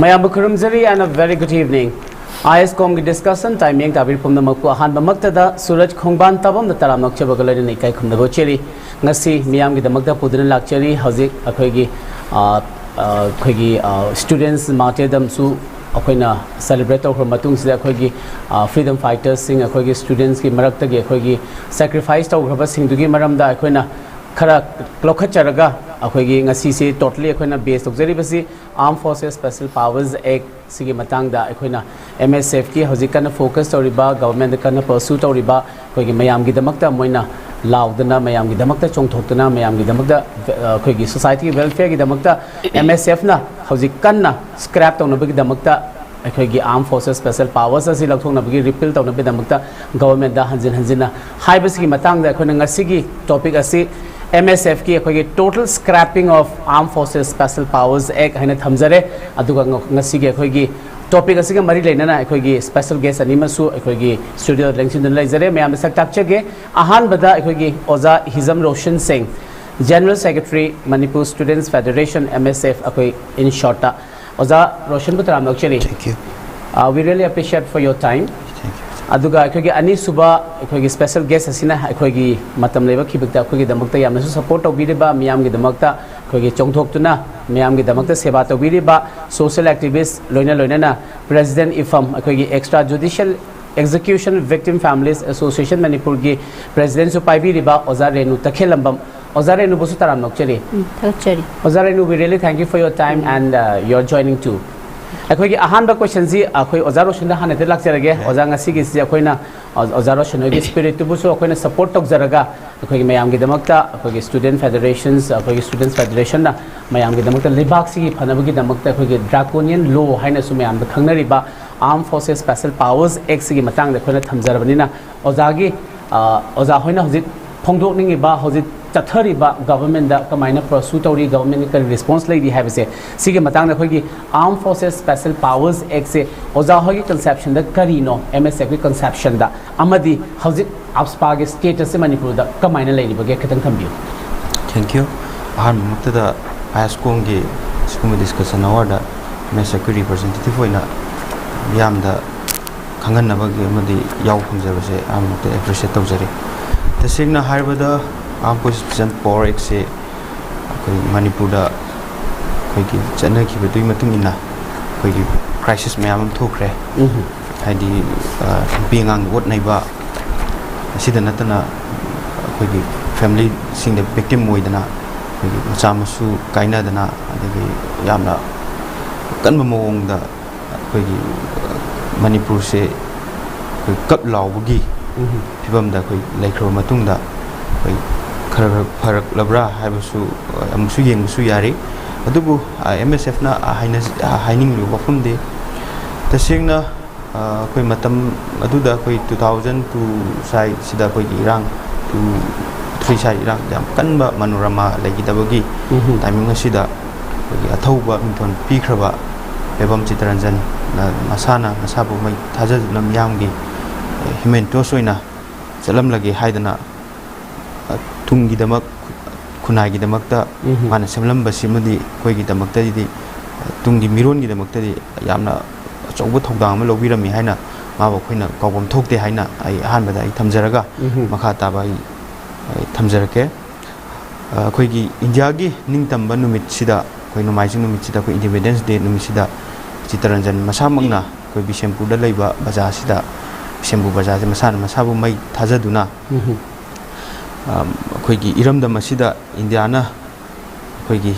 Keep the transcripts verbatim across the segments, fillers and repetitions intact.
ꯃꯌꯥꯝꯕꯨ ꯈꯨꯔꯨꯝꯖꯔꯤ and a very good evening. I S ꯀꯣꯝꯒꯤ ꯗꯤꯁꯀꯁꯟ ꯇꯥꯏꯝ ꯌꯦꯡ ꯇꯥꯕꯤꯔꯤꯕ ꯄꯨꯝꯅꯃꯛꯄꯨ ꯑꯍꯥꯟꯕꯃꯛꯇꯗ ꯁꯨꯔꯖ ꯈꯣꯡꯕꯥꯟ ꯇꯥꯕꯝꯗ ꯇꯔꯥꯝꯅ ꯑꯣꯛꯆꯕꯒ ꯂꯣꯏꯅꯅ ꯏꯀꯥꯏ ꯈꯨꯝꯅꯕ ꯎꯠꯆꯔꯤ꯫ ꯉꯁꯤ ꯃꯤꯌꯥꯝꯒꯤꯗꯃꯛꯇ ꯄꯨꯗꯨꯅ ꯂꯥꯛꯆꯔꯤ꯫ ꯍꯧꯖꯤꯛ ꯑꯩꯈꯣꯏꯒꯤ, ꯑ, ꯑ, ꯑꯩꯈꯣꯏꯒꯤ, ꯑ, ꯁ꯭ꯇꯨꯗꯦꯟꯠꯁ ꯃꯥꯔꯇꯤꯌꯔꯗꯝꯁꯨ ꯑꯩꯈꯣꯏꯅ ꯁꯦꯂꯦꯕ꯭ꯔꯦꯠ ꯇꯧꯈ꯭ꯔꯕ ꯃꯇꯨꯡꯁꯤꯗ ꯑꯩꯈꯣꯏꯒꯤ, ꯑ, ꯐ꯭ꯔꯤꯗꯝ ꯐꯥꯏꯇꯔꯁꯤꯡ, ꯑꯩꯈꯣꯏꯒꯤ ꯁ꯭ꯇꯨꯗꯦꯟꯠꯁꯀꯤ ꯃꯔꯛꯇꯒꯤ ꯑꯩꯈꯣꯏꯒꯤ ꯁꯦꯀ꯭ꯔꯤꯐꯥꯏꯁ ꯇꯧꯈ꯭ꯔꯕꯁꯤꯡꯗꯨꯒꯤ ꯃꯔꯝꯗ ꯑꯩꯈꯣꯏꯅ ꯈꯔ ꯂꯧꯈꯠꯆꯔꯒ ꯑꯩꯈꯣꯏꯒꯤ ꯉꯁꯤꯁꯦ ꯇꯣꯇꯦꯜꯂꯤ ꯑꯩꯈꯣꯏꯅ ꯕꯦꯁ ꯇꯧꯖꯔꯤꯕꯁꯤ Armed Forces Special Powers Act ꯁꯤꯒꯤ ꯃꯇꯥꯡꯗ ꯑꯩꯈꯣꯏꯅ ꯑꯦꯝ ꯑꯦꯁ ꯑꯦꯐꯀꯤ ꯍꯧꯖꯤꯛ ꯀꯟꯅ ꯐꯣꯀꯁ ꯇꯧꯔꯤꯕ, ꯒꯚꯔꯟꯃꯦꯟꯠꯇ ꯀꯟꯅ ꯄꯔꯁꯨ ꯇꯧꯔꯤꯕ, ꯑꯩꯈꯣꯏꯒꯤ ꯃꯌꯥꯝꯒꯤꯗꯃꯛꯇ ꯃꯣꯏꯅ ꯂꯥꯎꯗꯅ, ꯃꯌꯥꯝꯒꯤꯗꯃꯛꯇ ꯆꯣꯡꯊꯣꯛꯇꯨꯅ, ꯃꯌꯥꯝꯒꯤꯗꯃꯛꯇ, ꯑ, ꯑꯩꯈꯣꯏꯒꯤ ꯁꯣꯁꯥꯏꯇꯤꯒꯤ ꯋꯦꯜꯐꯤꯌꯔꯒꯤꯗꯃꯛꯇ ꯑꯦꯝ ꯑꯦꯁ ꯑꯦꯐꯅ ꯍꯧꯖꯤꯛ ꯀꯟꯅ ꯁ꯭ꯀ꯭ꯔꯦꯞ ꯇꯧꯅꯕꯒꯤꯗꯃꯛꯇ, ꯑꯩꯈꯣꯏꯒꯤ Armed Forces Special Powers ꯑꯁꯤ ꯂꯧꯊꯣꯛꯅꯕꯒꯤ, ꯔꯤꯄꯤꯜ ꯇꯧꯅꯕꯒꯤꯗꯃꯛꯇ ꯒꯚꯔꯟꯃꯦꯟꯠꯇ ꯍꯟꯖꯤꯟ ꯍꯟꯖꯤꯟꯅ ꯍꯥꯏꯕꯁꯤꯒꯤ ꯃꯇꯥꯡꯗ ꯑꯩꯈꯣꯏꯅ ꯉꯁꯤꯒꯤ ꯇꯣꯄꯤꯛ ꯑꯁꯤ ꯑꯦꯝ ꯑꯦꯁ ꯑꯦꯐꯀꯤ ꯑꯩꯈꯣꯏꯒꯤ Total Scrapping of Armed Forces Special Powers Act ꯍꯥꯏꯅ ꯊꯝꯖꯔꯦ꯫ ꯑꯗꯨꯒ ꯉ-, ꯉꯁꯤꯒꯤ ꯑꯩꯈꯣꯏꯒꯤ ꯇꯣꯄꯤꯛ ꯑꯁꯤꯒ ꯃꯔꯤ ꯂꯩꯅꯅ ꯑꯩꯈꯣꯏꯒꯤ ꯁ꯭ꯄꯦꯁꯦꯜ ꯒꯦꯁ ꯑꯅꯤ ꯑꯃꯁꯨ ꯑꯩꯈꯣꯏꯒꯤ ꯁ꯭ꯇꯨꯗꯤꯑꯣꯗ ꯂꯦꯡꯁꯤꯟꯗꯨꯅ ꯂꯩꯖꯔꯦ꯫ ꯃꯌꯥꯝꯗ ꯁꯛ ꯇꯥꯛꯆꯒꯦ꯫ ꯑꯍꯥꯟꯕꯗ ꯑꯩꯈꯣꯏꯒꯤ ꯑꯣꯖꯥ Hijam Roshan Singh, general secretary, Manipur students federation, M S F, ꯑꯩꯈꯣꯏ ꯏꯟ ꯁꯣꯔꯠꯇ꯫ ꯑꯣꯖꯥ ꯔꯣꯁꯟꯕꯨ ꯇꯔꯥꯝꯅ ꯑꯣꯛꯆꯔꯤ꯫ Thank you. Uh, we really appreciate for your time. Thank you. ꯑꯗꯨꯒ ꯑꯩꯈꯣꯏꯒꯤ ꯑꯅꯤꯁꯨꯕ ꯑꯩꯈꯣꯏꯒꯤ ꯁ꯭ꯄꯦꯁꯦꯜ ꯒꯦꯁ ꯑꯁꯤꯅ ꯑꯩꯈꯣꯏꯒꯤ ꯃꯇꯝ ꯂꯩꯕ ꯈꯤꯕꯛꯇ ꯑꯩꯈꯣꯏꯒꯤꯗꯃꯛꯇ ꯌꯥꯝꯅꯁꯨ ꯁꯄꯣꯔꯠ ꯇꯧꯕꯤꯔꯤꯕ, ꯃꯤꯌꯥꯝꯒꯤꯗꯃꯛꯇ ꯑꯩꯈꯣꯏꯒꯤ ꯆꯣꯡꯊꯣꯛꯇꯨꯅ ꯃꯤꯌꯥꯝꯒꯤꯗꯃꯛꯇ ꯁꯦꯕꯥ ꯇꯧꯕꯤꯔꯤꯕ ꯁꯣꯁꯤꯌꯦꯜ ꯑꯦꯛꯇꯤꯚꯤꯁ, ꯂꯣꯏꯅ ꯂꯣꯏꯅꯅ ꯄ꯭ꯔꯦꯁꯤꯗꯦꯟꯠ ꯏꯐꯝ, ꯑꯩꯈꯣꯏꯒꯤ Extrajudicial Execution Victim Families Association ꯃꯅꯤꯄꯨꯔꯒꯤ ꯄ꯭ꯔꯦꯁꯤꯗꯦꯟꯠꯁꯨ ꯄꯥꯏꯕꯤꯔꯤꯕ ꯑꯣꯖꯥ ꯔꯦꯅꯨ ꯇꯈꯦꯜꯂꯝꯕꯝ, ꯑꯣꯖꯥ ꯔꯦꯅꯨꯕꯨꯁꯨ ꯇꯔꯥꯝꯅ ꯑꯣꯛꯆꯔꯤ꯫ ꯎꯝ, ꯊꯥꯒꯠꯆꯔꯤ꯫ ꯑꯣꯖꯥ Renu, we really thank you for your time and, uh, your joining too. ꯑꯩꯈꯣꯏꯒꯤ ꯑꯍꯥꯟꯕ ꯀꯣꯏꯁꯟꯁꯤ ꯑꯩꯈꯣꯏ ꯑꯣꯖꯥ ꯔꯣꯁꯟꯗ ꯍꯥꯟꯅ ꯍꯦꯛꯇ ꯂꯥꯛꯆꯔꯒꯦ꯫ ꯑꯣꯖꯥ, ꯉꯁꯤꯒꯤꯁꯤ ꯑꯩꯈꯣꯏꯅ, ꯑ, ꯑꯣꯖꯥ ꯔꯣꯁꯟ ꯍꯣꯏꯒꯤ ꯁ꯭ꯄꯤꯔꯤꯠꯇꯨꯕꯨꯁꯨ ꯑꯩꯈꯣꯏꯅ ꯁꯄꯣꯔꯠ ꯇꯧꯖꯔꯒ, ꯑꯩꯈꯣꯏꯒꯤ ꯃꯌꯥꯝꯒꯤꯗꯃꯛꯇ, ꯑꯩꯈꯣꯏꯒꯤ ꯁ꯭ꯇꯨꯗꯦꯟꯠ ꯐꯦꯗꯔꯦꯁꯟꯁ, ꯑꯩꯈꯣꯏꯒꯤ ꯁ꯭ꯇꯨꯗꯦꯟꯠꯁ ꯐꯦꯗꯔꯦꯁꯟꯅ ꯃꯌꯥꯝꯒꯤꯗꯃꯛꯇ, ꯂꯩꯕꯥꯛꯁꯤꯒꯤ ꯐꯅꯕꯒꯤꯗꯃꯛꯇ ꯑꯩꯈꯣꯏꯒꯤ ꯗ꯭ꯔꯥꯀꯣꯅꯤꯌꯟ ꯂꯣ ꯍꯥꯏꯅꯁꯨ ꯃꯌꯥꯝꯗ ꯈꯪꯅꯔꯤꯕ Armed Forces Special Powers Act ꯁꯤꯒꯤ ꯃꯇꯥꯡꯗ ꯑꯩꯈꯣꯏꯅ ꯊꯝꯖꯔꯕꯅꯤꯅ, ꯑꯣꯖꯥꯒꯤ, ꯑ, ꯑꯣꯖꯥ ꯍꯣꯏꯅ ꯍꯧꯖꯤꯛ ꯐꯣꯡꯗꯣꯛꯅꯤꯡꯉꯤꯕ, ꯍꯧꯖꯤꯛ ꯆꯠꯊꯔꯤꯕ ꯒꯚꯔꯟꯃꯦꯟꯠꯗ ꯀꯃꯥꯏꯅ ꯄꯔꯁꯨ ꯇꯧꯔꯤ, ꯒꯚꯔꯟꯃꯦꯟꯠꯀꯤ ꯀꯔꯤ ꯔꯦꯁꯄꯣꯟꯁ ꯂꯩꯔꯤ ꯍꯥꯏꯕꯁꯦ, ꯁꯤꯒꯤ ꯃꯇꯥꯡꯗ ꯑꯩꯈꯣꯏꯒꯤ Armed Forces Special Powers Act ꯁꯦ ꯑꯣꯖꯥ ꯍꯣꯏꯒꯤ ꯀꯟꯁꯦꯞꯁꯟꯗ ꯀꯔꯤꯅꯣ, ꯑꯦꯝ ꯑꯦꯁ ꯑꯦꯐꯀꯤ ꯀꯟꯁꯦꯞꯁꯟꯗ, ꯑꯃꯗꯤ ꯍꯧꯖꯤꯛ ꯑꯞꯁꯄꯥꯒꯤ ꯁ꯭ꯇꯦꯇꯁꯁꯦ ꯃꯅꯤꯄꯨꯔꯗ ꯀꯃꯥꯏꯅ ꯂꯩꯔꯤꯕꯒꯦ, ꯈꯤꯇꯪ ꯊꯝꯕꯤꯌꯨ꯫ Thank you. ꯑꯍꯥꯟꯕꯃꯛꯇꯗ ꯑꯥꯏ ꯑꯦꯁ ꯀꯣꯝꯒꯤ ꯁꯤꯒꯨꯝꯕ ꯗꯤꯁꯀꯁꯟ ꯑꯋꯥꯔꯗ ꯑꯦꯝ ꯑꯦꯁ ꯑꯦꯐꯀꯤ ꯔꯤꯄ꯭ꯔꯖꯦꯟꯇꯦꯇꯤꯚ ꯑꯣꯏꯅ ꯃꯤꯌꯥꯝꯗ ꯈꯪꯍꯟꯅꯕꯒꯤ ꯑꯃꯗꯤ ꯌꯥꯎꯕ ꯐꯪꯖꯕꯁꯦ ꯑꯍꯥꯟꯕꯃꯛꯇ ꯑꯦꯄ꯭ꯔꯤꯁꯤꯌꯦꯠ ꯇꯧꯖꯔꯤ꯫ ꯇꯁꯦꯡꯅ ꯍꯥꯏꯔꯕꯗ, Armed Forces Prison Power Actꯁꯦ ꯑꯩꯈꯣꯏ ꯃꯅꯤꯄꯨꯔꯗ ꯑꯩꯈꯣꯏꯒꯤ ꯆꯠꯅꯈꯤꯕꯗꯨꯒꯤ ꯃꯇꯨꯡ ꯏꯟꯅ ꯑꯩꯈꯣꯏꯒꯤ ꯀ꯭ꯔꯥꯏꯁꯤꯁ ꯃꯌꯥꯝ ꯑꯃ ꯊꯣꯛꯈ꯭ꯔꯦ꯫ ꯎꯝ꯫ ꯍꯥꯏꯗꯤ, ꯑ, ꯅꯨꯄꯤ ꯑꯉꯥꯡꯒꯤ ꯑꯣꯠ ꯅꯩꯕ, ꯑꯁꯤꯗ ꯅꯠꯇꯅ ꯑꯩꯈꯣꯏꯒꯤ ꯐꯦꯃꯤꯂꯤꯁꯤꯡꯗ ꯚꯤꯛꯇꯤꯝ ꯑꯣꯏꯗꯅ, ꯑꯩꯈꯣꯏꯒꯤ ꯃꯆꯥ ꯃꯁꯨ ꯀꯥꯏꯅꯗꯅ, ꯑꯗꯒꯤ ꯌꯥꯝꯅ ꯑꯀꯟꯕ ꯃꯑꯣꯡꯗ ꯑꯩꯈꯣꯏꯒꯤ ꯃꯅꯤꯄꯨꯔꯁꯦ ꯑꯩꯈꯣꯏ ꯀꯞ ꯂꯥꯎꯕꯒꯤ ꯎꯝ꯫ ꯐꯤꯕꯝꯗ ꯑꯩꯈꯣꯏ ꯂꯩꯈ꯭ꯔꯕ ꯃꯇꯨꯡꯗ, ꯑꯩꯈꯣꯏ ꯈꯔ ꯈꯔ ꯐꯔꯛꯂꯕ꯭ꯔꯥ ꯍꯥꯏꯕꯁꯨ ꯑꯃꯨꯛꯁꯨ ꯌꯦꯡꯕꯁꯨ ꯌꯥꯔꯤ꯫ ꯑꯗꯨꯕꯨ, ꯑ, ꯑꯦꯝ ꯑꯦꯁ ꯑꯦꯐꯅ ꯍꯥꯏꯅ-, ꯍꯥꯏꯅꯤꯡꯂꯤꯕ ꯋꯥꯐꯝꯗꯤ, ꯇꯁꯦꯡꯅ, ꯑ, ꯑꯩꯈꯣꯏ ꯃꯇꯝ ꯑꯗꯨꯗ ꯑꯩꯈꯣꯏ two thousand two ꯁ꯭ꯋꯥꯏꯁꯤꯗ ꯑꯩꯈꯣꯏꯒꯤ ꯏꯔꯥꯡ, two three ꯁ꯭ꯋꯥꯏ ꯏꯔꯥꯡ ꯌꯥꯝ ꯀꯟꯕ ꯃꯅꯣꯔꯃꯥ ꯂꯩꯈꯤꯗꯕꯒꯤ ꯎꯝ꯫ ꯇꯥꯏꯃꯤꯡ ꯑꯁꯤꯗ ꯑꯩꯈꯣꯏꯒꯤ ꯑꯊꯧꯕ ꯃꯤꯡꯊꯣꯟ ꯄꯤꯈ꯭ꯔꯕ ꯐꯦꯕꯝ ꯆꯤꯇꯔꯟꯖꯟꯅ ꯃꯁꯥꯅ ꯃꯁꯥꯕꯨ ꯃꯩ ꯊꯥꯖꯗꯨꯅ ꯃꯤꯌꯥꯝꯒꯤ, ꯑ, ꯍ꯭ꯌꯨꯃꯦꯟꯇꯣꯁ ꯑꯣꯏꯅ ꯆꯠꯂꯝꯂꯒꯦ ꯍꯥꯏꯗꯅ, ꯑ, ꯇꯨꯡꯒꯤꯗꯃꯛ, ꯈꯨꯟꯅꯥꯏꯒꯤꯗꯃꯛꯇ ꯎꯝ꯫ ꯃꯥꯅ ꯁꯦꯝꯂꯝꯕꯁꯤꯃꯗꯤ ꯑꯩꯈꯣꯏꯒꯤꯗꯃꯛꯇꯗꯤ, ꯑ, ꯇꯨꯡꯒꯤ ꯃꯤꯔꯣꯟꯒꯤꯗꯃꯛꯇꯗꯤ ꯌꯥꯝꯅ ꯑꯆꯧꯕ ꯊꯧꯗꯥꯡ ꯑꯃ ꯂꯧꯕꯤꯔꯝꯃꯤ ꯍꯥꯏꯅ ꯃꯥꯕꯨ ꯑꯩꯈꯣꯏꯅ ꯀꯥꯎꯐꯝ ꯊꯣꯛꯇꯦ ꯍꯥꯏꯅ ꯑꯩ ꯑꯍꯥꯟꯕꯗ ꯑꯩ ꯊꯝꯖꯔꯒ, ꯎꯝ꯫ ꯃꯈꯥ ꯇꯥꯕ ꯑꯩ, ꯑꯩ ꯊꯝꯖꯔꯛꯀꯦ꯫ ꯑ, ꯑꯩꯈꯣꯏꯒꯤ ꯏꯟꯗꯤꯌꯥꯒꯤ ꯅꯤꯡꯇꯝꯕ ꯅꯨꯃꯤꯠꯁꯤꯗ, ꯑꯩꯈꯣꯏ ꯅꯣꯡꯃꯥꯏꯖꯤꯡ ꯅꯨꯃꯤꯠꯁꯤꯗ, ꯑꯩꯈꯣꯏ Independence Day ꯅꯨꯃꯤꯠꯁꯤꯗ ꯆꯤꯇꯔꯟꯖꯟ ꯃꯁꯥꯃꯛꯅ ꯑꯩꯈꯣꯏ ꯕꯤꯁꯦꯝꯄꯨꯔꯗ ꯂꯩꯕ ꯕꯖꯥꯔꯁꯤꯗ, ꯕꯤꯁꯦꯝꯄꯨꯔ ꯕꯖꯥꯔꯁꯦ ꯃꯁꯥꯅ ꯃꯁꯥꯕꯨ ꯃꯩ ꯊꯥꯖꯗꯨꯅ, ꯎꯝ꯫ ꯑ, ꯑꯩꯈꯣꯏꯒꯤ ꯏꯔꯝꯗꯝ ꯑꯁꯤꯗ ꯏꯟꯗꯤꯌꯥꯅ ꯑꯩꯈꯣꯏꯒꯤ,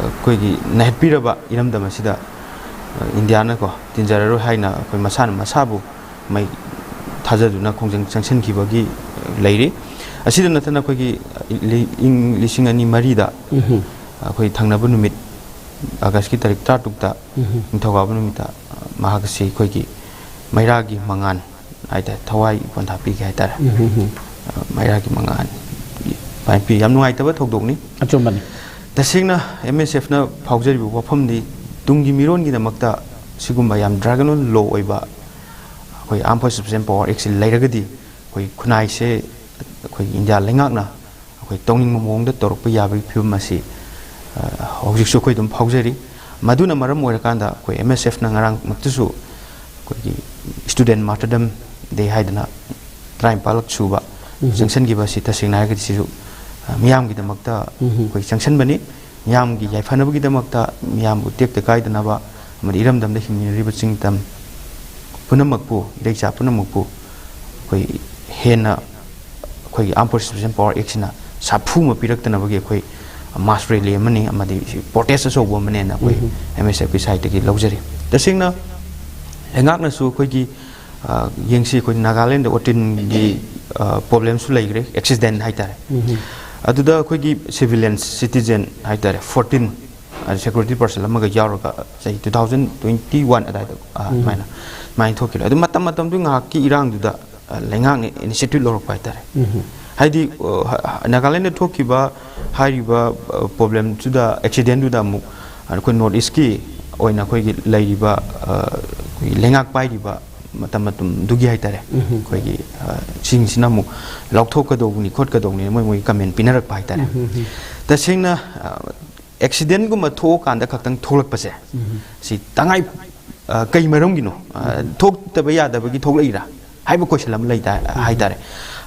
ꯑꯩꯈꯣꯏꯒꯤ ꯅꯩꯍꯠꯄꯤꯔꯕ ꯏꯔꯝꯗꯝ ꯑꯁꯤꯗ, ꯑ, ꯏꯟꯗꯤꯌꯥꯅꯀꯣ ꯇꯤꯟꯖꯔꯔꯣꯏ ꯍꯥꯏꯅ ꯑꯩꯈꯣꯏ ꯃꯁꯥꯅ ꯃꯁꯥꯕꯨ ꯃꯩ ꯊꯥꯖꯗꯨꯅ ꯈꯣꯡꯖꯪ ꯆꯪꯁꯤꯟꯈꯤꯕꯒꯤ ꯂꯩꯔꯤ꯫ ꯑꯁꯤꯗ ꯅꯠꯇꯅ ꯑꯩꯈꯣꯏꯒꯤ ꯂꯤ-, ꯏꯪ ꯂꯤꯁꯤꯡ ꯑꯅꯤ ꯃꯔꯤꯗ ꯎꯝ꯫ ꯑꯩꯈꯣꯏ ꯊꯪꯅꯕ ꯅꯨꯃꯤꯠ ꯑꯥꯒꯁꯀꯤ ꯇꯥꯔꯤꯛ ꯇꯔꯥꯇꯔꯨꯛꯇ, ꯎꯝ꯫ ꯅꯤꯡꯊꯧꯀꯥꯕ ꯅꯨꯃꯤꯠꯇ, ꯑ, ꯃꯍꯥꯛ ꯑꯁꯤ ꯑꯩꯈꯣꯏꯒꯤ ꯃꯩꯔꯥꯒꯤ ꯃꯉꯥꯜ ꯍꯥꯏꯇꯥꯔꯦ, ꯊꯋꯥꯏ ꯄꯣꯟꯊꯥ ꯄꯤꯈꯤ ꯍꯥꯏꯇꯥꯔꯦ꯫ ꯎꯝ, ꯎꯝ, ꯎꯝ꯫ ꯑ, ꯃꯩꯔꯥꯒꯤ ꯃꯉꯥꯜ ꯄꯤ-, ꯌꯥꯝ ꯅꯨꯡꯉꯥꯏꯇꯕ ꯊꯧꯗꯣꯛꯅꯤ꯫ ꯑꯆꯨꯝꯕꯅꯤ꯫ ꯇꯁꯦꯡꯅ ꯑꯦꯝ ꯑꯦꯁ ꯑꯦꯐꯅ ꯐꯥꯎꯖꯔꯤꯕ ꯋꯥꯐꯝꯗꯤ, ꯇꯨꯡꯒꯤ ꯃꯤꯔꯣꯟꯒꯤꯗꯃꯛꯇ ꯁꯤꯒꯨꯝꯕ ꯌꯥꯝ dragon law ꯑꯣꯏꯕ ꯑꯩꯈꯣꯏ Armed Forces Prison Power Actꯁꯤ ꯂꯩꯔꯒꯗꯤ, ꯑꯩꯈꯣꯏ ꯈꯨꯟꯅꯥꯏꯁꯦ ꯑꯩꯈꯣꯏ ꯏꯟꯗꯤꯌꯥ ꯂꯩꯉꯥꯛꯅ ꯑꯩꯈꯣꯏ ꯇꯧꯅꯤꯡꯕ ꯃꯑꯣꯡꯗ ꯇꯧꯔꯛꯄ ꯌꯥꯕꯒꯤ ꯐꯤꯕꯝ ꯑꯁꯤ, ꯑ, ꯍꯧꯖꯤꯛꯁꯨ ꯑꯩꯈꯣꯏ ꯑꯗꯨꯝ ꯐꯥꯎꯖꯔꯤ꯫ ꯃꯗꯨꯅ ꯃꯔꯝ ꯑꯣꯏꯔꯀꯥꯟꯗ ꯑꯩꯈꯣꯏ ꯑꯦꯝ ꯑꯦꯁ ꯑꯦꯐꯅ ꯉꯔꯥꯡꯃꯛꯇꯁꯨ ꯑꯩꯈꯣꯏꯒꯤ Student Martyrdom Day ꯍꯥꯏꯗꯅ ꯇꯔꯥꯅꯤꯄꯥꯜꯂꯛ ꯁꯨꯕ ꯎꯝ꯫ ꯆꯪꯁꯤꯟꯈꯤꯕ ꯑꯁꯤ, ꯇꯁꯦꯡꯅ ꯍꯥꯏꯔꯒꯗꯤ, ꯁꯤꯁꯨ, ꯑ, ꯃꯤꯌꯥꯝꯒꯤꯗꯃꯛꯇ ꯎꯝ꯫ ꯑꯩꯈꯣꯏ ꯆꯪꯁꯤꯟꯕꯅꯤ꯫ ꯃꯤꯌꯥꯝꯒꯤ ꯌꯥꯏꯐꯅꯕꯒꯤꯗꯃꯛꯇ, ꯃꯤꯌꯥꯝꯕꯨ ꯇꯦꯛꯇ ꯀꯥꯏꯗꯅꯕ ꯑꯃꯗꯤ ꯏꯔꯝꯗꯝꯗ ꯍꯤꯡꯃꯤꯟꯅꯔꯤꯕ ꯆꯤꯡ ꯇꯝ ꯄꯨꯝꯅꯃꯛꯄꯨ, ꯏꯔꯩꯆꯥ ꯄꯨꯝꯅꯃꯛꯄꯨ ꯑꯩꯈꯣꯏ ꯍꯦꯟꯅ ꯑꯩꯈꯣꯏꯒꯤ Armed Forces Preservation Power Act ꯁꯤꯅ ꯁꯥꯐꯨ ꯑꯃ ꯄꯤꯔꯛꯇꯅꯕꯒꯤ ꯑꯩꯈꯣꯏ mass rally ꯑꯃꯅꯤ, ꯑꯃꯗꯤ protest ꯑꯆꯧꯕ ꯑꯃꯅꯦꯅ ꯑꯩꯈꯣꯏ ꯎꯝ꯫ ꯑꯦꯝ ꯑꯦꯁ ꯑꯦꯐꯀꯤ ꯁꯥꯏꯠꯇꯒꯤ ꯂꯧꯖꯔꯤ꯫ ꯇꯁꯦꯡꯅ ꯂꯩꯉꯥꯛꯅꯁꯨ ꯑꯩꯈꯣꯏꯒꯤ, ꯑ, ꯌꯦꯡꯁꯤ, ꯑꯩꯈꯣꯏ ꯅꯥꯒꯥꯂꯦꯟꯗ ꯑꯣꯇꯤꯟꯒꯤ, ꯑ, problemꯁꯨ ꯂꯩꯈ꯭ꯔꯦ, accident ꯍꯥꯏꯇꯥꯔꯦ꯫ ꯎꯝ꯫ ꯑꯗꯨꯗ ꯑꯩꯈꯣꯏꯒꯤ civilians, citizen ꯍꯥꯏꯇꯥꯔꯦ, fourteen, ꯑ, security personnel ꯑꯃꯒ ꯌꯥꯎꯔꯒ ꯆꯍꯤ two thousand twenty one ꯑꯗꯥꯏꯗ, ꯑ, ꯎꯝ꯫ ꯑꯗꯨꯃꯥꯏꯅ, ꯑꯗꯨꯃꯥꯏꯅ ꯊꯣꯛꯈꯤꯕ꯫ ꯑꯗꯨ ꯃꯇꯝ ꯃꯇꯝꯗꯨꯒꯤ ꯉꯥꯏꯍꯥꯛꯀꯤ ꯏꯔꯥꯡꯗꯨꯗ, ꯑ, ꯂꯩꯉꯥꯛꯅ initiative ꯂꯧꯔꯛꯄ ꯍꯥꯏꯇꯥꯔꯦ꯫ ꯎꯝ꯫ ꯍꯥꯏꯗꯤ, ꯑ, ꯍ-, ꯅꯥꯒꯥꯂꯦꯟꯗ ꯊꯣꯛꯈꯤꯕ ꯍꯥꯏꯔꯤꯕ, ꯑ, problemꯗꯨꯗ, accidentꯗꯨꯗ ꯑꯃꯨꯛ ꯑꯩꯈꯣꯏ North Eastꯀꯤ ꯑꯣꯏꯅ ꯑꯩꯈꯣꯏꯒꯤ ꯂꯩꯔꯤꯕ, ꯑ, ꯑꯩꯈꯣꯏꯒꯤ ꯂꯩꯉꯥꯛ ꯄꯥꯏꯔꯤꯕ ꯃꯇꯝ ꯃꯇꯝꯗꯨꯒꯤ ꯍꯥꯏꯇꯥꯔꯦ, ꯎꯝ꯫ ꯑꯩꯈꯣꯏꯒꯤ, ꯑ, ꯁꯤꯡꯁꯤꯅ ꯑꯃꯨꯛ ꯂꯧꯊꯣꯛꯀꯗꯧꯕꯅꯤ ꯈꯣꯠꯀꯗꯧꯕꯅꯤ ꯃꯣꯏ ꯃꯣꯏꯒꯤ comment ꯄꯤꯅꯔꯛꯄ ꯍꯥꯏꯇꯥꯔꯦ꯫ ꯎꯝ꯫ ꯇꯁꯦꯡꯅ, ꯑ, accidentꯒꯨꯝꯕ ꯊꯣꯛꯑꯀꯥꯟꯗ ꯈꯛꯇꯪ ꯊꯣꯛꯂꯛꯄꯁꯦ, ꯎꯝ꯫ ꯁꯤ ꯇꯉꯥꯏ-, ꯑ, ꯀꯩ ꯃꯔꯝꯒꯤꯅꯣ? ꯑ, ꯎꯝ꯫ ꯊꯣꯛꯇꯕ ꯌꯥꯗꯕꯒꯤ ꯊꯣꯛꯂꯛꯏꯔꯥ ꯍꯥꯏꯕ question ꯑꯃ ꯂꯩ ꯇꯥ-, ꯎꯝ꯫ ꯍꯥꯏꯇꯥꯔꯦ꯫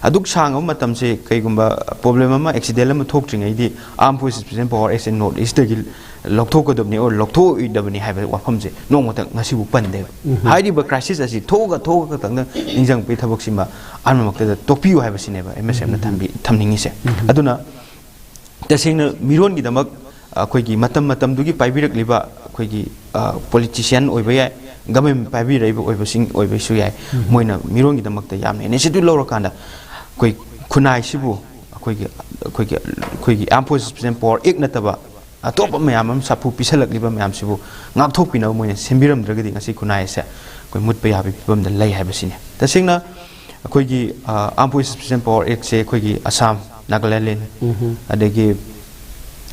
ꯑꯗꯨꯛ ꯁꯥꯡꯉꯕ ꯃꯇꯝꯁꯦ ꯀꯩꯒꯨꯝꯕ problem ꯑꯃ, accident ꯑꯃ ꯊꯣꯛꯇ꯭ꯔꯤꯉꯩꯗꯤ Armed Forces Preservation Power Act say North Eastꯇꯒꯤ ꯂꯧꯊꯣꯛꯀꯗꯕꯅꯤ, or ꯂꯧꯊꯣꯛꯑꯣꯏꯗꯕꯅꯤ ꯍꯥꯏꯕ ꯋꯥꯐꯝꯁꯦ ꯅꯣꯡꯃꯇ ꯉꯁꯤꯕꯨ ꯄꯟꯗꯦꯕ꯫ ꯎꯝ꯫ ꯍꯥꯏꯔꯤꯕ crisis ꯑꯁꯤ ꯊꯣꯛꯑꯒ, ꯊꯣꯛꯑꯒ ꯈꯛꯇꯪꯗ ꯅꯤꯡꯁꯤꯡꯕꯒꯤ ꯊꯕꯛꯁꯤꯃ ꯑꯍꯥꯟꯕꯃꯛꯇꯗ ꯇꯣꯛꯄꯤꯌꯨ ꯍꯥꯏꯕꯁꯤꯅꯦꯕ ꯑꯦꯝ ꯑꯦꯁ ꯑꯦꯐꯅ ꯎꯝ꯫ ꯊꯝꯕꯤ-, ꯊꯝꯅꯤꯡꯉꯤꯁꯦ꯫ ꯎꯝ꯫ ꯑꯗꯨꯅ ꯇꯁꯦꯡꯅ ꯃꯤꯔꯣꯟꯒꯤꯗꯃꯛ ꯑꯩꯈꯣꯏꯒꯤ ꯃꯇꯝ ꯃꯇꯝꯗꯨꯒꯤ ꯄꯥꯏꯕꯤꯔꯛꯂꯤꯕ ꯑꯩꯈꯣꯏꯒꯤ, ꯑ, politician ꯑꯣꯏꯕ ꯌꯥꯏ, government ꯄꯥꯏꯕꯤꯔꯛꯏꯕ ꯑꯣꯏꯕꯁꯤꯡ ꯑꯣꯏꯕꯁꯨ ꯌꯥꯏ꯫ ꯎꯝ꯫ ꯃꯣꯏꯅ ꯃꯤꯔꯣꯟꯒꯤꯗꯃꯛꯇ ꯌꯥꯝꯅ initiative ꯂꯧꯔꯀꯥꯟꯗ ꯑꯩꯈꯣꯏ ꯈꯨꯟꯅꯥꯏꯁꯤꯕꯨ ꯑꯩꯈꯣꯏꯒꯤ, ꯑꯩꯈꯣꯏꯒꯤ, ꯑꯩꯈꯣꯏꯒꯤ Armed Forces Preservation Power Act ꯅꯠꯇꯕ ꯑꯇꯣꯞꯄ ꯃꯌꯥꯝ ꯑꯃ ꯁꯥꯐꯨ ꯄꯤꯁꯜꯂꯛꯂꯤꯕ ꯃꯌꯥꯝꯁꯤꯕꯨ ꯉꯥꯛꯊꯣꯛꯄꯤꯅꯕ ꯃꯣꯏꯅ ꯁꯦꯝꯕꯤꯔꯝꯗ꯭ꯔꯒꯗꯤ ꯉꯁꯤ ꯈꯨꯟꯅꯥꯏ ꯑꯁꯦ ꯑꯩꯈꯣꯏ ꯃꯨꯠꯄ ꯌꯥꯕꯒꯤ ꯐꯤꯕꯝꯗ ꯂꯩ ꯍꯥꯏꯕꯁꯤꯅꯤ꯫ ꯇꯁꯦꯡꯅ ꯑꯩꯈꯣꯏꯒꯤ, ꯑ, Armed Forces Preservation Power Act ꯁꯦ ꯑꯩꯈꯣꯏꯒꯤ ꯑꯁꯥꯝ, ꯅꯥꯒꯥꯂꯦꯟ, ꯎꯝ꯫ ꯑꯗꯒꯤ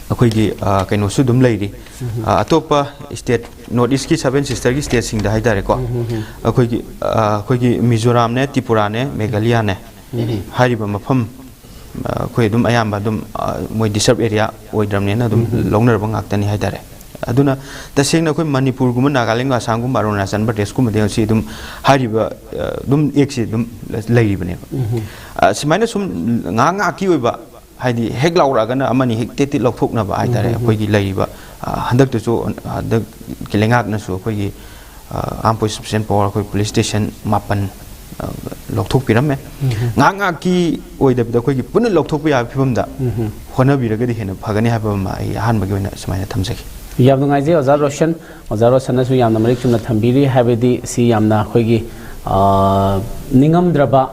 ꯑꯩꯈꯣꯏꯒꯤ, ꯑ, ꯀꯩꯅꯣꯁꯨ ꯑꯗꯨꯝ ꯂꯩꯔꯤ꯫ ꯎꯝ꯫ ꯑ, ꯑꯇꯣꯞꯄ state, North Eastꯀꯤ seven sisterꯒꯤ stateꯁꯤꯡꯗ ꯍꯥꯏꯇꯥꯔꯦꯀꯣ, ꯎꯝ꯫ ꯑꯩꯈꯣꯏꯒꯤ, ꯑ, ꯑꯩꯈꯣꯏꯒꯤ ꯃꯤꯖꯣꯔꯥꯝꯅꯦ, ꯇ꯭ꯔꯤꯄꯨꯔꯥꯅꯦ, ꯃꯦꯘꯥꯂꯌꯥꯅꯦ, ꯎꯝ꯫ ꯍꯥꯏꯔꯤꯕ ꯃꯐꯝ, ꯑ, ꯑꯩꯈꯣꯏ ꯑꯗꯨꯝ ꯑꯌꯥꯝꯕ ꯑꯗꯨꯝ, ꯑ, ꯃꯣꯏ disturbed area ꯑꯣꯏꯗ꯭ꯔꯕꯅꯤꯅ ꯑꯗꯨꯝ ꯎꯝ꯫ ꯂꯧꯅꯔꯕ ꯉꯥꯛꯇꯅꯤ ꯍꯥꯏꯇꯥꯔꯦ꯫ ꯑꯗꯨꯅ ꯇꯁꯦꯡꯅ ꯑꯩꯈꯣꯏ ꯃꯅꯤꯄꯨꯔꯒꯨꯝꯕ, ꯅꯥꯒꯥꯂꯦꯟꯒ ꯑꯁꯥꯝꯒꯨꯝꯕ, ꯑꯔꯨꯅꯥꯆꯜ ꯄ꯭ꯔꯗꯦꯁꯀꯨꯝꯕꯗꯤ ꯉꯁꯤ ꯑꯗꯨꯝ ꯍꯥꯏꯔꯤꯕ ꯑ, ꯑꯗꯨꯝ ꯑꯦꯛꯁꯤ ꯑꯗꯨꯝ ꯂꯩꯔꯤꯕꯅꯦꯕ꯫ ꯑ, ꯁꯨꯃꯥꯏꯅ ꯁꯨꯝ ꯉꯥꯏꯍꯥꯛ ꯉꯥꯏꯍꯥꯛꯀꯤ ꯑꯣꯏꯕ, ꯍꯥꯏꯗꯤ ꯍꯦꯛ ꯂꯥꯎꯔꯛꯑꯒꯅ ꯑꯃꯅꯤ ꯍꯦꯛ ꯇꯦꯠ ꯇꯦꯠ ꯂꯧꯊꯣꯛꯅꯕ ꯍꯥꯏꯇꯥꯔꯦ꯫ ꯑꯩꯈꯣꯏꯒꯤ ꯂꯩꯔꯤꯕ ꯑ, ꯍꯟꯗꯛꯇꯁꯨ ꯍꯟꯗꯛꯀꯤ ꯂꯩꯉꯥꯛꯅꯁꯨ ꯑꯩꯈꯣꯏꯒꯤ ꯑ, armed forces special power ꯑꯩꯈꯣꯏ ꯄꯨꯂꯤꯁ ꯁ꯭ꯇꯦꯁꯟ ꯃꯥꯄꯟ ꯑ, ꯂꯧꯊꯣꯛꯄꯤꯔꯝꯃꯦ꯫ ꯉꯥꯏꯍꯥꯛ ꯉꯥꯏꯍꯥꯛꯀꯤ ꯑꯣꯏꯗꯕꯤꯗ ꯑꯩꯈꯣꯏꯒꯤ ꯄꯨꯟꯅ ꯂꯧꯊꯣꯛꯄ ꯌꯥꯕ ꯐꯤꯕꯝꯗ ꯍꯣꯠꯅꯕꯤꯔꯒꯗꯤ ꯍꯦꯟꯅ ꯐꯒꯅꯤ ꯍꯥꯏꯕ ꯑꯃ ꯑꯩ ꯑꯍꯥꯟꯕꯒꯤ ꯑꯣꯏꯅ ꯁꯨꯃꯥꯏꯅ ꯊꯝꯖꯒꯦ꯫ ꯌꯥꯝ ꯅꯨꯡꯉꯥꯏꯖꯩ ꯑꯣꯖꯥ ꯔꯣꯁꯟ꯫ ꯑꯣꯖꯥ ꯔꯣꯁꯟꯅꯁꯨ ꯌꯥꯝꯅ ꯃꯔꯤꯛ ꯆꯨꯝꯅ ꯊꯝꯕꯤꯔꯤ꯫ ꯍꯥꯏꯕꯗꯤ ꯁꯤ ꯌꯥꯝꯅ ꯑꯩꯈꯣꯏꯒꯤ, ꯑ, ꯅꯤꯡꯉꯝꯗ꯭ꯔꯕ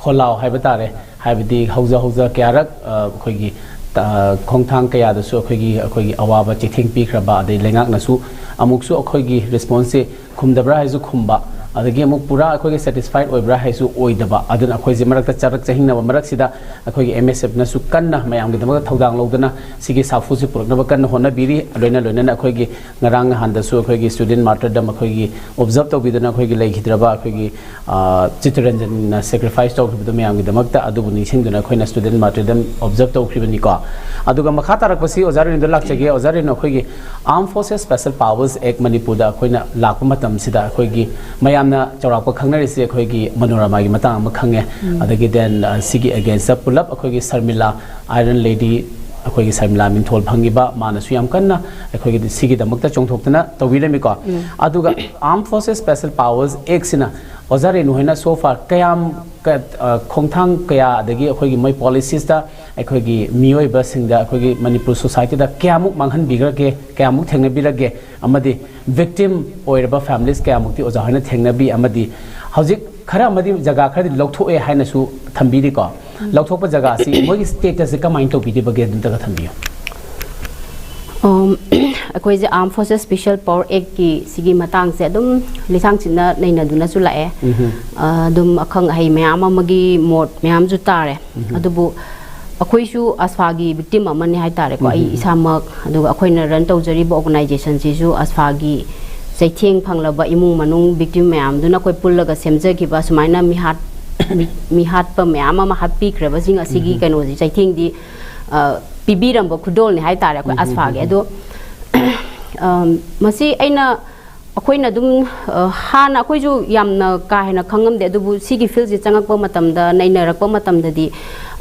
ꯈꯣꯜꯂꯥꯎ ꯍꯥꯏꯕ ꯇꯥꯔꯦ꯫ ꯍꯥꯏꯕꯗꯤ ꯍꯧꯖ ꯍꯧꯖ ꯀꯌꯥꯔꯛ, ꯑ, ꯑꯩꯈꯣꯏꯒꯤ, ꯑ, ꯈꯣꯡꯊꯥꯡ ꯀꯌꯥꯗꯁꯨ ꯑꯩꯈꯣꯏꯒꯤ, ꯑꯩꯈꯣꯏꯒꯤ ꯑꯋꯥꯕ ꯆꯩꯊꯦꯡ ꯄꯤꯈ꯭ꯔꯕ, ꯑꯗꯩ ꯂꯩꯉꯥꯛꯅꯁꯨ ꯑꯃꯨꯛꯁꯨ ꯑꯩꯈꯣꯏꯒꯤ ꯔꯦꯁꯄꯣꯟꯁꯁꯦ ꯈꯨꯝꯗꯕ꯭ꯔꯥ ꯍꯥꯏꯁꯨ ꯈꯨꯝꯕ, ꯑꯗꯒꯤ ꯑꯃꯨꯛ ꯄꯨꯔꯥ ꯑꯩꯈꯣꯏꯒꯤ ꯁꯦꯇꯤꯁꯐꯥꯏꯠ ꯑꯣꯏꯕ꯭ꯔꯥ ꯍꯥꯏꯁꯨ ꯑꯣꯏꯗꯕ꯫ ꯑꯗꯨꯅ ꯑꯩꯈꯣꯏꯁꯦ ꯃꯔꯛꯇ ꯆꯔꯛ ꯆꯍꯤꯡꯅꯕ ꯃꯔꯛꯁꯤꯗ ꯑꯩꯈꯣꯏꯒꯤ ꯑꯦꯝ ꯑꯦꯁ ꯑꯦꯐꯅꯁꯨ ꯀꯟꯅ ꯃꯌꯥꯝꯒꯤꯗꯃꯛꯇ ꯊꯧꯗꯥꯡ ꯂꯧꯗꯨꯅ ꯁꯤꯒꯤ ꯁꯥꯐꯨꯁꯤ ꯄꯨꯔꯛꯅꯕ ꯀꯟꯅ ꯍꯣꯠꯅꯕꯤꯔꯤ꯫ ꯂꯣꯏꯅ ꯂꯣꯏꯅꯅ ꯑꯩꯈꯣꯏꯒꯤ ꯉꯔꯥꯡ ꯅꯍꯥꯟꯗꯁꯨ ꯑꯩꯈꯣꯏꯒꯤ ꯁ꯭ꯇꯨꯗꯦꯟ ꯃꯥꯔꯇꯔꯗꯝ ꯑꯩꯈꯣꯏꯒꯤ ꯑꯣꯕꯖꯔꯕ ꯇꯧꯕꯤꯗꯨꯅ ꯑꯩꯈꯣꯏꯒꯤ ꯂꯩꯈꯤꯗ꯭ꯔꯕ ꯑꯩꯈꯣꯏꯒꯤ, ꯑ, ꯆꯤꯠꯇꯔꯟꯖꯟꯅ ꯁꯦꯀ꯭ꯔꯤꯐꯥꯏꯁ ꯇꯧꯈꯤꯕꯗꯨ ꯃꯌꯥꯝꯒꯤꯗꯃꯛꯇ ꯑꯗꯨꯕꯨ ꯅꯤꯡꯁꯤꯡꯗꯨꯅ ꯑꯩꯈꯣꯏꯅ ꯁ꯭ꯇꯨꯗꯦꯟ ꯃꯥꯔꯇꯔꯗꯝ ꯑꯣꯕꯖꯔꯕ ꯇꯧꯈ꯭ꯔꯤꯕꯅꯤꯀꯣ꯫ ꯑꯗꯨꯒ ꯃꯈꯥ ꯇꯥꯔꯛꯄꯁꯤ ꯑꯣꯖꯥ ꯔꯦꯅꯨꯗ ꯂꯥꯛꯆꯒꯦ꯫ ꯑꯣꯖꯥ ꯔꯦꯅꯨ, ꯑꯩꯈꯣꯏꯒꯤ Armed Forces Special Powers Act ꯃꯅꯤꯄꯨꯔꯗ ꯑꯩꯈꯣꯏꯅ ꯂꯥꯛꯄ ꯃꯇꯝꯁꯤꯗ ꯑꯩꯈꯣꯏꯒꯤ ꯃꯌꯥꯝꯅ ꯆꯥꯎꯔꯥꯛꯄ ꯈꯪꯅꯔꯤꯁꯦ ꯑꯩꯈꯣꯏꯒꯤ ꯃꯅꯣꯔꯃꯥꯒꯤ ꯃꯇꯥꯡ ꯑꯃ ꯈꯪꯉꯦ꯫ ꯑꯗꯒꯤ then, ꯑ, ꯁꯤꯒꯤ against ꯄꯨꯂꯞ ꯑꯩꯈꯣꯏꯒꯤ ꯁꯔꯃꯤꯂꯥ, Iron Lady, ꯑꯩꯈꯣꯏꯒꯤ ꯁꯔꯃꯤꯂꯥ ꯃꯤꯡꯊꯣꯜ ꯐꯪꯉꯤꯕ, ꯃꯥꯅꯁꯨ ꯌꯥꯝ ꯀꯟꯅ ꯑꯩꯈꯣꯏꯒꯤ ꯁꯤꯒꯤꯗꯃꯛꯇ ꯆꯣꯡꯊꯣꯛꯇꯅ ꯇꯧꯕꯤꯔꯝꯃꯤꯀꯣ꯫ ꯑꯗꯨꯒ Armed Forces Special Powers Act ꯁꯤꯅ ꯑꯣꯖꯥ ꯔꯦꯅꯨ ꯍꯣꯏꯅ so far ꯀꯌꯥꯝ ꯀ-, ꯑ, ꯈꯣꯡꯊꯥꯡ ꯀꯌꯥ, ꯑꯗꯒꯤ ꯑꯩꯈꯣꯏꯒꯤ ꯃꯣꯏ ꯄꯣꯂꯤꯁꯤꯁꯇ ꯑꯩꯈꯣꯏꯒꯤ ꯃꯤꯑꯣꯏꯕꯁꯤꯡꯗ, ꯑꯩꯈꯣꯏꯒꯤ ꯃꯅꯤꯄꯨꯔ ꯁꯣꯁꯥꯏꯇꯤꯗ ꯀꯌꯥꯃꯨꯛ ꯃꯥꯡꯍꯟꯕꯤꯈ꯭ꯔꯒꯦ, ꯀꯌꯥꯃꯨꯛ ꯊꯦꯡꯅꯕꯤꯔꯒꯦ, ꯑꯃꯗꯤ ꯚꯤꯛꯇꯤꯝ ꯑꯣꯏꯔꯕ ꯐꯦꯃꯤꯂꯤꯁ ꯀꯌꯥꯃꯨꯛꯇꯤ ꯑꯣꯖꯥ ꯍꯣꯏꯅ ꯊꯦꯡꯅꯕꯤ, ꯑꯃꯗꯤ ꯍꯧꯖꯤꯛ ꯈꯔ ꯑꯃꯗꯤ ꯖꯒꯥ ꯈꯔꯗꯤ ꯂꯧꯊꯣꯛꯑꯦ ꯍꯥꯏꯅꯁꯨ ꯊꯝꯕꯤꯔꯤꯀꯣ꯫ ꯂꯧꯊꯣꯛꯄ ꯖꯒꯥꯁꯤ ꯃꯣꯏꯒꯤ ꯁ꯭ꯇꯦꯇꯁꯁꯤ ꯀꯃꯥꯏꯅ ꯇꯧꯕꯤꯔꯤꯕꯒꯦ ꯑꯗꯨꯝꯇꯒ ꯊꯝꯕꯤꯌꯨ꯫ ꯑꯝ, ꯑꯩꯈꯣꯏꯁꯦ Armed Forces Special Power Act ꯀꯤ ꯁꯤꯒꯤ ꯃꯇꯥꯡꯁꯦ ꯑꯗꯨꯝ ꯂꯤꯁꯥꯡ ꯁꯤꯠꯅ ꯅꯩꯅꯗꯨꯅꯁꯨ ꯂꯥꯛꯑꯦ꯫ ꯑ, ꯑꯗꯨꯝ ꯑꯈꯪ ꯑꯍꯩ ꯃꯌꯥꯝ ꯑꯃꯒꯤ ꯃꯣꯠ ꯃꯌꯥꯝꯁꯨ ꯇꯥꯔꯦ꯫ ꯑꯗꯨꯕꯨ ꯑꯩꯈꯣꯏꯁꯨ ꯑꯁꯐꯥꯒꯤ ꯚꯤꯛꯇꯤꯝ ꯑꯃꯅꯤ ꯍꯥꯏꯇꯥꯔꯦꯀꯣ꯫ ꯑꯩ ꯏꯁꯥꯃꯛ, ꯑꯗꯨꯒ ꯑꯩꯈꯣꯏꯅ ꯔꯟ ꯇꯧꯖꯔꯤꯕ ꯑꯣꯔꯒꯅꯥꯏꯖꯦꯁꯟꯁꯤꯁꯨ ꯑꯁꯐꯥꯒꯤ ꯆꯩꯊꯦꯡ ꯐꯪꯂꯕ ꯏꯃꯨꯡ ꯃꯅꯨꯡ, ꯚꯤꯛꯇꯤꯝ ꯃꯌꯥꯝꯗꯨꯅ ꯑꯩꯈꯣꯏ ꯄꯨꯜꯂꯒ ꯁꯦꯝꯖꯈꯤꯕ ꯁꯨꯃꯥꯏꯅ ꯃꯤꯍꯥꯠ-, ꯃꯤ-, ꯃꯤꯍꯥꯠꯄ ꯃꯌꯥꯝ ꯑꯃ ꯍꯥꯠꯄꯤꯈ꯭ꯔꯕꯁꯤꯡ ꯑꯁꯤꯒꯤ ꯀꯩꯅꯣꯁꯤ, ꯆꯩꯊꯦꯡꯗꯤ, ꯑ, ꯄꯤꯕꯤꯔꯝꯕ ꯈꯨꯗꯣꯜꯅꯤ ꯍꯥꯏꯇꯥꯔꯦ ꯑꯩꯈꯣꯏ ꯑꯁꯐꯥꯒꯤ꯫ ꯑꯗꯣ ꯑꯝ, ꯃꯁꯤ ꯑꯩꯅ, ꯑꯩꯈꯣꯏꯅ ꯑꯗꯨꯝ, ꯑ, ꯍꯥꯟꯅ ꯑꯩꯈꯣꯏꯁꯨ ꯌꯥꯝꯅ ꯀꯥ ꯍꯦꯟꯅ ꯈꯪꯉꯝꯗꯦ, ꯑꯗꯨꯕꯨ ꯁꯤꯒꯤ ꯐꯤꯜꯁꯤ ꯆꯪꯉꯛꯄ ꯃꯇꯝꯗ, ꯅꯩꯅꯔꯛꯄ ꯃꯇꯝꯗꯗꯤ,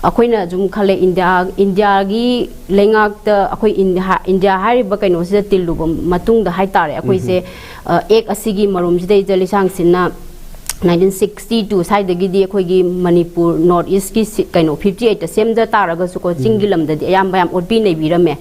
ꯑꯩꯈꯣꯏꯅ ꯁꯨꯝ ꯈꯜꯂꯦ, ꯏꯟꯗꯤꯌꯥ, ꯏꯟꯗꯤꯌꯥꯒꯤ ꯂꯩꯉꯥꯛꯇ ꯑꯩꯈꯣꯏ ꯏꯟꯗꯤꯌꯥ, ꯏꯟꯗꯤꯌꯥ ꯍꯥꯏꯔꯤꯕ ꯀꯩꯅꯣꯁꯤꯗ ꯇꯤꯜꯂꯨꯕ ꯃꯇꯨꯡꯗ ꯍꯥꯏꯇꯥꯔꯦ, ꯑꯩꯈꯣꯏꯁꯦ, ꯑ, ꯑꯦꯛ ꯑꯁꯤꯒꯤ ꯃꯔꯨꯝꯁꯤꯗꯩꯗ ꯂꯤꯁꯥꯡꯁꯤꯟꯅ nineteen sixty two ꯁ꯭ꯋꯥꯏꯗꯒꯤꯗꯤ ꯑꯩꯈꯣꯏꯒꯤ ꯃꯅꯤꯄꯨꯔ North East ꯀꯤ ꯁꯤ-, ꯀꯩꯅꯣ, fifty eight ꯇ ꯁꯦꯝꯖ ꯇꯥꯔꯒꯁꯨꯀꯣ, ꯆꯤꯡꯒꯤ ꯂꯝꯗꯗꯤ ꯑꯌꯥꯝꯕ ꯌꯥꯝ ꯑꯣꯠꯄꯤ ꯅꯩꯕꯤꯔꯝꯃꯦ꯫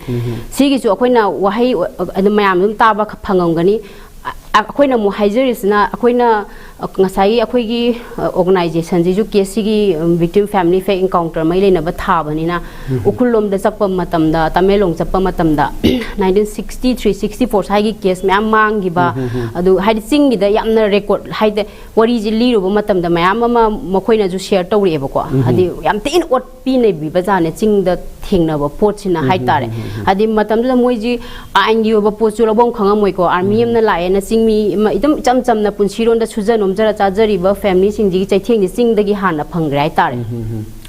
ꯁꯤꯒꯤꯁꯨ ꯑꯩꯈꯣꯏꯅ ꯋꯥꯍꯩ, ꯑ, ꯑꯗꯨ ꯃꯌꯥꯝ ꯑꯗꯨꯝ ꯇꯥꯕ ꯈ-, ꯐꯪꯉꯝꯒꯅꯤ꯫ ꯑ-, ꯑ-, ꯑꯩꯈꯣꯏꯅ ꯑꯃꯨꯛ ꯍꯥꯏꯖꯔꯤꯁꯤꯅ, ꯑꯩꯈꯣꯏꯅ, ꯑ, ꯉꯁꯥꯏꯒꯤ ꯑꯩꯈꯣꯏꯒꯤ, ꯑ, organization ꯁꯤꯁꯨ ꯀꯦꯁ ꯁꯤꯒꯤ, ꯎꯝ, victim family fake encounter ꯃꯔꯤ ꯂꯩꯅꯕ ꯊꯥꯕꯅꯤꯅ, ꯎꯈ꯭ꯔꯨꯜ ꯂꯣꯝꯗ ꯆꯠꯄ ꯃꯇꯝꯗ, ꯇꯃꯦꯡꯂꯣꯡ ꯆꯠꯄ ꯃꯇꯝꯗ, nineteen sixty three, sixty four ꯁ꯭ꯋꯥꯏꯒꯤ ꯀꯦꯁ ꯃꯌꯥꯝ ꯃꯥꯡꯈꯤꯕ, ꯑꯗꯨ ꯍꯥꯏꯗꯤ ꯆꯤꯡꯒꯤꯗ ꯌꯥꯝꯅ ꯔꯦꯀꯣꯔꯠ ꯍꯥꯏꯗꯤ ꯋꯥꯔꯤꯁꯦ ꯂꯤꯔꯨꯕ ꯃꯇꯝꯗ ꯃꯌꯥꯝ ꯑꯃ ꯃꯈꯣꯏꯅꯁꯨ ꯁꯤꯌꯔ ꯇꯧꯔꯛꯑꯦꯕꯀꯣ꯫ ꯍꯥꯏꯗꯤ ꯌꯥꯝ ꯊꯤꯅ ꯑꯣꯠꯄꯤ ꯅꯩꯕꯤꯕ ꯖꯥꯠꯅꯦ ꯆꯤꯡꯗ ꯊꯦꯡꯅꯕ ꯄꯣꯠꯁꯤꯅ ꯍꯥꯏꯇꯥꯔꯦ꯫ ꯍꯥꯏꯗꯤ ꯃꯇꯝꯗꯨꯗ ꯃꯣꯏꯁꯤ ꯑꯥꯏꯟꯒꯤ ꯑꯣꯏꯕ ꯄꯣꯠꯁꯨ ꯂꯧꯐꯝ ꯈꯪꯉꯝꯃꯣꯏꯀꯣ꯫ ꯑꯥꯔꯃꯤ ꯑꯃꯅ ꯂꯥꯛꯑꯦꯅ ꯆꯤꯡꯃꯤ ꯑꯃ ꯏꯆꯝ ꯆꯝꯅ ꯄꯨꯟꯁꯤꯔꯣꯟꯗ ꯁꯨꯖ ꯅꯣꯝꯖꯔ ꯆꯥꯖꯔꯤꯕ ꯐꯦꯃꯤꯂꯤꯁꯤꯡꯁꯤꯒꯤ ꯆꯩꯊꯦꯡꯁꯦ ꯆꯤꯡꯗꯒꯤ ꯍꯥꯟꯅ ꯐꯪꯈ꯭ꯔꯦ ꯍꯥꯏꯇꯥꯔꯦ꯫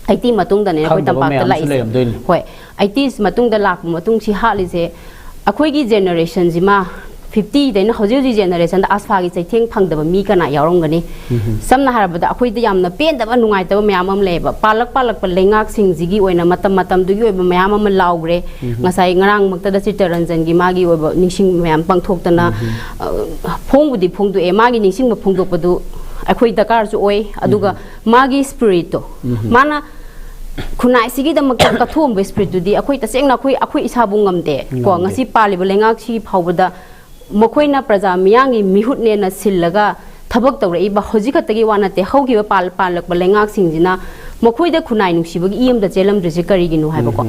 ꯑꯩꯇꯤ ꯃꯇꯨꯡꯗꯅꯦ ꯑꯩꯈꯣꯏ ꯈꯪꯗꯕ ꯇꯝꯄꯥꯛꯇ ꯃꯌꯥꯝꯁꯨ ꯂꯥꯛꯏꯁꯦ꯫ ꯂꯩꯔꯝꯗꯣꯏꯅꯤ꯫ ꯍꯣꯏ, ꯑꯩꯇꯤꯁ ꯃꯇꯨꯡꯗ ꯂꯥꯛꯄ ꯃꯇꯨꯡ ꯁꯤ ꯍꯥꯠꯂꯤꯁꯦ ꯑꯩꯈꯣꯏꯒꯤ ꯖꯦꯅꯦꯔꯦꯁꯟꯁꯤꯃ, ꯐꯤꯐꯇꯤꯗꯩꯅ ꯍꯧꯖꯤꯛ ꯍꯧꯖꯤꯛ ꯖꯦꯅꯦꯔꯦꯁꯟꯗ ꯑꯁꯐꯥꯒꯤ ꯆꯩꯊꯦꯡ ꯐꯪꯗꯕ ꯃꯤ ꯀꯅꯥ ꯌꯥꯎꯔꯝꯒꯅꯤ? ꯁꯝꯅ ꯍꯥꯏꯔꯕꯗ ꯑꯩꯈꯣꯏꯗ ꯌꯥꯝꯅ ꯄꯦꯟꯗꯕ, ꯅꯨꯡꯉꯥꯏꯇꯕ ꯃꯌꯥꯝ ꯑꯃ ꯂꯩꯌꯦꯕ꯫ ꯄꯥꯜꯂꯛ ꯄꯥꯜꯂꯛꯄ ꯂꯩꯉꯥꯛꯁꯤꯡꯁꯤꯒꯤ ꯑꯣꯏꯅ ꯃꯇꯝ ꯃꯇꯝꯗꯨꯒꯤ ꯑꯣꯏꯕ ꯃꯌꯥꯝ ꯑꯃ ꯂꯥꯎꯈ꯭ꯔꯦ꯫ ꯉꯁꯥꯏ ꯉꯔꯥꯡꯃꯛꯇꯗ ꯆꯤꯇꯔꯟꯖꯟꯒꯤ ꯃꯥꯒꯤ ꯑꯣꯏꯕ ꯅꯤꯡꯁꯤꯡ ꯃꯌꯥꯝ ꯄꯥꯡꯊꯣꯛꯇꯅ, ꯑ, ꯐꯣꯡꯕꯨꯗꯤ ꯐꯣꯡꯗꯣꯛꯑꯦ꯫ ꯃꯥꯒꯤ ꯅꯤꯡꯁꯤꯡꯕ ꯐꯣꯡꯗꯣꯛꯄꯗꯨ ꯑꯩꯈꯣꯏ ꯗꯔꯀꯥꯔꯁꯨ ꯑꯣꯏ꯫ ꯑꯗꯨꯒ ꯃꯥꯒꯤ ꯁ꯭ꯄꯤꯔꯤꯠꯇꯣ, ꯃꯥꯅ ꯈꯨꯟꯅꯥꯏꯁꯤꯒꯤꯗꯃꯛꯇ ꯀꯠꯊꯣꯛꯑꯝꯕ ꯁ꯭ꯄꯤꯔꯤꯠꯇꯨꯗꯤ ꯑꯩꯈꯣꯏ ꯇꯁꯦꯡꯅ ꯑꯩꯈꯣꯏ, ꯑꯩꯈꯣꯏ ꯏꯁꯥꯕꯨ ꯉꯝꯗꯦ꯫ ꯀꯣ, ꯉꯝꯗꯦ꯫ ꯉꯁꯤ ꯄꯥꯜꯂꯤꯕ ꯂꯩꯉꯥꯛꯁꯤ ꯐꯥꯎꯕꯗ ꯃꯈꯣꯏꯅ ꯄ꯭ꯔꯖꯥ ꯃꯤꯌꯥꯝꯒꯤ ꯃꯤꯍꯨꯠꯅꯦꯅ ꯁꯤꯜꯂꯒ ꯊꯕꯛ ꯇꯧꯔꯛꯏꯕ ꯍꯧꯖꯤꯛ ꯈꯛꯇꯒꯤ ꯋꯥ ꯅꯠꯇꯦ, ꯍꯧꯈꯤꯕ ꯄꯥꯜ-, ꯄꯥꯜꯂꯛꯄ ꯂꯩꯉꯥꯛꯁꯤꯡꯁꯤꯅ ꯃꯈꯣꯏꯗ ꯈꯨꯟꯅꯥꯏ ꯅꯨꯡꯁꯤꯕꯒꯤ ꯏ ꯑꯃꯗ ꯆꯦꯜꯂꯝꯗ꯭ꯔꯤꯁꯦ ꯀꯔꯤꯒꯤꯅꯣ ꯍꯥꯏꯕꯀꯣ꯫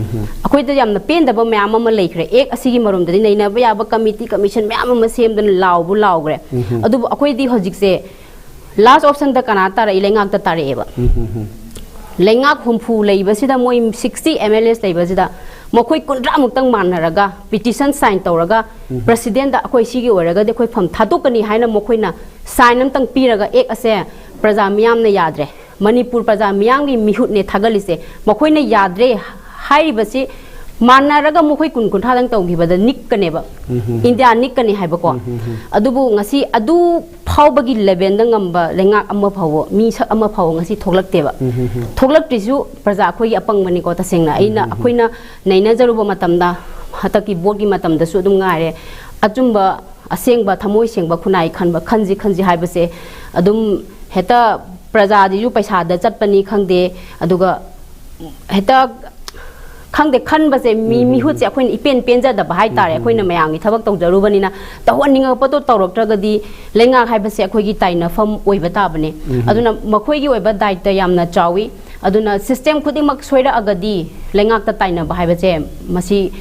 ꯑꯩꯈꯣꯏꯗ ꯌꯥꯝꯅ ꯄꯦꯟꯗꯕ ꯃꯌꯥꯝ ꯑꯃ ꯂꯩꯈ꯭ꯔꯦ꯫ ꯑꯦꯛ ꯑꯁꯤꯒꯤ ꯃꯔꯝꯗꯗꯤ ꯅꯩꯅꯕ ꯌꯥꯕ ꯀꯃꯤꯇꯤ, ꯀꯃꯤꯁꯟ ꯃꯌꯥꯝ ꯑꯃ ꯁꯦꯝꯗꯅ ꯂꯥꯎꯕꯨ ꯂꯥꯎꯈ꯭ꯔꯦ꯫ ꯑꯗꯨꯕꯨ ꯑꯩꯈꯣꯏꯗꯤ ꯍꯧꯖꯤꯛꯁꯦ ꯂꯥꯁ ꯑꯣꯞꯁꯟꯗ ꯀꯅꯥ ꯇꯥꯔꯛꯏ? ꯂꯩꯉꯥꯛꯇ ꯇꯥꯔꯛꯑꯦꯕ꯫ ꯂꯩꯉꯥꯛ ꯍꯨꯝꯐꯨ ꯂꯩꯕꯁꯤꯗ ꯃꯣꯏ ꯁꯤꯛꯁꯇꯤ ꯑꯦꯝ ꯑꯦꯜ ꯑꯦꯁ ꯂꯩꯕꯁꯤꯗ ꯃꯈꯣꯏ ꯀꯨꯟꯊ꯭ꯔꯥꯃꯨꯛꯇꯪ ꯃꯥꯟꯅꯔꯒ ꯄꯤꯇꯤꯁꯟ ꯁꯥꯏꯟ ꯇꯧꯔꯒ, ꯄ꯭ꯔꯁꯤꯗꯦꯟꯗ ꯑꯩꯈꯣꯏ ꯁꯤꯒꯤ ꯑꯣꯏꯔꯒꯗꯤ ꯑꯩꯈꯣꯏ ꯐꯝ ꯊꯥꯗꯣꯛꯀꯅꯤ ꯍꯥꯏꯅ ꯃꯈꯣꯏꯅ ꯁꯥꯏꯟ ꯑꯃꯇꯪ ꯄꯤꯔꯒ, ꯑꯦꯛ ꯑꯁꯦ ꯄ꯭ꯔꯖꯥ ꯃꯤꯌꯥꯝꯅ ꯌꯥꯗ꯭ꯔꯦ, ꯃꯅꯤꯄꯨꯔ ꯄ꯭ꯔꯖꯥ ꯃꯤꯌꯥꯝꯒꯤ ꯃꯤꯍꯨꯠꯅꯦ ꯊꯥꯒꯠꯂꯤꯁꯦ, ꯃꯈꯣꯏꯅ ꯌꯥꯗ꯭ꯔꯦ ꯍꯥꯏꯔꯤꯕꯁꯤ ꯃꯥꯟꯅꯔꯒ ꯃꯈꯣꯏ ꯀꯨꯟ ꯀꯨꯟꯊ꯭ꯔꯥꯗꯪ ꯇꯧꯈꯤꯕꯗ ꯅꯤꯛꯀꯅꯦꯕ꯫ ꯎꯝ, ꯍꯝ, ꯍꯝ꯫ ꯏꯟꯗꯤꯌꯥ ꯅꯤꯛꯀꯅꯤ ꯍꯥꯏꯕꯀꯣ꯫ ꯎꯝ, ꯍꯝ, ꯍꯝ꯫ ꯑꯗꯨꯕꯨ ꯉꯁꯤ ꯑꯗꯨ ꯐꯥꯎꯕꯒꯤ ꯂꯦꯚꯦꯜꯗ ꯉꯝꯕ ꯂꯩꯉꯥꯛ ꯑꯃ ꯐꯥꯎꯕ, ꯃꯤꯁꯛ ꯑꯃ ꯐꯥꯎꯕ ꯉꯁꯤ ꯊꯣꯛꯂꯛꯇꯦꯕ꯫ ꯎꯝ, ꯍꯝ, ꯍꯝ꯫ ꯊꯣꯛꯂꯛꯇ꯭ꯔꯤꯁꯨ ꯄ꯭ꯔꯖꯥ ꯑꯩꯈꯣꯏꯒꯤ ꯑꯄꯪꯕꯅꯤꯀꯣ꯫ ꯇꯁꯦꯡꯅ ꯑꯩꯅ, ꯎꯝ, ꯍꯝ, ꯍꯝ꯫ ꯑꯩꯈꯣꯏꯅ ꯅꯩꯅꯖꯔꯨꯕ ꯃꯇꯝꯗ, ꯍꯟꯗꯛꯀꯤ ꯕꯣꯔꯗꯀꯤ ꯃꯇꯝꯗꯁꯨ ꯑꯗꯨꯝ ꯉꯥꯏꯔꯦ, ꯑꯆꯨꯝꯕ, ꯑꯁꯦꯡꯕ, ꯊꯃꯣꯏ ꯁꯦꯡꯕ ꯈꯨꯟꯅꯥꯏ ꯈꯟꯕ, ꯈꯟꯁꯤ, ꯈꯟꯁꯤ ꯍꯥꯏꯕꯁꯦ ꯑꯗꯨꯝ ꯍꯦꯛꯇ ꯄ꯭ꯔꯖꯥꯁꯤꯁꯨ ꯄꯩꯁꯥꯗ ꯆꯠꯄꯅꯤ ꯈꯪꯗꯦ, ꯑꯗꯨꯒ ꯍꯦꯛꯇ ꯈꯪꯗꯦ, ꯈꯟꯕꯁꯦ, ꯃꯤ, ꯎꯝ, ꯎꯝ, ꯃꯤꯍꯨꯠꯁꯦ ꯎꯝ꯫ ꯑꯩꯈꯣꯏꯅ ꯏꯄꯦꯟ ꯄꯦꯟꯖꯗꯕ ꯍꯥꯏꯇꯥꯔꯦ꯫ ꯎꯝ, ꯎꯝ, ꯑꯩꯈꯣꯏꯅ ꯎꯝ꯫ ꯃꯌꯥꯝꯒꯤ ꯊꯕꯛ ꯇꯧꯖꯔꯨꯕꯅꯤꯅ ꯇꯧꯍꯟꯅꯤꯡꯉꯛꯄꯗꯣ ꯇꯧꯔꯛꯇ꯭ꯔꯒꯗꯤ ꯂꯩꯉꯥꯛ ꯍꯥꯏꯕꯁꯦ ꯑꯩꯈꯣꯏꯒꯤ ꯇꯥꯏꯅꯐꯝ ꯑꯣꯏꯕ ꯇꯥꯕꯅꯦ꯫ ꯎꯝ, ꯎꯝ꯫ ꯑꯗꯨꯅ ꯃꯈꯣꯏꯒꯤ ꯑꯣꯏꯕ ꯗꯥꯏꯇ ꯌꯥꯝꯅ ꯆꯥꯎꯏ꯫ ꯑꯗꯨꯅ ꯁꯤꯁꯇꯦꯝ ꯈꯨꯗꯤꯡꯃꯛ ꯁꯣꯏꯔꯛꯑꯒꯗꯤ ꯂꯩꯉꯥꯛꯇ ꯇꯥꯏꯅꯕ ꯍꯥꯏꯕꯁꯦ ꯃꯁꯤ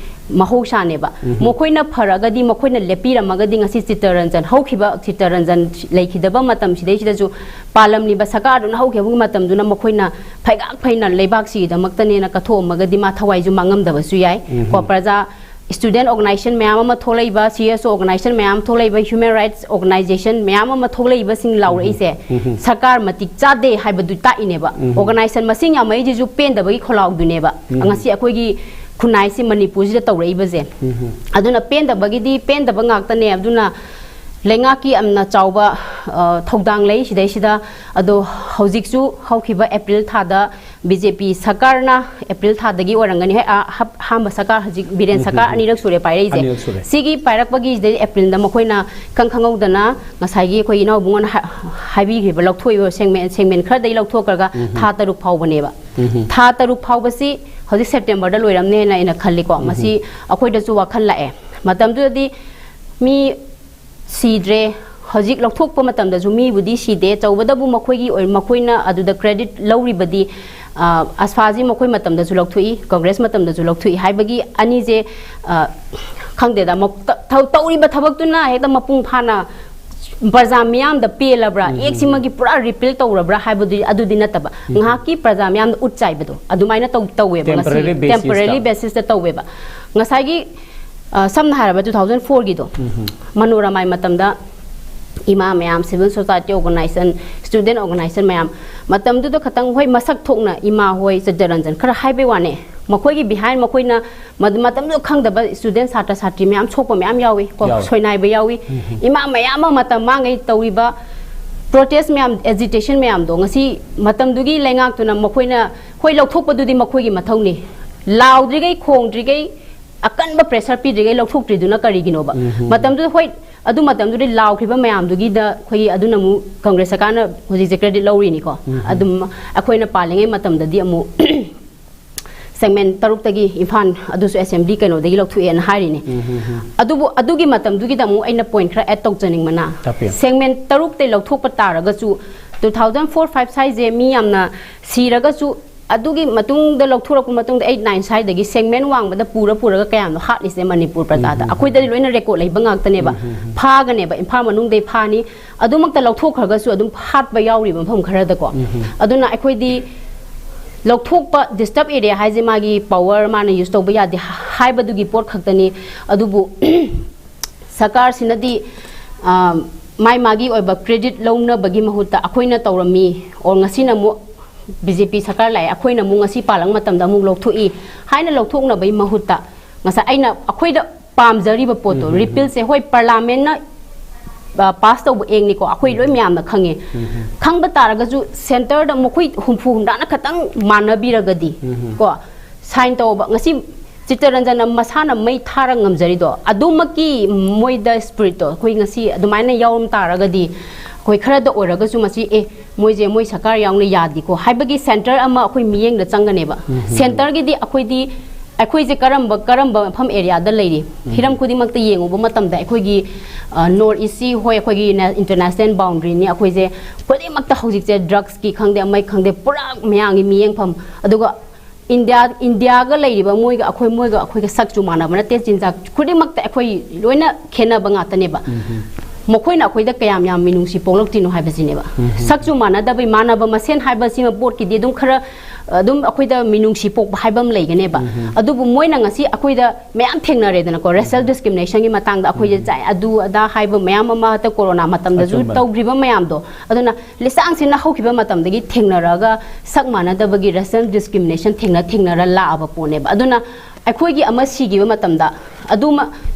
ꯃꯍꯧꯁꯥꯅꯦꯕ꯫ ꯎꯝ, ꯎꯝ꯫ ꯃꯈꯣꯏꯅ ꯐꯔꯒꯗꯤ, ꯃꯈꯣꯏꯅ ꯂꯦꯞꯄꯤꯔꯝꯃꯒꯗꯤ ꯉꯁꯤ ꯆꯤꯠꯇꯔꯟꯖꯟ, ꯍꯧꯈꯤꯕ ꯆꯤꯠꯇꯔꯟꯖꯟ ꯂꯩꯈꯤꯗꯕ ꯃꯇꯝ ꯁꯤꯗꯩꯁꯤꯗꯁꯨ ꯄꯥꯜꯂꯝꯂꯤꯕ ꯁꯔꯀꯥꯔꯗꯨꯅ ꯍꯧꯈꯤꯕꯒꯤ ꯃꯇꯝꯗꯨꯅ ꯃꯈꯣꯏꯅ ꯐꯩꯒꯥꯛ ꯐꯩꯅ ꯂꯩꯕꯥꯛꯁꯤꯒꯤꯗꯃꯛꯇꯅꯦꯅ ꯀꯠꯊꯣꯛꯑꯝꯃꯒꯗꯤ ꯃꯥ ꯊꯋꯥꯏꯁꯨ ꯃꯥꯡꯉꯝꯗꯕꯁꯨ ꯌꯥꯏ꯫ ꯎꯝ, ꯀꯣ, ꯎꯝ꯫ ꯄ꯭ꯔꯖꯥ, ꯏꯁꯇꯨꯗꯦꯟ ꯑꯣꯔꯒꯅꯥꯏꯖꯦꯁꯟ ꯃꯌꯥꯝ ꯑꯃ ꯊꯣꯛꯂꯛꯏꯕ, ꯁꯤ ꯑꯦꯁ ꯑꯣ ꯑꯣꯔꯒꯅꯥꯏꯖꯦꯁꯟ ꯃꯌꯥꯝ ꯊꯣꯛꯂꯛꯏꯕ, ꯍ꯭ꯌꯨꯃꯦꯟ ꯔꯥꯏꯠꯁ ꯑꯣꯔꯒꯅꯥꯏꯖꯦꯁꯟ ꯃꯌꯥꯝ ꯑꯃ ꯊꯣꯛꯂꯛꯏꯕꯁꯤꯡ ꯂꯥꯎꯔꯛꯏꯁꯦ, ꯎꯝ, ꯎꯝ꯫ ꯁꯔꯀꯥꯔ ꯃꯇꯤꯛ ꯆꯥꯗꯦ ꯍꯥꯏꯕꯗꯨ ꯇꯥꯛꯏꯅꯦꯕ꯫ ꯎꯝ꯫ ꯑꯣꯔꯒꯅꯥꯏꯖꯦꯁꯟ ꯃꯁꯤꯡ ꯌꯥꯝꯃꯛꯏꯁꯤꯁꯨ ꯄꯦꯟꯗꯕꯒꯤ ꯈꯣꯜꯂꯥꯎꯗꯨꯅꯦꯕ꯫ ꯎꯝ꯫ ꯉꯁꯤ ꯑꯩꯈꯣꯏꯒꯤ ꯈꯨꯟꯅꯥꯏꯁꯤ ꯃꯅꯤꯄꯨꯔꯁꯤꯗ ꯇꯧꯔꯛꯏꯕꯁꯦ꯫ ꯎꯝ꯫ ꯑꯗꯨꯅ ꯄꯦꯟꯗꯕꯒꯤꯗꯤ ꯄꯦꯟꯗꯕ ꯉꯥꯛꯇꯅꯦ꯫ ꯑꯗꯨꯅ ꯂꯩꯉꯥꯛꯀꯤ ꯌꯥꯝꯅ ꯆꯥꯎꯕ, ꯑ, ꯊꯧꯗꯥꯡ ꯂꯩ ꯁꯤꯗꯩꯁꯤꯗ꯫ ꯑꯗꯣ ꯍꯧꯖꯤꯛꯁꯨ ꯍꯧꯈꯤꯕ ꯑꯦꯄ꯭ꯔꯤꯜ ꯊꯥꯗ ꯕꯤ ꯖꯦ ꯄꯤ ꯁꯔꯀꯥꯔꯅ, ꯑꯦꯄ꯭ꯔꯤꯜ ꯊꯥꯗꯒꯤ ꯑꯣꯏꯔꯝꯒꯅꯤ, ꯍꯦꯛ ꯑ-, ꯍꯞ-, ꯑꯍꯥꯟꯕ ꯁꯔꯀꯥꯔ, ꯍꯧꯖꯤꯛ ꯕꯤꯔꯦꯟ ꯎꯝ, ꯁꯔꯀꯥꯔ ꯎꯝ, ꯎꯝ꯫ ꯑꯅꯤꯔꯛ ꯁꯨꯔꯦ ꯄꯥꯏꯔꯛꯏꯁꯦ꯫ ꯑꯅꯤꯔꯛ ꯁꯨꯔꯦ꯫ ꯁꯤꯒꯤ ꯄꯥꯏꯔꯛꯄꯒꯤ ꯁꯤꯗꯩ ꯑꯦꯄ꯭ꯔꯤꯜꯗ ꯃꯈꯣꯏꯅ ꯏꯈꯪ ꯈꯪꯍꯧꯗꯅ ꯉꯁꯥꯏꯒꯤ ꯑꯩꯈꯣꯏ ꯏꯅꯥꯎꯕꯨꯡꯉꯣꯅ ꯍꯥ-, ꯍꯥꯏꯕꯤꯈ꯭ꯔꯤꯕ, ꯂꯧꯊꯣꯛꯏꯕ ꯁꯦꯒꯃꯦꯟ, ꯁꯦꯒꯃꯦꯟ ꯈꯔꯗꯒꯤ ꯂꯧꯊꯣꯛꯈ꯭ꯔꯒ ꯎꯝ, ꯎꯝ꯫ ꯊꯥ ꯇꯔꯨꯛ ꯐꯥꯎꯕꯅꯦꯕ꯫ ꯎꯝ, ꯎꯝ꯫ ꯊꯥ ꯇꯔꯨꯛ ꯐꯥꯎꯕꯁꯤ ꯍꯧꯖꯤꯛ ꯁꯦꯞꯇꯦꯝꯕꯔꯗ ꯂꯣꯏꯔꯝꯅꯦꯅ ꯑꯩꯅ ꯈꯜꯂꯤꯀꯣ꯫ ꯎꯝ, ꯎꯝ꯫ ꯃꯁꯤ ꯑꯩꯈꯣꯏꯗꯁꯨ ꯋꯥꯈꯜ ꯂꯥꯛꯑꯦ꯫ ꯃꯇꯝꯗꯨꯗꯗꯤ ꯃꯤ ꯁꯤꯗ꯭ꯔꯦ꯫ ꯍꯧꯖꯤꯛ ꯂꯧꯊꯣꯛꯄ ꯃꯇꯝꯗꯁꯨ ꯃꯤꯕꯨꯗꯤ ꯁꯤꯗꯦ꯫ ꯇꯧꯕꯇꯕꯨ ꯃꯈꯣꯏꯒꯤ ꯑꯣꯏ-, ꯃꯈꯣꯏꯅ ꯑꯗꯨꯗ ꯀ꯭ꯔꯦꯗꯤꯠ ꯂꯧꯔꯤꯕꯗꯤ, ꯑ, ꯑꯁꯐꯥꯁꯤ ꯃꯈꯣꯏ ꯃꯇꯝꯗꯁꯨ ꯂꯧꯊꯣꯛꯏ, ꯀꯪꯒ꯭ꯔꯦꯁ ꯃꯇꯝꯗꯁꯨ ꯂꯧꯊꯣꯛꯏ ꯍꯥꯏꯕꯒꯤ ꯑꯅꯤꯁꯦ, ꯑ, ꯈꯪꯗꯦꯗ, ꯃ-, ꯇ-, ꯊꯧ-, ꯇꯧꯔꯤꯕ ꯊꯕꯛꯇꯨꯅ ꯍꯦꯛꯇ ꯃꯄꯨꯡ ꯐꯥꯅ ꯄ꯭ꯔꯖꯥ ꯃꯤꯌꯥꯝꯗ ꯄꯦꯜꯂꯕ꯭ꯔꯥ, ꯎꯝ, ꯎꯝ꯫ ꯑꯦꯛꯁꯤꯃꯒꯤ ꯄꯨꯔꯥ ꯔꯤꯄꯤꯜ ꯇꯧꯔꯕ꯭ꯔꯥ ꯍꯥꯏꯕꯗꯨꯗꯤ, ꯑꯗꯨꯗꯤ ꯅꯠꯇꯕ, ꯎꯝ꯫ ꯉꯥꯏꯍꯥꯛꯀꯤ ꯄ꯭ꯔꯖꯥ ꯃꯤꯌꯥꯝꯗ ꯎꯠ ꯆꯥꯏꯕꯗꯣ ꯑꯗꯨꯃꯥꯏꯅ ꯇꯧ-, ꯇꯧꯋꯦꯕ ꯉꯁꯤ꯫ Temporary basis ꯇ꯫ Temporary basis ꯇ ꯇꯧꯋꯦꯕ꯫ ꯉꯁꯥꯏꯒꯤ ꯑ, ꯁꯝꯅ ꯍꯥꯏꯔꯕ two thousand four ꯒꯤꯗꯣ, ꯎꯝ, ꯎꯝ꯫ ꯃꯅꯣꯔꯃꯥꯏ ꯃꯇꯝꯗ ꯏꯃꯥ ꯃꯌꯥꯝ, civil society organization, student organization ꯃꯌꯥꯝ, ꯃꯇꯝꯗꯨꯗ ꯈꯇꯪ, ꯍꯣꯏ, ꯃꯁꯛ ꯊꯣꯛꯅ ꯏꯃꯥ ꯍꯣꯏ, ꯆꯤꯠꯇꯔꯟꯖꯟ ꯈꯔ ꯍꯥꯏꯕꯩ ꯋꯥꯅꯦ, ꯃꯈꯣꯏꯒꯤ ꯕꯤꯍꯥꯏꯟ ꯃꯈꯣꯏꯅ ꯃꯗꯨ ꯃꯇꯝꯗꯨꯗ ꯈꯪꯗꯕ ꯁ꯭ꯇꯨꯗꯦꯟ ꯁꯥꯇ꯭ꯔ ꯁꯥꯇ꯭ꯔꯤ ꯃꯌꯥꯝ ꯁꯣꯛꯄ ꯃꯌꯥꯝ ꯌꯥꯎꯏ ꯀꯣ, ꯌꯥꯎꯏ꯫ ꯁꯣꯏꯅꯥꯏꯕ ꯌꯥꯎꯏ꯫ ꯏꯃꯥ ꯃꯌꯥꯝ ꯑꯃ ꯃꯇꯝ ꯃꯥꯡꯉꯩ ꯇꯧꯔꯤꯕ ꯄ꯭ꯔꯣꯇꯦꯁ ꯃꯌꯥꯝ, ꯑꯦꯖꯤꯇꯦꯁꯟ ꯃꯌꯥꯝꯗꯣ ꯉꯁꯤ ꯃꯇꯝꯗꯨꯒꯤ ꯂꯩꯉꯥꯛꯇꯨꯅ ꯃꯈꯣꯏꯅ ꯍꯣꯏ ꯂꯧꯊꯣꯛꯄꯗꯨꯗꯤ ꯃꯈꯣꯏꯒꯤ ꯃꯊꯧꯅꯤ, ꯂꯥꯎꯗ꯭ꯔꯤꯈꯩ ꯈꯣꯡꯗ꯭ꯔꯤꯈꯩ ꯑꯀꯟꯕ ꯄ꯭ꯔꯦꯁꯔ ꯄꯤꯗ꯭ꯔꯤꯈꯩ ꯂꯧꯊꯣꯛꯇ꯭ꯔꯤꯗꯨꯅ ꯀꯔꯤꯒꯤꯅꯣꯕ? ꯃꯇꯝꯗꯨꯗ ꯍꯣꯏ, ꯑꯗꯨ ꯃꯇꯝꯗꯨꯗ ꯂꯥꯎꯈꯤꯕ ꯃꯌꯥꯝꯗꯨꯒꯤꯗ ꯑꯩꯈꯣꯏꯒꯤ ꯑꯗꯨꯅ ꯑꯃꯨꯛ ꯀꯪꯒ꯭ꯔꯦꯁ ꯁꯔꯀꯥꯔꯅ ꯍꯧꯖꯤꯛꯁꯦ ꯀ꯭ꯔꯦꯗꯤꯠ ꯂꯧꯔꯤꯅꯤꯀꯣ꯫ ꯑꯗꯨꯝ ꯑꯩꯈꯣꯏꯅ ꯄꯥꯜꯂꯤꯉꯩ ꯃꯇꯝꯗꯗꯤ ꯑꯃꯨꯛ ꯁꯦꯒꯃꯦꯟ ꯇꯔꯨꯛꯇꯒꯤ ꯏꯝꯐꯥꯜ ꯑꯗꯨꯁꯨ ꯑꯦꯁꯦꯝꯕ꯭ꯂꯤ ꯀꯩꯅꯣꯗꯒꯤ ꯂꯧꯊꯣꯛꯑꯦꯅ ꯍꯥꯏꯔꯤꯅꯤ꯫ ꯑꯗꯨꯕꯨ ꯑꯗꯨꯒꯤ ꯃꯇꯝꯗꯨꯒꯤꯗ ꯑꯃꯨꯛ ꯑꯩꯅ ꯄꯣꯏꯟ ꯈꯔ ꯑꯦꯗ ꯇꯧꯖꯅꯤꯡꯕꯅ, ꯇꯥꯛꯄꯤꯌꯨ꯫ ꯁꯦꯒꯃꯦꯟ ꯇꯔꯨꯛꯇꯩ ꯂꯧꯊꯣꯛꯄ ꯇꯥꯔꯒꯁꯨ ꯇꯨ ꯊꯥꯎꯖꯟ ꯐꯣꯔ ꯐꯥꯏꯚ ꯁ꯭ꯋꯥꯏꯁꯦ ꯃꯤ ꯌꯥꯝꯅ ꯁꯤꯔꯒꯁꯨ ꯑꯗꯨꯒꯤ ꯃꯇꯨꯡꯗ ꯂꯧꯊꯣꯔꯛꯄ ꯃꯇꯨꯡꯗ ꯑꯩꯠ ꯅꯥꯏꯟ ꯁ꯭ꯋꯥꯏꯗꯒꯤ ꯁꯦꯒꯃꯦꯟ ꯋꯥꯡꯃꯗ ꯄꯨꯔ ꯄꯨꯔꯒ ꯀꯌꯥꯝꯅꯣ ꯍꯥꯠꯂꯤꯁꯦ ꯃꯅꯤꯄꯨꯔ ꯄ꯭ꯔꯖꯥꯗ꯫ ꯑꯩꯈꯣꯏꯗꯗꯤ ꯂꯣꯏꯅ ꯔꯦꯀꯣꯔꯠ ꯂꯩꯕ ꯉꯥꯛꯇꯅꯦꯕ꯫ ꯐꯥꯒꯅꯦꯕ, ꯏꯝꯐꯥꯜ ꯃꯅꯨꯡꯗꯩ ꯐꯥꯅꯤ, ꯑꯗꯨꯃꯛꯇ ꯂꯧꯊꯣꯛꯈ꯭ꯔꯒꯁꯨ ꯑꯗꯨꯝ ꯍꯥꯠꯄ ꯌꯥꯎꯔꯤꯕ ꯃꯐꯝ ꯈꯔꯗꯀꯣ꯫ ꯑꯗꯨꯅ ꯑꯩꯈꯣꯏꯗꯤ ꯂꯧꯊꯣꯛꯄ, ꯗꯤꯁꯇꯔꯕ ꯑꯦꯔꯤꯌꯥ ꯍꯥꯏꯁꯦ ꯃꯥꯒꯤ ꯄꯋꯔ ꯃꯥꯅ ꯌꯨꯁ ꯇꯧꯕ ꯌꯥꯗꯦ ꯍꯥꯏꯕꯗꯨꯒꯤ ꯄꯣꯠ ꯈꯛꯇꯅꯤ꯫ ꯑꯗꯨꯕꯨ ꯁꯔꯀꯥꯔꯁꯤꯅꯗꯤ, ꯑ, ꯃꯥꯏ ꯃꯥꯒꯤ ꯑꯣꯏꯕ ꯀ꯭ꯔꯦꯗꯤꯠ ꯂꯧꯅꯕꯒꯤ ꯃꯍꯨꯠꯇ ꯑꯩꯈꯣꯏꯅ ꯇꯧꯔꯝꯃꯤ, ꯑꯣꯔ ꯉꯁꯤꯅ ꯑꯃꯨꯛ ꯕꯤ ꯖꯦ ꯄꯤ ꯁꯔꯀꯥꯔ ꯂꯥꯛꯑꯦ, ꯑꯩꯈꯣꯏꯅ ꯑꯃꯨꯛ ꯉꯁꯤ ꯄꯥꯜꯂꯛꯄ ꯃꯇꯝꯗ ꯑꯃꯨꯛ ꯂꯧꯊꯣꯛꯏ ꯍꯥꯏꯅ ꯂꯧꯊꯣꯛꯅꯕꯒꯤ ꯃꯍꯨꯠꯇ ꯉꯁꯥꯏ ꯑꯩꯅ ꯑꯩꯈꯣꯏꯗ ꯄꯥꯝꯖꯔꯤꯕ ꯄꯣꯠꯇꯣ, ꯔꯤꯄꯤꯜꯁꯦ ꯍꯣꯏ ꯄꯥꯔꯂꯥꯃꯦꯟꯅ, ꯑ, ꯄꯥꯁ ꯇꯧꯕ ꯑꯦꯛꯅꯤꯀꯣ, ꯑꯩꯈꯣꯏ ꯂꯣꯏ ꯃꯌꯥꯝꯅ ꯈꯪꯉꯦ꯫ ꯈꯪꯕ ꯇꯥꯔꯒꯁꯨ ꯁꯦꯟꯇꯔꯗ ꯃꯈꯣꯏ ꯍꯨꯝꯐꯨ ꯍꯨꯝꯗ꯭ꯔꯥꯅ ꯈꯇꯪ ꯃꯥꯟꯅꯕꯤꯔꯒꯗꯤ ꯀꯣ, ꯁꯥꯏꯟ ꯇꯧꯕ ꯉꯁꯤ ꯆꯤꯠꯇꯔꯟꯖꯟꯅ ꯃꯁꯥꯅ ꯃꯩ ꯊꯥꯔ ꯉꯝꯖꯔꯤꯗꯣ, ꯑꯗꯨꯃꯛꯀꯤ ꯃꯣꯏꯗ ꯁ꯭ꯄꯤꯔꯤꯠꯇꯣ ꯑꯩꯈꯣꯏ ꯉꯁꯤ ꯑꯗꯨꯃꯥꯏꯅ ꯌꯥꯎꯔꯝ ꯇꯥꯔꯒꯗꯤ, ꯑꯩꯈꯣꯏ ꯈꯔꯗ ꯑꯣꯏꯔꯒꯁꯨ ꯃꯁꯤ, ꯑꯦ, ꯃꯣꯏꯁꯦ ꯃꯣꯏ ꯁꯔꯀꯥꯔ ꯌꯥꯎꯅ ꯌꯥꯗꯦꯀꯣ ꯍꯥꯏꯕꯒꯤ ꯁꯦꯟꯇꯔ ꯑꯃ ꯑꯩꯈꯣꯏ ꯃꯤꯠꯌꯦꯡꯗ ꯆꯪꯒꯅꯦꯕ꯫ ꯁꯦꯟꯇꯔꯒꯤꯗꯤ ꯑꯩꯈꯣꯏꯗꯤ, ꯑꯩꯈꯣꯏꯁꯦ ꯀꯔꯝꯕ, ꯀꯔꯝꯕ ꯃꯐꯝ ꯑꯦꯔꯤꯌꯥꯗ ꯂꯩꯔꯤ, ꯍꯤꯔꯝ ꯈꯨꯗꯤꯡꯃꯛꯇ ꯌꯦꯡꯉꯨꯕ ꯃꯇꯝꯗ ꯑꯩꯈꯣꯏꯒꯤ, ꯑ, ꯅꯣꯔꯠ ꯏꯁꯁꯤ ꯍꯣꯏ ꯑꯩꯈꯣꯏꯒꯤ ꯅꯦ-, ꯏꯟꯇꯔꯅꯦꯁꯅꯦꯜ ꯕꯥꯎꯟꯗ꯭ꯔꯤꯅꯤ, ꯑꯩꯈꯣꯏꯁꯦ ꯈꯨꯗꯤꯡꯃꯛꯇ ꯍꯧꯖꯤꯛꯁꯦ ꯗ꯭ꯔꯒꯁꯀꯤ ꯈꯪꯗꯦ, ꯑꯃꯒꯤ ꯈꯪꯗꯦ, ꯄꯨꯔꯥ ꯃꯌꯥꯝꯒꯤ ꯃꯤꯠꯌꯦꯡꯐꯝ꯫ ꯑꯗꯨꯒ ꯏꯟꯗꯤꯌꯥ, ꯏꯟꯗꯤꯌꯥꯒ ꯂꯩꯔꯤꯕ ꯃꯣꯏꯒ ꯑꯩꯈꯣꯏ, ꯃꯣꯏꯒ ꯑꯩꯈꯣꯏꯒ ꯁꯛꯁꯨ ꯃꯥꯟꯅꯕ ꯅꯠꯇꯦ, ꯆꯤꯟꯖꯥꯛ ꯈꯨꯗꯤꯡꯃꯛꯇ ꯑꯩꯈꯣꯏ ꯂꯣꯏꯅ ꯈꯦꯠꯅꯕ ꯉꯥꯛꯇꯅꯦꯕ꯫ ꯃꯈꯣꯏꯅ ꯑꯩꯈꯣꯏꯗ ꯀꯌꯥꯝ ꯌꯥꯝ ꯃꯤꯅꯨꯡꯁꯤ ꯄꯣꯛꯂꯛꯇ꯭ꯔꯤꯅꯣ ꯍꯥꯏꯕꯁꯤꯅꯦꯕ꯫ ꯁꯛꯁꯨ ꯃꯥꯟꯅꯗꯕ ꯏꯃꯥꯟꯅꯕ ꯃꯁꯦꯟ ꯍꯥꯏꯕꯁꯤꯃ ꯄꯣꯠꯀꯤꯗꯤ ꯑꯗꯨꯝ ꯈꯔ ꯑꯗꯨꯝ ꯑꯩꯈꯣꯏꯗ ꯃꯤꯅꯨꯡꯁꯤ ꯄꯣꯛꯄ ꯍꯥꯏꯕ ꯑꯃ ꯂꯩꯒꯅꯦꯕ꯫ ꯑꯗꯨꯕꯨ ꯃꯣꯏꯅ ꯉꯁꯤ ꯑꯩꯈꯣꯏꯗ ꯃꯌꯥꯝ ꯊꯦꯡꯅꯔꯦꯗꯅꯀꯣ, ꯔꯦꯁꯤꯌꯦꯜ ꯗꯤꯁꯀ꯭ꯔꯤꯃꯤꯅꯦꯁꯟꯒꯤ ꯃꯇꯥꯡꯗ ꯑꯩꯈꯣꯏꯁꯦ ꯆꯥꯏ, ꯑꯗꯨ ꯑꯗꯥ ꯍꯥꯏꯕ ꯃꯌꯥꯝ ꯑꯃ ꯍꯟꯗꯛ ꯀꯣꯔꯣꯅꯥ ꯃꯇꯝꯗꯁꯨ ꯑꯆꯨꯝꯕꯅꯦ꯫ ꯇꯧꯈ꯭ꯔꯤꯕ ꯃꯌꯥꯝꯗꯣ꯫ ꯑꯗꯨꯅ ꯂꯤꯆꯥꯡꯁꯤꯟꯅ ꯍꯧꯈꯤꯕ ꯃꯇꯝꯗꯒꯤ ꯊꯦꯡꯅꯔꯒ ꯁꯛ ꯃꯥꯟꯅꯗꯕꯒꯤ ꯔꯦꯁꯤꯌꯦꯜ ꯗꯤꯁꯀ꯭ꯔꯤꯃꯤꯅꯦꯁꯟ ꯊꯦꯡꯅ ꯊꯦꯡꯅꯔ ꯂꯥꯛꯑꯕ ꯄꯣꯠꯅꯦꯕ꯫ ꯑꯗꯨꯅ ꯑꯩꯈꯣꯏꯒꯤ ꯑꯃ ꯁꯤꯈꯤꯕ ꯃꯇꯝꯗ ꯑꯗꯨꯃ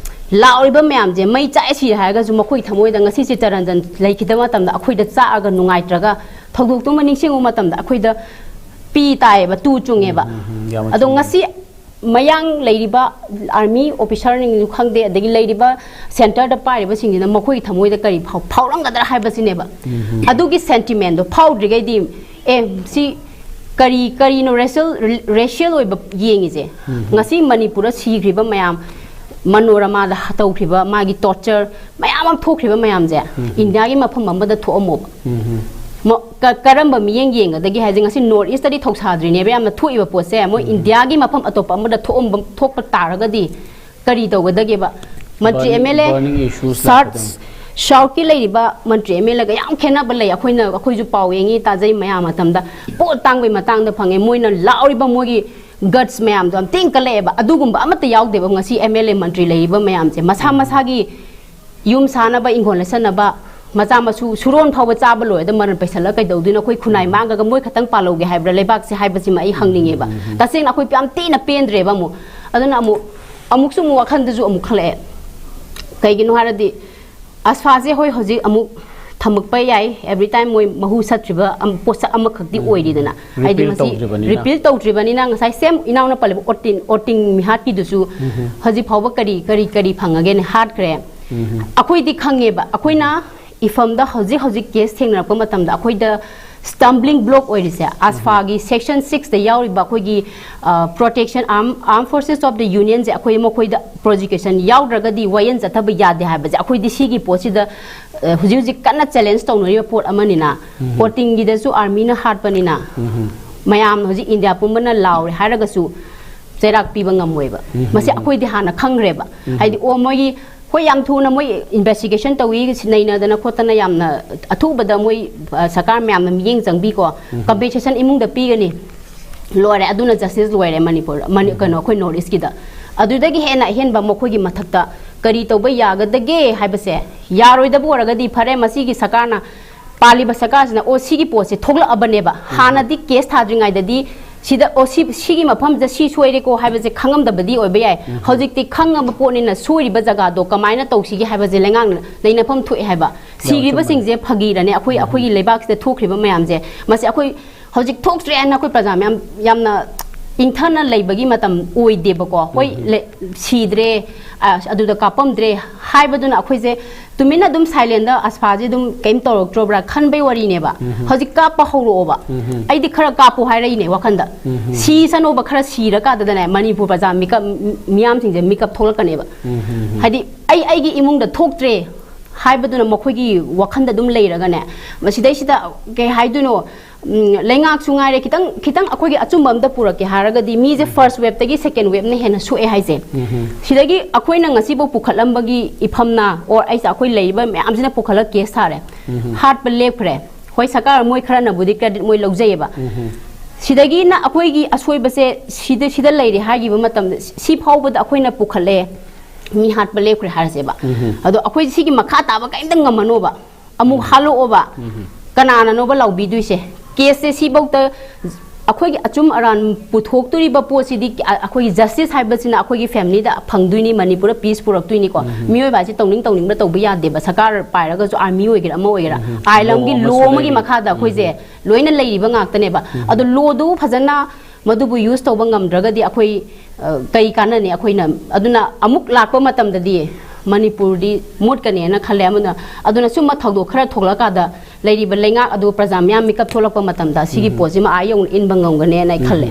ꯂꯥꯎꯔꯤꯕ ꯃꯌꯥꯝꯁꯦ ꯃꯩ ꯆꯥꯛꯑꯦ ꯁꯤ ꯍꯥꯏꯔꯒꯁꯨ ꯃꯈꯣꯏ ꯊꯃꯣꯏꯗ ꯉꯁꯤ ꯆꯤꯇꯔꯟꯖꯟ ꯂꯩꯈꯤꯗꯕ ꯃꯇꯝꯗ ꯑꯩꯈꯣꯏꯗ ꯆꯥꯛꯑꯒ ꯅꯨꯡꯉꯥꯏꯇ꯭ꯔꯒ ꯊꯧꯗꯣꯛꯇꯨꯃ ꯅꯤꯡꯁꯤꯡꯕ ꯃꯇꯝꯗ ꯑꯩꯈꯣꯏꯗ ꯄꯤ ꯇꯥꯏꯌꯦꯕ, ꯇꯨ ꯆꯨꯡꯉꯦꯕ꯫ ꯎꯝ, ꯎꯝ, ꯌꯥꯝꯅ ꯑꯗꯣ ꯆꯨꯝꯃꯦ꯫ ꯉꯁꯤ ꯃꯌꯥꯡ ꯂꯩꯔꯤꯕ ꯑꯥꯔꯃꯤ ꯑꯣꯐꯤꯁꯥꯔꯅꯤꯁꯨ ꯈꯪꯗꯦ, ꯑꯗꯒꯤ ꯂꯩꯔꯤꯕ ꯁꯦꯟꯇꯔꯗ ꯄꯥꯏꯔꯤꯕꯁꯤꯡꯁꯤꯅ ꯃꯈꯣꯏꯒꯤ ꯊꯃꯣꯏꯗ ꯀꯔꯤ ꯐꯥꯎ-, ꯐꯥꯎꯔꯝꯒꯗ꯭ꯔꯥ ꯍꯥꯏꯕꯁꯤꯅꯦꯕ꯫ ꯑꯗꯨꯒꯤ ꯁꯦꯟꯇꯤꯃꯦꯟꯗꯣ ꯐꯥꯎꯗ꯭ꯔꯤꯈꯩꯗꯤ, ꯑꯦ, ꯁꯤ ꯀꯔꯤ, ꯀꯔꯤꯅꯣ ꯔꯦꯁꯤꯌꯦꯜ, ꯔꯦꯁꯤꯌꯦꯜ ꯑꯣꯏꯕ ꯌꯦꯡꯉꯤꯁꯦ? ꯉꯁꯤ ꯃꯅꯤꯄꯨꯔꯗ ꯁꯤꯈ꯭ꯔꯤꯕ ꯃꯌꯥꯝ, ꯃꯅꯣꯔꯃꯥꯗ ꯇꯧꯈ꯭ꯔꯤꯕ ꯃꯥꯒꯤ ꯇꯣꯔꯆꯔ ꯃꯌꯥꯝ ꯑꯃ ꯊꯣꯛꯈ꯭ꯔꯤꯕ ꯃꯌꯥꯝꯁꯦ, ꯏꯟꯗꯤꯌꯥꯒꯤ ꯃꯐꯝ ꯑꯃꯗ ꯊꯣꯛꯑꯝꯃꯣꯕ꯫ ꯃ-, ꯀ-, ꯀꯔꯝꯕ ꯃꯤꯠꯌꯦꯡ ꯌꯦꯡꯒꯗꯒꯦ ꯍꯥꯏꯁꯦ ꯉꯁꯤ ꯅꯣꯔꯠ ꯏꯁꯇꯗꯤ ꯊꯧꯁꯥꯗ꯭ꯔꯤꯅꯦꯕ ꯌꯥꯝꯅ ꯊꯣꯛꯏꯕ ꯄꯣꯠꯁꯦ꯫ ꯃꯣꯏ ꯏꯟꯗꯤꯌꯥꯒꯤ ꯃꯐꯝ ꯑꯇꯣꯞꯄ ꯑꯃꯗ ꯊꯣꯛꯑꯝꯕ, ꯊꯣꯛꯄ ꯇꯥꯔꯒꯗꯤ ꯀꯔꯤ ꯇꯧꯒꯗꯒꯦꯕ? ꯃꯟꯇ꯭ꯔꯤ Burning, M L A burning issues ꯁꯥꯎꯠ, ꯂꯥꯛꯀꯗꯣꯏꯅꯤ꯫ ꯁꯥꯎꯠꯀꯤ ꯂꯩꯔꯤꯕ ꯃꯟꯇ꯭ꯔꯤ ꯑꯦꯝ ꯑꯦꯜ ꯑꯦꯒ ꯌꯥꯝ ꯈꯦꯠꯅꯕ ꯂꯩ꯫ ꯑꯩꯈꯣꯏꯅ, ꯑꯩꯈꯣꯏꯁꯨ ꯄꯥꯎ ꯌꯦꯡꯉꯤ, ꯇꯥꯖꯩ ꯃꯌꯥꯝ ꯃꯇꯝꯗ꯫ ꯄꯣꯠ ꯇꯥꯡꯕꯒꯤ ꯃꯇꯥꯡꯗ ꯐꯪꯉꯦ, ꯃꯣꯏꯅ ꯂꯥꯎꯔꯤꯕ ꯃꯣꯏꯒꯤ ꯒꯠꯁ ꯃꯌꯥꯝꯗꯣ ꯌꯥꯝ ꯊꯤꯅ ꯀꯜꯂꯛꯑꯦꯕ꯫ ꯑꯗꯨꯒꯨꯝꯕ ꯑꯃꯠꯇ ꯌꯥꯎꯗꯦꯕ ꯉꯁꯤ ꯑꯦꯝ ꯑꯦꯜ ꯑꯦ ꯃꯟꯇ꯭ꯔꯤ ꯂꯩꯔꯤꯕ ꯃꯌꯥꯝꯁꯦ꯫ ꯃꯁꯥ ꯃꯁꯥꯒꯤ ꯌꯨꯝ ꯁꯥꯅꯕ, ꯏꯪꯈꯣꯜ ꯂꯩꯁꯟꯅꯕ, ꯃꯆꯥ ꯃꯁꯨ ꯁꯨꯔꯣꯟ ꯐꯥꯎꯕ ꯆꯥꯕ ꯂꯣꯏꯔꯗ ꯃꯔꯟ ꯄꯩꯁꯜꯂꯒ ꯀꯩꯗꯧꯗꯣꯏꯅꯣ? ꯑꯩꯈꯣꯏ ꯈꯨꯟꯅꯥꯏ ꯃꯥꯡꯉꯒ ꯃꯣꯏ ꯈꯛꯇꯪ ꯄꯥꯜꯍꯧꯒꯦ ꯍꯥꯏꯕ꯭ꯔꯥ ꯂꯩꯕꯥꯛꯁꯦ ꯍꯥꯏꯕꯁꯤꯃ ꯑꯩ ꯍꯪꯅꯤꯡꯉꯦꯕ꯫ ꯇꯁꯦꯡꯅ ꯑꯩꯈꯣꯏ ꯌꯥꯝ ꯊꯤꯅ ꯄꯦꯟꯗ꯭ꯔꯦꯕ꯫ ꯑꯃꯨꯛ ꯑꯗꯨꯅ ꯑꯃꯨꯛ, ꯑꯃꯨꯛꯁꯨ ꯑꯃꯨꯛ ꯋꯥꯈꯜꯗꯁꯨ ꯑꯃꯨꯛ ꯈꯜꯂꯛꯑꯦ꯫ ꯀꯩꯒꯤꯅꯣ ꯍꯥꯏꯔꯗꯤ, ꯑꯁꯐꯥꯁꯦ ꯍꯣꯏ ꯍꯧꯖꯤꯛ ꯑꯃꯨꯛ ꯊꯝꯃꯛꯄ ꯌꯥꯏ, ꯑꯦꯕ꯭ꯔꯤ ꯇꯥꯏꯝ ꯃꯣꯏ ꯃꯍꯨ ꯁꯠꯇ꯭ꯔꯤꯕ ꯑꯝ-, ꯄꯣꯠꯁꯛ ꯑꯃꯈꯛꯇꯤ ꯑꯣꯏꯔꯤꯗꯅ꯫ ꯍꯥꯏꯗꯤ repeal ꯃꯁꯤ ꯇꯧꯗ꯭ꯔꯤꯕꯅꯤꯅ꯫ Repeal ꯇꯧꯗ꯭ꯔꯤꯕꯅꯤꯅ, ꯉꯁꯥꯏ ꯁꯦꯝ ꯏꯅꯥꯎꯅ ꯄꯜꯂꯤꯕ ꯑꯣꯇꯤꯡ, ꯑꯣꯇꯤꯡ ꯃꯤꯍꯥꯠꯀꯤꯗꯨꯁꯨ ꯍꯧꯖꯤꯛ ꯐꯥꯎꯕ ꯀꯔꯤ, ꯀꯔꯤ, ꯀꯔꯤ ꯐꯪꯉꯒꯦꯅ ꯍꯥꯠꯈ꯭ꯔꯦ꯫ ꯑꯩꯈꯣꯏꯗꯤ ꯈꯪꯉꯦꯕ, ꯑꯩꯈꯣꯏꯅ ꯏꯐꯝꯗ ꯍꯧꯖꯤꯛ ꯍꯧꯖꯤꯛ ꯀꯦꯁ ꯊꯦꯡꯅꯔꯛꯄ ꯃꯇꯝꯗ ꯑꯩꯈꯣꯏꯗ ꯁ꯭ꯇꯝꯕ꯭ꯂꯤꯡ ꯕ꯭ꯂꯣꯛ ꯑꯣꯏꯔꯤꯁꯦ, ꯑꯁꯐꯥꯒꯤ ꯁꯦꯛꯁꯟ ꯁꯤꯛꯁꯇ ꯌꯥꯎꯔꯤꯕ ꯑꯩꯈꯣꯏꯒꯤ, ꯑ, Protection, Arm, Armed Forces of the Unionꯁꯦ ꯑꯩꯈꯣꯏ ꯃꯈꯣꯏꯗ ꯄ꯭ꯔꯣꯁꯤꯀ꯭ꯌꯨꯁꯟ ꯌꯥꯎꯗ꯭ꯔꯒꯗꯤ ꯋꯥꯌꯦꯜ ꯆꯠꯊꯕ ꯌꯥꯗꯦ ꯍꯥꯏꯕꯁꯦ ꯑꯩꯈꯣꯏꯗꯤ ꯁꯤꯒꯤ ꯄꯣꯠꯁꯤꯗ, ꯑ, ꯍꯧꯖꯤꯛ ꯍꯧꯖꯤꯛ ꯀꯟꯅ ꯆꯦꯂꯦꯟꯖ ꯇꯧꯅꯔꯤꯕ ꯄꯣꯠ ꯑꯃꯅꯤꯅ, ꯑꯣꯇꯤꯡꯒꯤꯗꯁꯨ ꯑꯥꯔꯃꯤꯅ ꯍꯥꯠꯄꯅꯤꯅ, ꯃꯌꯥꯝ ꯍꯧꯖꯤꯛ ꯏꯟꯗꯤꯌꯥ ꯄꯨꯝꯕꯅ ꯂꯥꯎꯔꯦ ꯍꯥꯏꯔꯒꯁꯨ ꯆꯩꯔꯥꯛ ꯄꯤꯕ ꯉꯝꯃꯣꯏꯕ꯫ ꯃꯁꯤ ꯑꯩꯈꯣꯏꯗꯤ ꯍꯥꯟꯅ ꯈꯪꯈ꯭ꯔꯦꯕ꯫ ꯍꯥꯏꯗꯤ, ꯑꯣ, ꯃꯣꯏꯒꯤ, ꯍꯣꯏ, ꯌꯥꯝ ꯊꯨꯅ ꯃꯣꯏ ꯏꯟꯚꯦꯁꯇꯤꯒꯦꯁꯟ ꯇꯧꯏ, ꯅꯩꯅꯗꯅ ꯈꯣꯠꯇꯅ ꯌꯥꯝꯅ ꯑꯊꯨꯕꯗ ꯃꯣꯏ, ꯑ, ꯁꯔꯀꯥꯔ ꯃꯌꯥꯝꯅ ꯃꯤꯠꯌꯦꯡ ꯆꯪꯕꯤꯀꯣ, ꯀꯝꯄꯦꯟꯁꯦꯁꯟ ꯏꯃꯨꯡꯗ ꯄꯤꯒꯅꯤ꯫ ꯂꯣꯏꯔꯦ꯫ ꯑꯗꯨꯅ ꯖꯁꯇꯤꯁ ꯂꯣꯏꯔꯦ ꯃꯅꯤꯄꯨꯔ, ꯃꯅꯤ-, ꯀꯩꯅꯣ, ꯑꯩꯈꯣꯏ ꯅꯣꯔꯠ ꯏꯁꯀꯤꯗ꯫ ꯑꯗꯨꯗꯒꯤ ꯍꯦꯟꯅ ꯑꯍꯦꯟꯕ ꯃꯈꯣꯏꯒꯤ ꯃꯊꯛꯇ ꯀꯔꯤ ꯇꯧꯕ ꯌꯥꯒꯗꯒꯦ ꯍꯥꯏꯕꯁꯦ, ꯌꯥꯔꯣꯏꯗꯕ ꯑꯣꯏꯔꯒꯗꯤ ꯐꯔꯦ, ꯃꯁꯤꯒꯤ ꯁꯔꯀꯥꯔꯅ, ꯄꯥꯜꯂꯤꯕ ꯁꯔꯀꯥꯔꯁꯤꯅ, ꯑꯣ, ꯁꯤꯒꯤ ꯄꯣꯠꯁꯦ ꯊꯣꯛꯂꯛꯑꯕꯅꯦꯕ꯫ ꯍꯥꯟꯅꯗꯤ ꯀꯦꯁ ꯊꯥꯗ꯭ꯔꯤꯉꯩꯗꯗꯤ ꯁꯤꯗ, ꯑꯣ, ꯁꯤ, ꯁꯤꯒꯤ ꯃꯐꯝꯁꯤꯗ ꯁꯤ ꯁꯣꯏꯔꯦꯀꯣ ꯍꯥꯏꯕꯁꯦ ꯈꯪꯉꯝꯗꯕꯗꯤ ꯑꯣꯏꯕ ꯌꯥꯏ꯫ ꯍꯧꯖꯤꯛꯇꯤ ꯈꯪꯉꯕ ꯄꯣꯠꯅꯤꯅ ꯁꯣꯏꯔꯤꯕ ꯖꯒꯥꯗꯣ ꯀꯃꯥꯏꯅ ꯇꯧꯁꯤꯒꯦ ꯍꯥꯏꯕꯁꯦ ꯂꯩꯉꯥꯛꯅ ꯅꯩꯅꯐꯝ ꯊꯣꯛꯑꯦ ꯍꯥꯏꯕ꯫ ꯁꯤꯈ꯭ꯔꯤꯕꯁꯤꯡꯁꯦ ꯐꯥꯒꯤꯔꯅꯦ? ꯑꯩꯈꯣꯏ, ꯑꯩꯈꯣꯏꯒꯤ ꯂꯩꯕꯥꯛꯁꯤꯗ ꯊꯣꯛꯈ꯭ꯔꯤꯕ ꯃꯌꯥꯝꯁꯦ, ꯃꯁꯤ ꯑꯩꯈꯣꯏ ꯍꯧꯖꯤꯛ ꯊꯣꯛꯇ꯭ꯔꯦ ꯍꯥꯏꯅ ꯑꯩꯈꯣꯏ ꯄ꯭ꯔꯖꯥ ꯃꯌꯥꯝ ꯌꯥꯝꯅ ꯏꯪꯊꯅ ꯂꯩꯕꯒꯤ ꯃꯇꯝ ꯑꯣꯏꯗꯦꯕꯀꯣ꯫ ꯍꯣꯏ, ꯂꯩ-, ꯁꯤꯗ꯭ꯔꯦ, ꯑ, ꯑꯗꯨꯗ ꯀꯥꯞꯄꯝꯗ꯭ꯔꯦ ꯍꯥꯏꯕꯗꯨꯅ ꯑꯩꯈꯣꯏꯁꯦ ꯇꯨꯃꯤꯟꯅ ꯑꯗꯨꯝ ꯁꯥꯏꯂꯦꯟꯗ ꯑꯁꯐꯥꯁꯦ ꯑꯗꯨꯝ ꯀꯩꯝ ꯇꯧꯔꯛꯇ꯭ꯔꯕ꯭ꯔꯥ ꯈꯟꯕꯩ ꯋꯥꯔꯤꯅꯦꯕ꯫ ꯍꯧꯖꯤꯛ ꯀꯥꯞꯄ ꯍꯧꯔꯛꯑꯣꯕ꯫ ꯑꯩꯗꯤ ꯈꯔ ꯀꯥꯞꯄꯨ ꯍꯥꯏꯔꯛꯏꯅꯦ ꯋꯥꯈꯟꯗ꯫ ꯁꯤꯁꯅꯣꯕ, ꯈꯔ ꯁꯤꯔꯀꯥꯟꯗꯗꯅꯦ ꯃꯅꯤꯄꯨꯔ ꯄ꯭ꯔꯖꯥ ꯃꯤꯀꯞ, ꯃꯤꯌꯥꯝꯁꯤꯡꯁꯦ ꯃꯤꯀꯞ ꯊꯣꯛꯂꯛꯀꯅꯦꯕ꯫ ꯍꯥꯏꯗꯤ ꯑꯩ ꯑꯩꯒꯤ ꯏꯃꯨꯡꯗ ꯊꯣꯛꯇ꯭ꯔꯦ ꯍꯥꯏꯕꯗꯨꯅ ꯃꯈꯣꯏꯒꯤ ꯋꯥꯈꯟꯗ ꯑꯗꯨꯝ ꯂꯩꯔꯒꯅꯦ, ꯃꯁꯤꯗꯩꯁꯤꯗ ꯀꯩ ꯍꯥꯏꯗꯣꯏꯅꯣ, ꯎꯝ, ꯂꯩꯉꯥꯛꯁꯨ ꯉꯥꯏꯔꯦ, ꯈꯤꯇꯪ, ꯈꯤꯇꯪ ꯑꯩꯈꯣꯏꯒꯤ ꯑꯆꯨꯝꯕ ꯑꯝꯗ ꯄꯨꯔꯛꯀꯦ ꯍꯥꯏꯔꯒꯗꯤ, ꯃꯤꯁꯦ ꯐꯥꯔꯁ ꯋꯦꯞꯇꯒꯤ ꯁꯦꯀꯦꯟ ꯋꯦꯞꯅ ꯍꯦꯟꯅ ꯁꯣꯛꯑꯦ ꯍꯥꯏꯁꯦ꯫ ꯁꯤꯗꯒꯤ ꯑꯩꯈꯣꯏꯅ ꯉꯁꯤꯐꯥꯎ ꯄꯨꯈꯠꯂꯝꯕꯒꯤ ꯏꯐꯝꯅ, ꯑꯣꯔ ꯑꯩꯁꯦ, ꯑꯩꯈꯣꯏ ꯂꯩꯔꯤꯕ ꯃꯌꯥꯝꯁꯤꯅ ꯄꯨꯈꯠꯂꯒ ꯀꯦꯁ ꯊꯥꯔꯦ꯫ ꯍꯥꯠꯄ ꯂꯦꯞꯈ꯭ꯔꯦ꯫ ꯍꯣꯏ, ꯁꯔꯀꯥꯔ ꯃꯣꯏ ꯈꯔꯅꯕꯨꯗꯤ ꯀ꯭ꯔꯦꯗꯤꯠ ꯃꯣꯏ ꯂꯧꯖꯩꯌꯦꯕ꯫ ꯁꯤꯗꯒꯤꯅ ꯑꯩꯈꯣꯏꯒꯤ ꯑꯁꯣꯏꯕꯁꯦ ꯁꯤꯗ, ꯁꯤꯗ ꯂꯩꯔꯦ ꯍꯥꯏꯈꯤꯕ ꯃꯇꯝꯗ, ꯁꯤ ꯐꯥꯎꯕꯗ ꯑꯩꯈꯣꯏꯅ ꯄꯨꯈꯠꯂꯦ, ꯃꯤ ꯍꯥꯠꯄ ꯂꯦꯞꯈ꯭ꯔꯦ ꯍꯥꯏꯔꯁꯦꯕ꯫ ꯑꯗꯣ ꯑꯩꯈꯣꯏ ꯁꯤꯒꯤ ꯃꯈꯥ ꯇꯥꯕ ꯀꯔꯤꯝꯇ ꯉꯝꯃꯅꯣꯕ꯫ ꯑꯃꯨꯛ ꯍꯥꯠꯂꯛꯑꯣꯕ꯫ ꯀꯅꯥꯅꯅꯣꯕ ꯂꯥꯎꯕꯤꯗꯣꯏꯁꯦ? ꯀꯦꯁꯁꯦ ꯁꯤꯐꯧꯗ ꯑꯩꯈꯣꯏꯒꯤ ꯑꯆꯨꯝ ꯑꯔꯥꯟ ꯄꯨꯊꯣꯛꯇꯣꯔꯤꯕ ꯄꯣꯠꯁꯤꯗꯤ, ꯑ-, ꯑꯩꯈꯣꯏꯒꯤ ꯖꯁꯇꯤꯁ ꯍꯥꯏꯕꯁꯤꯅ ꯑꯩꯈꯣꯏꯒꯤ ꯐꯦꯃꯤꯂꯤꯗ ꯐꯪꯗꯣꯏꯅꯤ, ꯃꯅꯤꯄꯨꯔꯗ ꯄꯤꯁ ꯄꯨꯔꯛꯇꯣꯏꯅꯤꯀꯣ꯫ ꯃꯤꯑꯣꯏꯕ ꯍꯥꯏꯁꯦ ꯇꯧꯅꯤꯡ ꯇꯧꯅꯤꯡꯕ ꯇꯧꯕ ꯌꯥꯗꯦꯕ꯫ ꯁꯔꯀꯥꯔ ꯄꯥꯏꯔꯒꯁꯨ, ꯑꯥꯔꯃꯤ ꯑꯣꯏꯒꯦꯔꯥ ꯑꯃ ꯑꯣꯏꯒꯦꯔꯥ, ꯑꯥꯏꯟ ꯑꯃꯒꯤ, ꯂꯣ ꯑꯃꯒꯤ ꯃꯈꯥꯗ ꯑꯩꯈꯣꯏꯁꯦ ꯂꯣꯏꯅ ꯂꯩꯔꯤꯕ ꯉꯥꯛꯇꯅꯦꯕ꯫ ꯑꯗꯣ ꯂꯣꯗꯨ ꯐꯖꯅ ꯃꯗꯨꯕꯨ ꯌꯨꯁ ꯇꯧꯕ ꯉꯝꯗ꯭ꯔꯒꯗꯤ ꯑꯩꯈꯣꯏ, ꯑ, ꯀꯩ ꯀꯥꯟꯅꯅꯤ? ꯑꯩꯈꯣꯏꯅ ꯑꯗꯨꯅ ꯑꯃꯨꯛ ꯂꯥꯛꯄ ꯃꯇꯝꯗꯗꯤ ꯃꯅꯤꯄꯨꯔꯗꯤ ꯃꯨꯠꯀꯅꯦꯅ ꯈꯜꯂꯦ꯫ ꯑꯃꯅ, ꯑꯗꯨꯅ ꯁꯨꯝꯕ ꯊꯧꯗꯣꯛ ꯈꯔ ꯊꯣꯛꯂꯛꯑꯀꯥꯟꯗ ꯂꯩꯔꯤꯕ ꯂꯩꯉꯥꯛ ꯑꯗꯨ ꯄ꯭ꯔꯖꯥ ꯃꯤꯌꯥꯝ ꯃꯤꯀꯞ ꯊꯣꯛꯂꯛꯄ ꯃꯇꯝꯗ ꯁꯤꯒꯤ ꯄꯣꯠꯁꯤꯃ ꯑꯥ ꯌꯧꯅ ꯏꯟꯕ ꯉꯝꯒꯅꯦꯅ ꯑꯩ ꯈꯜꯂꯦ꯫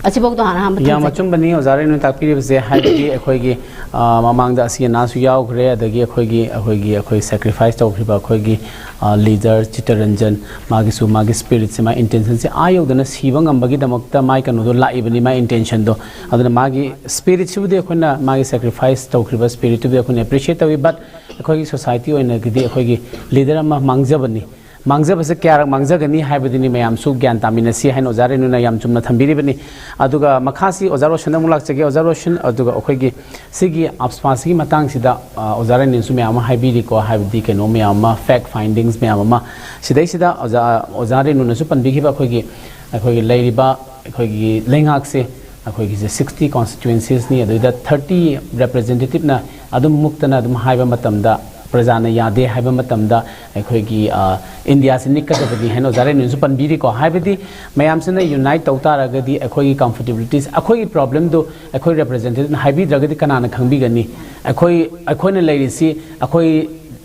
ꯑꯁꯤꯐꯥꯎꯗꯣ ꯍꯥꯟꯅ ꯑꯍꯥꯟꯕ ꯌꯥꯝ ꯊꯝꯖꯒꯦ꯫ ꯑꯆꯨꯝꯕꯅꯤ ꯑꯣꯖꯥ ꯔꯦꯅꯨꯅ ꯇꯥꯛꯄꯤꯔꯤꯕꯁꯦ꯫ ꯍꯥꯏꯕꯗꯤ ꯑꯩꯈꯣꯏꯒꯤ, ꯑ, ꯃꯃꯥꯡꯗ ꯑꯁꯤ ꯑꯅꯥꯁꯨ ꯌꯥꯎꯈ꯭ꯔꯦ, ꯑꯗꯒꯤ ꯑꯩꯈꯣꯏꯒꯤ, ꯑꯩꯈꯣꯏꯒꯤ, ꯑꯩꯈꯣꯏ ꯁꯦꯀ꯭ꯔꯤꯐꯥꯏꯁ ꯇꯧꯈ꯭ꯔꯤꯕ ꯑꯩꯈꯣꯏꯒꯤ, ꯑ, ꯂꯤꯗꯔ ꯆꯤꯠꯇꯔꯟꯖꯟ, ꯃꯥꯒꯤꯁꯨ ꯃꯥꯒꯤ ꯁ꯭ꯄꯤꯔꯤꯠꯁꯦ, ꯃꯥꯒꯤ ꯏꯟꯇꯦꯟꯁꯟꯁꯦ ꯑꯥ ꯌꯧꯗꯅ ꯁꯤꯕ ꯉꯝꯕꯒꯤꯗꯃꯛꯇ ꯃꯥꯏ ꯀꯩꯅꯣꯗꯣ ꯂꯥꯛꯏꯕꯅꯤ, ꯃꯥꯏ ꯏꯟꯇꯦꯟꯁꯟꯗꯣ꯫ ꯑꯗꯨꯅ ꯃꯥꯒꯤ ꯁ꯭ꯄꯤꯔꯤꯠꯁꯤꯕꯨꯗꯤ ꯑꯩꯈꯣꯏꯅ ꯃꯥꯒꯤ ꯁꯦꯀ꯭ꯔꯤꯐꯥꯏꯁ ꯇꯧꯈ꯭ꯔꯤꯕ ꯁ꯭ꯄꯤꯔꯤꯠꯇꯨꯕꯨꯗꯤ ꯑꯩꯈꯣꯏꯅ ꯑꯦꯄ꯭ꯔꯤꯁꯤꯌꯦꯠ ꯇꯧꯏ, ꯕꯠ ꯑꯩꯈꯣꯏꯒꯤ ꯁꯣꯁꯥꯏꯇꯤ ꯑꯣꯏꯅꯒꯤꯗꯤ ꯑꯩꯈꯣꯏꯒꯤ ꯂꯤꯗꯔ ꯑꯃ ꯃꯥꯡꯖꯕꯅꯤ꯫ ꯃꯥꯡꯖꯕꯁꯦ ꯀꯌꯥꯔꯛ ꯃꯥꯡꯖꯒꯅꯤ ꯍꯥꯏꯕꯗꯨꯅꯤ ꯃꯌꯥꯝꯁꯨ ꯒ꯭ꯌꯥꯟ ꯇꯥꯃꯤꯟꯅꯁꯤ ꯍꯥꯏꯅ ꯑꯣꯖꯥ ꯔꯦꯅꯨꯅ ꯌꯥꯝ ꯆꯨꯝꯅ ꯊꯝꯕꯤꯔꯤꯕꯅꯤ꯫ ꯑꯗꯨꯒ ꯃꯈꯥꯁꯤ ꯑꯣꯖꯥ ꯔꯣꯁꯟꯗ ꯑꯃꯨꯛ ꯂꯥꯛꯆꯒꯦ꯫ ꯑꯣꯖꯥ ꯔꯣꯁꯟ, ꯑꯗꯨꯒ ꯑꯩꯈꯣꯏꯒꯤ ꯁꯤꯒꯤ ꯑꯞꯁꯄꯥꯁꯤꯒꯤ ꯃꯇꯥꯡꯁꯤꯗ, ꯑ, ꯑꯣꯖꯥ ꯔꯦꯅꯨꯅꯁꯨ ꯃꯌꯥꯝ ꯑꯃ ꯍꯥꯏꯕꯤꯔꯤꯀꯣ, ꯍꯥꯏꯕꯗꯤ ꯀꯩꯅꯣ ꯃꯌꯥꯝ ꯑꯃ, ꯐꯦꯛ ꯐꯥꯏꯟꯗꯤꯡꯁ ꯃꯌꯥꯝ ꯑꯃ꯫ ꯁꯤꯗꯩꯁꯤꯗ ꯑꯣꯖꯥ, ꯑꯣꯖꯥ ꯔꯦꯅꯨꯅꯁꯨ ꯄꯟꯕꯤꯈꯤꯕ ꯑꯩꯈꯣꯏꯒꯤ, ꯑꯩꯈꯣꯏꯒꯤ ꯂꯩꯔꯤꯕ ꯑꯩꯈꯣꯏꯒꯤ ꯂꯩꯉꯥꯛꯁꯦ, ꯑꯩꯈꯣꯏꯒꯤꯁꯦ ꯁꯤꯛꯁꯇꯤ ꯀꯣꯟꯁꯇꯤꯇ꯭ꯋꯦꯟꯁꯤꯁꯅꯤ, ꯑꯗꯨꯗ ꯊꯥꯔꯇꯤ ꯔꯦꯄ꯭ꯔꯖꯦꯟꯇꯦꯇꯤꯞꯅ ꯑꯗꯨꯝ ꯃꯨꯛꯇꯅ ꯑꯗꯨꯝ ꯍꯥꯏꯕ ꯃꯇꯝꯗ, ꯄ꯭ꯔꯖꯥꯅ ꯌꯥꯗꯦ ꯍꯥꯏꯕ ꯃꯇꯝꯗ, ꯑꯩꯈꯣꯏꯒꯤ, ꯑ, ꯏꯟꯗꯤꯌꯥꯁꯤ ꯅꯤꯛꯀꯗꯕꯅꯤ ꯍꯥꯏꯅ ꯑꯣꯖꯥ ꯔꯦꯅꯨꯅꯁꯨ ꯄꯟꯕꯤꯔꯤꯀꯣ꯫ ꯍꯥꯏꯕꯗꯤ ꯃꯌꯥꯝꯁꯤꯅ ꯌꯨꯅꯥꯏꯠ ꯇꯧ ꯇꯥꯔꯒꯗꯤ ꯑꯩꯈꯣꯏꯒꯤ ꯀꯝꯐꯣꯔꯇꯦꯕꯤꯂꯤꯇꯤꯁ, ꯑꯩꯈꯣꯏꯒꯤ ꯄ꯭ꯔꯣꯕ꯭ꯂꯦꯝꯗꯨ ꯑꯩꯈꯣꯏ ꯔꯦꯄ꯭ꯔꯖꯦꯟꯇꯦꯇꯤꯞꯅ ꯍꯥꯏꯕꯤꯗ꯭ꯔꯒꯗꯤ ꯀꯅꯥꯅ ꯈꯪꯕꯤꯒꯅꯤ? ꯑꯩꯈꯣꯏ, ꯑꯩꯈꯣꯏꯅ ꯂꯩꯔꯤꯁꯤ ꯑꯩꯈꯣꯏ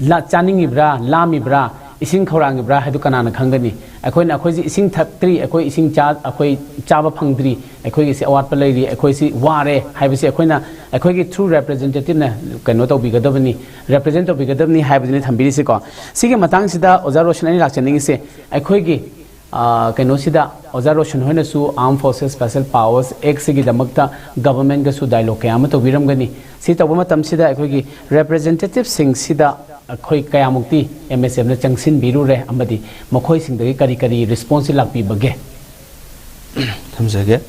ꯂꯥ-, ꯆꯥꯅꯤꯡꯉꯤꯕ꯭ꯔꯥ, ꯂꯥꯝꯃꯤꯕ꯭ꯔꯥ, ꯏꯁꯤꯡ ꯈꯧꯔꯥꯡꯉꯤꯕ꯭ꯔꯥ ꯍꯥꯏꯗꯨ ꯀꯅꯥꯅ ꯈꯪꯒꯅꯤ? ꯑꯩꯈꯣꯏꯅ, ꯑꯩꯈꯣꯏꯁꯤ ꯏꯁꯤꯡ ꯊꯛꯇ꯭ꯔꯤ, ꯑꯩꯈꯣꯏ ꯏꯁꯤꯡ ꯆꯥ-, ꯑꯩꯈꯣꯏ ꯆꯥꯕ ꯐꯪꯗ꯭ꯔꯤ, ꯑꯩꯈꯣꯏꯒꯤꯁꯤ ꯑꯋꯥꯠꯄ ꯂꯩꯔꯤ, ꯑꯩꯈꯣꯏꯁꯤ ꯋꯥꯔꯦ ꯍꯥꯏꯕꯁꯤ ꯑꯩꯈꯣꯏꯅ, ꯑꯩꯈꯣꯏꯒꯤ ꯊ꯭ꯔꯨ ꯔꯦꯄ꯭ꯔꯖꯦꯟꯇꯦꯇꯤꯞꯅ ꯀꯩꯅꯣ ꯇꯧꯕꯤꯒꯗꯕꯅꯤ, ꯔꯦꯄ꯭ꯔꯖꯦꯟ ꯇꯧꯕꯤꯒꯗꯕꯅꯤ ꯍꯥꯏꯕꯗꯨꯅꯤ ꯊꯝꯕꯤꯔꯤꯁꯤꯀꯣ꯫ ꯁꯤꯒꯤ ꯃꯇꯥꯡꯁꯤꯗ ꯑꯣꯖꯥ ꯔꯣꯁꯟ, ꯑꯩꯅ ꯂꯥꯛꯆꯅꯤꯡꯉꯤꯁꯦ, ꯑꯩꯈꯣꯏꯒꯤ, ꯑ, ꯀꯩꯅꯣꯁꯤꯗ ꯑꯣꯖꯥ ꯔꯣꯁꯟ ꯍꯣꯏꯅꯁꯨ Armed Forces Special Powers Act ꯁꯤꯒꯤꯗꯃꯛꯇ ꯒꯚꯔꯟꯃꯦꯟꯒꯁꯨ ꯗꯥꯏꯂꯣꯒ ꯀꯌꯥ ꯑꯃ ꯇꯧꯕꯤꯔꯝꯒꯅꯤ꯫ ꯁꯤ ꯇꯧꯕ ꯃꯇꯝꯁꯤꯗ ꯑꯩꯈꯣꯏꯒꯤ ꯔꯦꯄ꯭ꯔꯖꯦꯟꯇꯦꯇꯤꯞꯁꯤꯡꯁꯤꯗ ꯑꯩꯈꯣꯏ ꯀꯌꯥꯃꯨꯛꯇꯤ ꯑꯦꯝ ꯑꯦꯁ ꯑꯦꯐꯅ ꯆꯪꯁꯤꯟꯕꯤꯔꯨꯔꯦ ꯑꯃꯗꯤ ꯃꯈꯣꯏꯁꯤꯡꯗꯒꯤ ꯀꯔꯤ ꯀꯔꯤ ꯔꯤꯁꯄꯣꯟꯁꯁꯤ ꯂꯥꯛꯄꯤꯕꯒꯦ? ꯊꯝꯖꯒꯦ꯫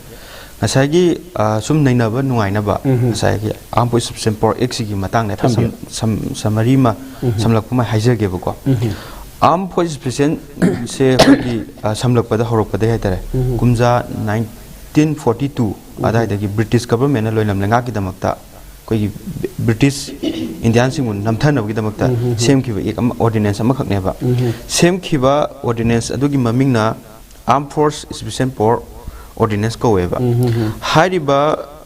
ꯉꯁꯥꯏꯒꯤ, ꯑ, ꯁꯨꯝ ꯅꯩꯅꯕ ꯅꯨꯡꯉꯥꯏꯅꯕ, ꯎꯝ꯫ ꯉꯁꯥꯏꯒꯤ Armed Forces Special Powers Act ꯁꯤꯒꯤ ꯃꯇꯥꯡꯗ ꯍꯥꯏꯐꯦꯠ ꯁꯝ-, ꯊꯝꯕꯤꯌꯨ꯫ ꯁꯝ-, summary ꯑꯃ, ꯎꯝ꯫ ꯁꯝꯂꯞꯄ ꯑꯃ ꯍꯥꯏꯖꯒꯦꯕꯀꯣ꯫ ꯎꯝ꯫ Armed Forces Special ꯁꯦ ꯑꯩꯈꯣꯏꯒꯤ, ꯑ, ꯁꯝꯂꯛꯄꯗ, ꯍꯧꯔꯛꯄꯗꯒꯤ ꯍꯥꯏꯇꯥꯔꯦ, ꯎꯝ꯫ ꯀꯨꯝꯖꯥ nineteen forty two ꯎꯝ꯫ ꯑꯗꯥꯏꯗꯒꯤ ꯕ꯭ꯔꯤꯇꯤꯁ ꯒꯚꯔꯟꯃꯦꯟꯅ ꯂꯣꯏꯂꯝ ꯂꯩꯉꯥꯛꯀꯤꯗꯃꯛꯇ ꯑꯩꯈꯣꯏꯒꯤ ꯕ꯭ꯔꯤꯇꯤꯁ ꯏꯟꯗꯤꯌꯥꯟꯁꯤꯡꯕꯨ ꯅꯝꯊꯅꯕꯒꯤꯗꯃꯛꯇ ꯎꯝ, ꯎꯝ, ꯎꯝ꯫ ꯁꯦꯝꯈꯤꯕ ꯑꯦꯛ ꯑꯃ, ꯑꯣꯔꯗꯤꯅꯦꯟꯁ ꯑꯃꯈꯛꯅꯦꯕ꯫ ꯎꯝ, ꯎꯝ꯫ ꯁꯦꯝꯈꯤꯕ ꯑꯣꯔꯗꯤꯅꯦꯟꯁ ꯑꯗꯨꯒꯤ ꯃꯃꯤꯡꯅ Armed Force Special Powers Ordinance ꯀꯧꯋꯦꯕ꯫ ꯎꯝ, ꯎꯝ, ꯎꯝ꯫ ꯍꯥꯏꯔꯤꯕ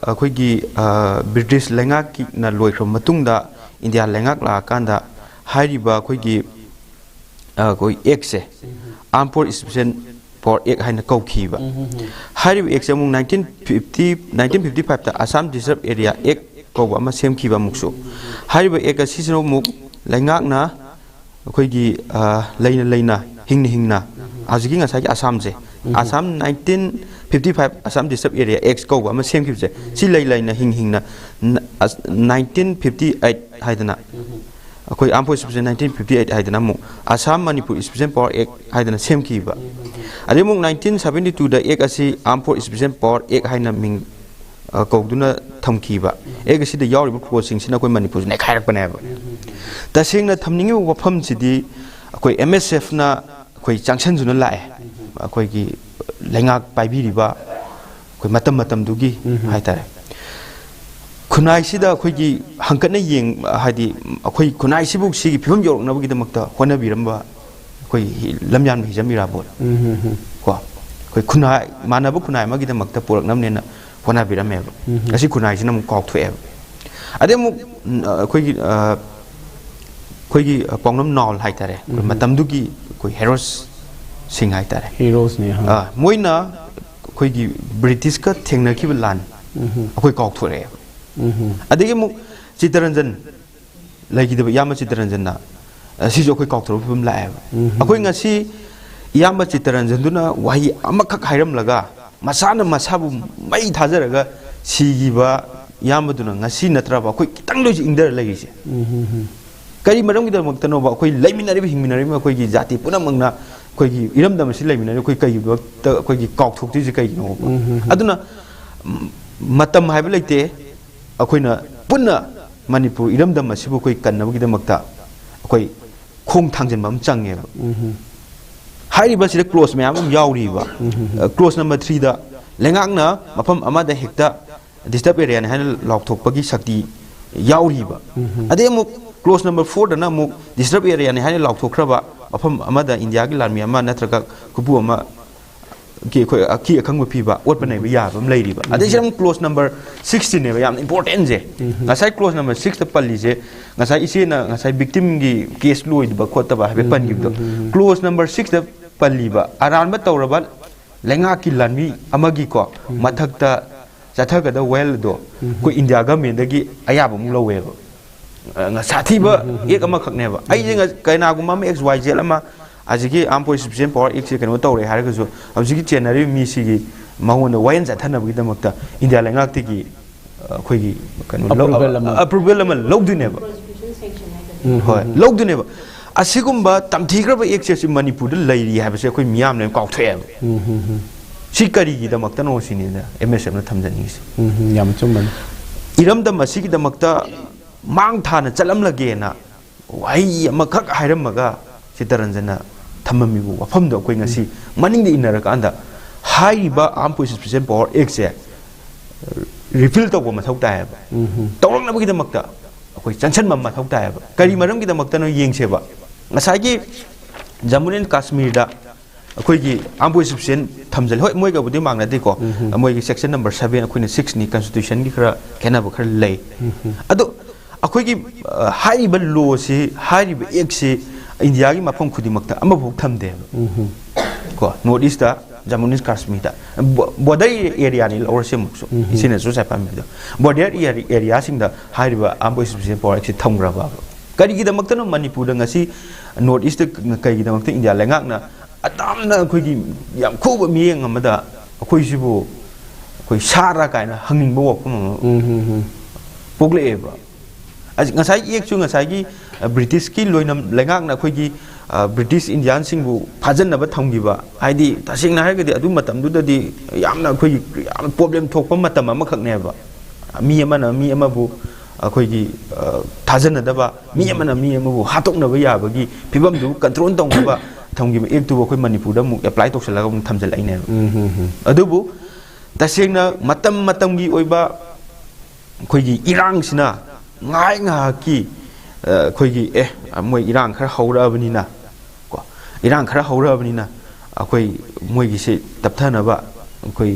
ꯑꯩꯈꯣꯏꯒꯤ, ꯑ, ꯕ꯭ꯔꯤꯇꯤꯁ ꯂꯩꯉꯥꯛꯀꯤꯅ ꯂꯣꯏꯈ꯭ꯔꯕ ꯃꯇꯨꯡꯗ ꯏꯟꯗꯤꯌꯥ ꯂꯩꯉꯥꯛ ꯂꯥꯛꯑꯀꯥꯟꯗ ꯍꯥꯏꯔꯤꯕ ꯑꯩꯈꯣꯏꯒꯤ, ꯑ, ꯑꯩꯈꯣꯏ ꯑꯦꯛꯁꯦ Armed Force Special Powers Act ꯍꯥꯏꯅ ꯀꯧꯈꯤꯕ꯫ ꯎꯝ, ꯎꯝ, ꯎꯝ꯫ ꯍꯥꯏꯔꯤꯕ ꯑꯦꯛꯁꯦ ꯑꯃꯨꯛ nineteen fifty, nineteen fifty five ꯇ Assam Reserve Area Act ꯀꯧꯕ ꯑꯃ ꯁꯦꯝꯈꯤꯕ ꯑꯃꯨꯛꯁꯨ꯫ ꯍꯥꯏꯔꯤꯕ ꯑꯦꯛ ꯑꯁꯤꯁꯤꯅ ꯑꯃꯨꯛ ꯂꯩꯉꯥꯛꯅ ꯑꯩꯈꯣꯏꯒꯤ, ꯑ, ꯂꯩꯅ ꯂꯩꯅ, ꯍꯤꯡꯅ ꯍꯤꯡꯅ, ꯍꯧꯖꯤꯛꯀꯤ ꯉꯁꯥꯏꯒꯤ ꯑꯁꯥꯝꯁꯦ, ꯎꯝ꯫ Assam nineteen fifty five Assam Reserve Area Act ꯀꯧꯕ ꯑꯃ ꯁꯦꯝꯈꯤꯕꯁꯦ, ꯁꯤ ꯂꯩ ꯂꯩꯅ, ꯍꯤꯡ ꯍꯤꯡꯅ, ꯅ-, ꯑꯁ-, nineteen fifty eight ꯍꯥꯏꯗꯅ, ꯎꯝ꯫ ꯑꯩꯈꯣꯏ Armed Force Special nineteen fifty eight ꯍꯥꯏꯗꯅ ꯑꯃꯨꯛ Assam Manipur Special Power Act ꯍꯥꯏꯗꯅ ꯁꯦꯝꯈꯤꯕ꯫ ꯑꯗꯩ ꯑꯃꯨꯛ nineteen seventy two ꯗ Act ꯑꯁꯤ Armed Force Special Power Act ꯍꯥꯏꯅ ꯃꯤꯡ, ꯑ, ꯀꯧꯗꯨꯅ ꯊꯝꯈꯤꯕ꯫ Act ꯑꯁꯤꯗ ꯌꯥꯎꯔꯤꯕ clauseꯁꯤꯡꯁꯤꯅ ꯑꯩꯈꯣꯏ ꯃꯅꯤꯄꯨꯔꯁꯤ ꯅꯩꯈꯥꯏꯔꯛꯄꯅꯦꯕ꯫ ꯇꯁꯦꯡꯅ ꯊꯝꯅꯤꯡꯉꯤꯕ ꯋꯥꯐꯝꯁꯤꯗꯤ ꯑꯩꯈꯣꯏ MSFꯅ ꯑꯩꯈꯣꯏ ꯆꯪꯁꯤꯟꯗꯨꯅ ꯂꯥꯛꯑꯦ꯫ ꯑꯩꯈꯣꯏꯒꯤ ꯂꯩꯉꯥꯛ ꯄꯥꯏꯕꯤꯔꯤꯕ ꯑꯩꯈꯣꯏ ꯃꯇꯝ ꯃꯇꯝꯗꯨꯒꯤ ꯍꯥꯏꯇꯥꯔꯦ꯫ ꯈꯨꯟꯅꯥꯏꯁꯤꯗ ꯑꯩꯈꯣꯏꯒꯤ ꯍꯪꯀꯠꯅ ꯌꯦꯡ-, ꯍꯥꯏꯗꯤ ꯑꯩꯈꯣꯏ ꯈꯨꯟꯅꯥꯏꯁꯤꯕꯨ ꯁꯤꯒꯤ ꯐꯤꯕꯝ ꯌꯧꯔꯛꯅꯕꯒꯤꯗꯃꯛꯇ ꯍꯣꯠꯅꯕꯤꯔꯝꯕ ꯑꯩꯈꯣꯏ ꯍꯤ-, ꯂꯝꯌꯥꯟꯕ ꯍꯤꯖꯝ ꯏꯔꯥꯕꯣꯠ ꯀꯣ, ꯑꯩꯈꯣꯏ ꯈꯨꯟꯅꯥꯏ ꯃꯥꯟꯅꯕ ꯈꯨꯟꯅꯥꯏ ꯑꯃꯒꯤꯗꯃꯛꯇ ꯄꯨꯔꯛꯅꯕꯅꯦꯅ ꯍꯣꯠꯅꯕꯤꯔꯝꯃꯦꯕ꯫ ꯉꯁꯤ ꯈꯨꯟꯅꯥꯏꯁꯤꯅ ꯑꯃꯨꯛ ꯀꯥꯎꯊꯣꯛꯑꯦꯕ꯫ ꯑꯗꯩ ꯑꯃꯨꯛ, ꯎꯝ, ꯑꯩꯈꯣꯏꯒꯤ, ꯑ, ꯑꯩꯈꯣꯏꯒꯤ, ꯑ, ꯄꯥꯎꯅꯝ ꯅꯥꯎꯜ ꯍꯥꯏꯇꯥꯔꯦ, ꯑꯩꯈꯣꯏ ꯃꯇꯝꯗꯨꯒꯤ ꯑꯩꯈꯣꯏ heroesꯁꯤꯡ ꯍꯥꯏꯇꯥꯔꯦ꯫ Heroesꯅꯦ, ꯑ, ꯃꯣꯏꯅ ꯑꯩꯈꯣꯏꯒꯤ ꯕ꯭ꯔꯤꯇꯤꯁꯀ ꯊꯦꯡꯅꯈꯤꯕ ꯂꯥꯟ ꯑꯩꯈꯣꯏ ꯀꯥꯎꯊꯣꯔꯛꯑꯦꯕ꯫ ꯑꯗꯒꯤ ꯑꯃꯨꯛ ꯆꯤꯇꯔꯟꯖꯟ ꯂꯩꯈꯤꯗꯕ ꯏꯌꯥꯝꯕ ꯆꯤꯇꯔꯟꯖꯟꯅ, ꯑ, ꯁꯤꯁꯨ ꯑꯩꯈꯣꯏ ꯀꯥꯎꯊꯣꯔꯛꯄ ꯐꯤꯕꯝ ꯂꯥꯛꯑꯦꯕ꯫ ꯑꯩꯈꯣꯏ ꯉꯁꯤ ꯏꯌꯥꯝꯕ ꯆꯤꯇꯔꯟꯖꯟꯗꯨꯅ ꯋꯥꯍꯩ ꯑꯃꯈꯛ ꯍꯥꯏꯔꯝꯂꯒ ꯃꯁꯥꯅ ꯃꯁꯥꯕꯨ ꯃꯩ ꯊꯥꯖꯔꯒ ꯁꯤꯈꯤꯕ ꯏꯌꯥꯝꯕꯗꯨꯅ ꯉꯁꯤ ꯅꯠꯇ꯭ꯔꯕ ꯑꯩꯈꯣꯏ ꯈꯤꯇꯪꯗ ꯑꯣꯏꯁꯨ ꯏꯪꯊꯔ ꯂꯩꯔꯤꯁꯦ? ꯀꯔꯤ ꯃꯔꯝꯒꯤꯗꯃꯛꯇꯅꯣꯕ ꯑꯩꯈꯣꯏ ꯂꯩꯃꯤꯟꯅꯔꯤꯕ ꯍꯤꯡꯃꯤꯟꯅꯔꯤꯕ ꯑꯩꯈꯣꯏꯒꯤ ꯖꯥꯇꯤ ꯄꯨꯝꯅꯃꯛꯅ ꯑꯩꯈꯣꯏꯒꯤ ꯏꯔꯝꯗꯝ ꯑꯁꯤ ꯂꯩꯃꯤꯟꯅꯔꯤ, ꯑꯩꯈꯣꯏ ꯀꯩꯒꯤꯗꯃꯛꯇ ꯑꯩꯈꯣꯏꯒꯤ ꯀꯥꯎꯊꯣꯛꯇ꯭ꯔꯤꯁꯦ ꯀꯩꯒꯤꯅꯣꯕ? ꯑꯗꯨꯅ, ꯎꯝ, ꯃꯇꯝ ꯍꯥꯏꯕ ꯂꯩꯇꯦ꯫ ꯑꯩꯈꯣꯏꯅ ꯄꯨꯟꯅ ꯃꯅꯤꯄꯨꯔ ꯏꯔꯝꯗꯝ ꯑꯁꯤꯕꯨ ꯑꯩꯈꯣꯏ ꯀꯟꯅꯕꯒꯤꯗꯃꯛꯇ ꯑꯩꯈꯣꯏ ꯈꯣꯡ ꯊꯥꯡꯖꯤꯟꯕ ꯑꯃ ꯆꯪꯉꯦꯕ꯫ ꯍꯥꯏꯔꯤꯕꯁꯤꯗ clause ꯃꯌꯥꯝ ꯑꯃ ꯌꯥꯎꯔꯤꯕ꯫ ꯑ, clause number threeꯗ ꯂꯩꯉꯥꯛꯅ ꯃꯐꯝ ꯑꯃꯗ ꯍꯦꯛꯇ disturb areaꯅꯤ ꯍꯥꯏꯅ ꯂꯥꯎꯊꯣꯛꯄꯒꯤ ꯁꯛꯇꯤ ꯌꯥꯎꯔꯤꯕ꯫ ꯑꯗꯩ ꯑꯃꯨꯛ clause number fourꯗꯅ ꯑꯃꯨꯛ disturb areaꯅꯤ ꯍꯥꯏꯅ ꯂꯥꯎꯊꯣꯛꯈ꯭ꯔꯕ ꯃꯐꯝ ꯑꯃꯗ ꯏꯟꯗꯤꯌꯥꯒꯤ ꯂꯥꯟꯃꯤ ꯑꯃ ꯅꯠꯇ꯭ꯔꯒ ꯈꯨꯠꯄꯨ ꯑꯃ ꯀꯤ ꯑꯩꯈꯣꯏ ꯑꯀꯤ ꯑꯈꯪꯕ ꯄꯤꯕ, ꯑꯣꯠꯄ ꯅꯩꯕ ꯌꯥꯕ ꯑꯃ ꯂꯩꯔꯤꯕ꯫ ꯑꯗꯩꯁꯤꯗ ꯑꯃꯨꯛ clause number sixꯇꯅꯦꯕ ꯌꯥꯝꯅ importantꯁꯦ꯫ ꯉꯁꯥꯏ clause number sixꯇ ꯄꯜꯂꯤꯁꯦ, ꯉꯁꯥꯏ ꯏꯆꯦꯅ ꯉꯁꯥꯏ victimꯒꯤ case ꯂꯣꯏꯗꯕ ꯈꯣꯠꯇꯕ ꯍꯥꯏꯐꯦꯠ ꯄꯟꯈꯤꯕꯗꯣ, clause number sixꯇ ꯄꯜꯂꯤꯕ ꯑꯔꯥꯟꯕ ꯇꯧꯔꯕ ꯂꯩꯉꯥꯛꯀꯤ ꯂꯥꯟꯃꯤ ꯑꯃꯒꯤꯀꯣ ꯃꯊꯛꯇ ꯆꯠꯊꯒꯗꯕ ꯋꯥꯌꯦꯜ ꯑꯗꯣ ꯑꯩꯈꯣꯏ ꯏꯟꯗꯤꯌꯥ ꯒꯃꯦꯟꯗꯒꯤ ꯑꯌꯥꯕ ꯑꯃꯨꯛ ꯂꯧꯋꯦꯕ꯫ ꯑ, ꯁꯥꯊꯤꯕ act ꯑꯃꯈꯛꯅꯦꯕ꯫ ꯑꯩꯁꯦ ꯉ-, ꯀꯅꯥꯒꯨꯝꯕ ꯑꯃ X Y Z ꯑꯃ ꯑꯁꯤꯒꯤ Armed Force Special Power Actꯁꯦ ꯀꯩꯅꯣ ꯇꯧꯔꯦ ꯍꯥꯏꯔꯒꯁꯨ ꯍꯧꯖꯤꯛꯀꯤ ꯆꯦꯟꯅꯔꯤꯕ ꯃꯤꯁꯤꯒꯤ ꯃꯉꯣꯟꯗ ꯋꯥꯌꯦꯜ ꯆꯠꯊꯅꯕꯒꯤꯗꯃꯛꯇ ꯏꯟꯗꯤꯌꯥ ꯂꯩꯉꯥꯛꯇꯒꯤ, ꯑ, ꯑꯩꯈꯣꯏꯒꯤ ꯀꯩꯅꯣ ꯂꯧ-, approval ꯑꯃ, approval ꯑꯃ ꯂꯧꯗꯣꯏꯅꯦꯕ꯫ ꯎꯝ, ꯍꯣꯏ, ꯎꯝ, ꯎꯝ꯫ ꯂꯧꯗꯣꯏꯅꯦꯕ꯫ ꯑꯁꯤꯒꯨꯝꯕ ꯇꯝꯊꯤꯈ꯭ꯔꯕ ꯑꯦꯛꯁꯦ ꯁꯤ ꯃꯅꯤꯄꯨꯔꯗ ꯂꯩꯔꯤ ꯍꯥꯏꯕꯁꯦ ꯑꯩꯈꯣꯏ ꯃꯤꯌꯥꯝꯅ ꯂꯣꯏꯅ ꯀꯥꯎꯊꯣꯛꯑꯦꯕ꯫ ꯎꯝ, ꯎꯝ, ꯎꯝ꯫ ꯁꯤ ꯀꯔꯤꯒꯤꯗꯃꯛꯇꯅꯣ ꯁꯤꯅꯤꯗ ꯑꯦꯝ ꯑꯦꯁ ꯑꯦꯐꯅ ꯊꯝꯖꯅꯤꯡꯉꯤꯁꯦ꯫ ꯎꯝ, ꯎꯝ, ꯌꯥꯝ ꯑꯆꯨꯝꯕꯅꯤ꯫ ꯏꯔꯝꯗꯝ ꯑꯁꯤꯒꯤꯗꯃꯛꯇ ꯃꯥꯡ ꯊꯥꯅ ꯆꯠꯂꯝꯂꯒꯦꯅ ꯋꯥꯍꯩ ꯑꯃꯈꯛ ꯍꯥꯏꯔꯝꯃꯒ ꯆꯤꯠꯇꯔꯟꯖꯟꯅ ꯊꯝꯃꯝꯃꯤꯕ ꯋꯥꯐꯝꯗꯣ ꯑꯩꯈꯣꯏ ꯉꯁꯤ ꯎꯝ꯫ ꯃꯅꯤꯡꯗ ꯏꯟꯅꯔꯀꯥꯟꯗ ꯍꯥꯏꯔꯤꯕ Armed Forces Special Power Act ꯁꯦ repeal ꯇꯧꯕ ꯃꯊꯧ ꯇꯥꯏꯌꯦꯕ꯫ ꯎꯝ꯫ ꯇꯧꯔꯛꯅꯕꯒꯤꯗꯃꯛꯇ ꯑꯩꯈꯣꯏ ꯆꯪꯁꯤꯟꯕ ꯃꯊꯧ ꯇꯥꯏꯌꯦꯕ꯫ ꯀꯔꯤ ꯃꯔꯝꯒꯤꯗꯃꯛꯇꯅꯣ ꯌꯦꯡꯁꯦꯕ꯫ ꯉꯁꯥꯏꯒꯤ ꯖꯝꯃꯨ ꯑꯦꯟ ꯀꯥꯁꯃꯤꯔꯗ ꯑꯩꯈꯣꯏꯒꯤ Armed Forces Special ꯊꯝꯖꯜꯂꯤ꯫ ꯍꯣꯏ, ꯃꯣꯏꯒꯕꯨꯗꯤ ꯃꯥꯟꯅꯗꯦꯀꯣ꯫ ꯎꯝ꯫ ꯃꯣꯏꯒꯤ section number seven, ꯑꯩꯈꯣꯏꯅ six ꯅꯤ, constitution ꯒꯤ ꯈꯔ ꯈꯦꯠꯅꯕ ꯈꯔ ꯂꯩ꯫ ꯎꯝ꯫ ꯑꯗꯣ ꯑꯩꯈꯣꯏꯒꯤ, ꯑ, ꯍꯥꯏꯔꯤꯕ law ꯁꯤ, ꯍꯥꯏꯔꯤꯕ act ꯁꯤ ꯏꯟꯗꯤꯌꯥꯒꯤ ꯃꯐꯝ ꯈꯨꯗꯤꯡꯃꯛꯇ ꯑꯃꯐꯥꯎ ꯊꯝꯗꯦꯕ꯫ ꯎꯝ꯫ ꯀꯣ, North East ꯇ, ꯖꯝꯃꯨ ꯑꯦꯟ ꯀꯥꯁꯃꯤꯔꯗ, ꯕꯣ-, border area ꯅꯤ ꯂꯧꯔꯁꯤ ꯑꯃꯨꯛꯁꯨ, ꯎꯝ꯫ ꯏꯆꯦꯅꯁꯨ ꯉꯁꯥꯏ ꯄꯥꯝꯕꯤꯕꯗꯣ, border area, area ꯁꯤꯡꯗ ꯍꯥꯏꯔꯤꯕ Armed Forces Special Power Act ꯁꯤ ꯊꯝꯈ꯭ꯔꯕ꯫ ꯀꯔꯤꯒꯤꯗꯃꯛꯇꯅꯣ ꯃꯅꯤꯄꯨꯔꯗ ꯉꯁꯤ North East ꯇ ꯀꯩꯒꯤꯗꯃꯛꯇ ꯏꯟꯗꯤꯌꯥ ꯂꯩꯉꯥꯛꯅ ꯑꯗꯥꯝꯅ ꯑꯩꯈꯣꯏꯒꯤ ꯌꯥꯝ ꯈꯨꯕ ꯃꯤꯠꯌꯦꯡ ꯑꯃꯗ ꯑꯩꯈꯣꯏꯁꯤꯕꯨ ꯑꯩꯈꯣꯏ ꯁꯥꯔ ꯀꯥꯏꯅ ꯍꯪꯅꯤꯡꯕ ꯋꯥꯐꯝ ꯑꯃ ꯎꯝ, ꯎꯝ, ꯎꯝ꯫ ꯄꯣꯛꯂꯛꯑꯦꯕ꯫ ꯑꯁ, ꯉꯁꯥꯏꯒꯤ act ꯁꯨ ꯉꯁꯥꯏꯒꯤ, ꯑ, British ꯀꯤ ꯂꯣꯏꯅꯝ ꯂꯩꯉꯥꯛꯅ ꯑꯩꯈꯣꯏꯒꯤ, ꯑ, British Indian ꯁꯤꯡꯕꯨ ꯐꯥꯖꯟꯅꯕ ꯊꯝꯈꯤꯕ, ꯍꯥꯏꯗꯤ ꯇꯁꯦꯡꯅ ꯍꯥꯏꯔꯒꯗꯤ ꯑꯗꯨ ꯃꯇꯝꯗꯨꯗꯗꯤ ꯌꯥꯝꯅ ꯑꯩꯈꯣꯏꯒꯤ ꯌꯥꯝ problem ꯊꯣꯛꯄ ꯃꯇꯝ ꯑꯃꯈꯛꯅꯦꯕ꯫ ꯃꯤ ꯑꯃꯅ ꯃꯤ ꯑꯃꯕꯨ ꯑꯩꯈꯣꯏꯒꯤ, ꯑ, ꯊꯥꯖꯅꯗꯕ, ꯃꯤ ꯑꯃꯅ ꯃꯤ ꯑꯃꯕꯨ ꯍꯥꯠꯇꯣꯛꯅꯕ ꯌꯥꯕꯒꯤ ꯐꯤꯕꯝꯗꯨ control ꯇꯧꯅꯕ ꯊꯝꯈꯤꯕ act ꯇꯨꯕꯨ ꯑꯩꯈꯣꯏ ꯃꯅꯤꯄꯨꯔꯗ ꯑꯃꯨꯛ apply ꯇꯧꯁꯜꯂꯒ ꯑꯃꯨꯛ ꯊꯝꯖꯜꯂꯛꯏꯅꯦꯕ꯫ ꯎꯝ, ꯍꯝ, ꯍꯝ꯫ ꯑꯗꯨꯕꯨ ꯇꯁꯦꯡꯅ ꯃꯇꯝ ꯃꯇꯝꯒꯤ ꯑꯣꯏꯕ ꯑꯩꯈꯣꯏꯒꯤ ꯏꯔꯥꯡꯁꯤꯅ ꯉꯥꯏꯍꯥꯛ ꯉꯥꯏꯍꯥꯛꯀꯤ, ꯑ, ꯑꯩꯈꯣꯏꯒꯤ, ꯑꯦ, ꯃꯣꯏ ꯏꯔꯥꯡ ꯈꯔ ꯍꯧꯔꯛꯑꯕꯅꯤꯅ, ꯀꯣ, ꯏꯔꯥꯡ ꯈꯔ ꯍꯧꯔꯛꯑꯕꯅꯤꯅ ꯑꯩꯈꯣꯏ ꯃꯣꯏꯒꯤꯁꯦ ꯇꯞꯊꯅꯕ ꯑꯩꯈꯣꯏ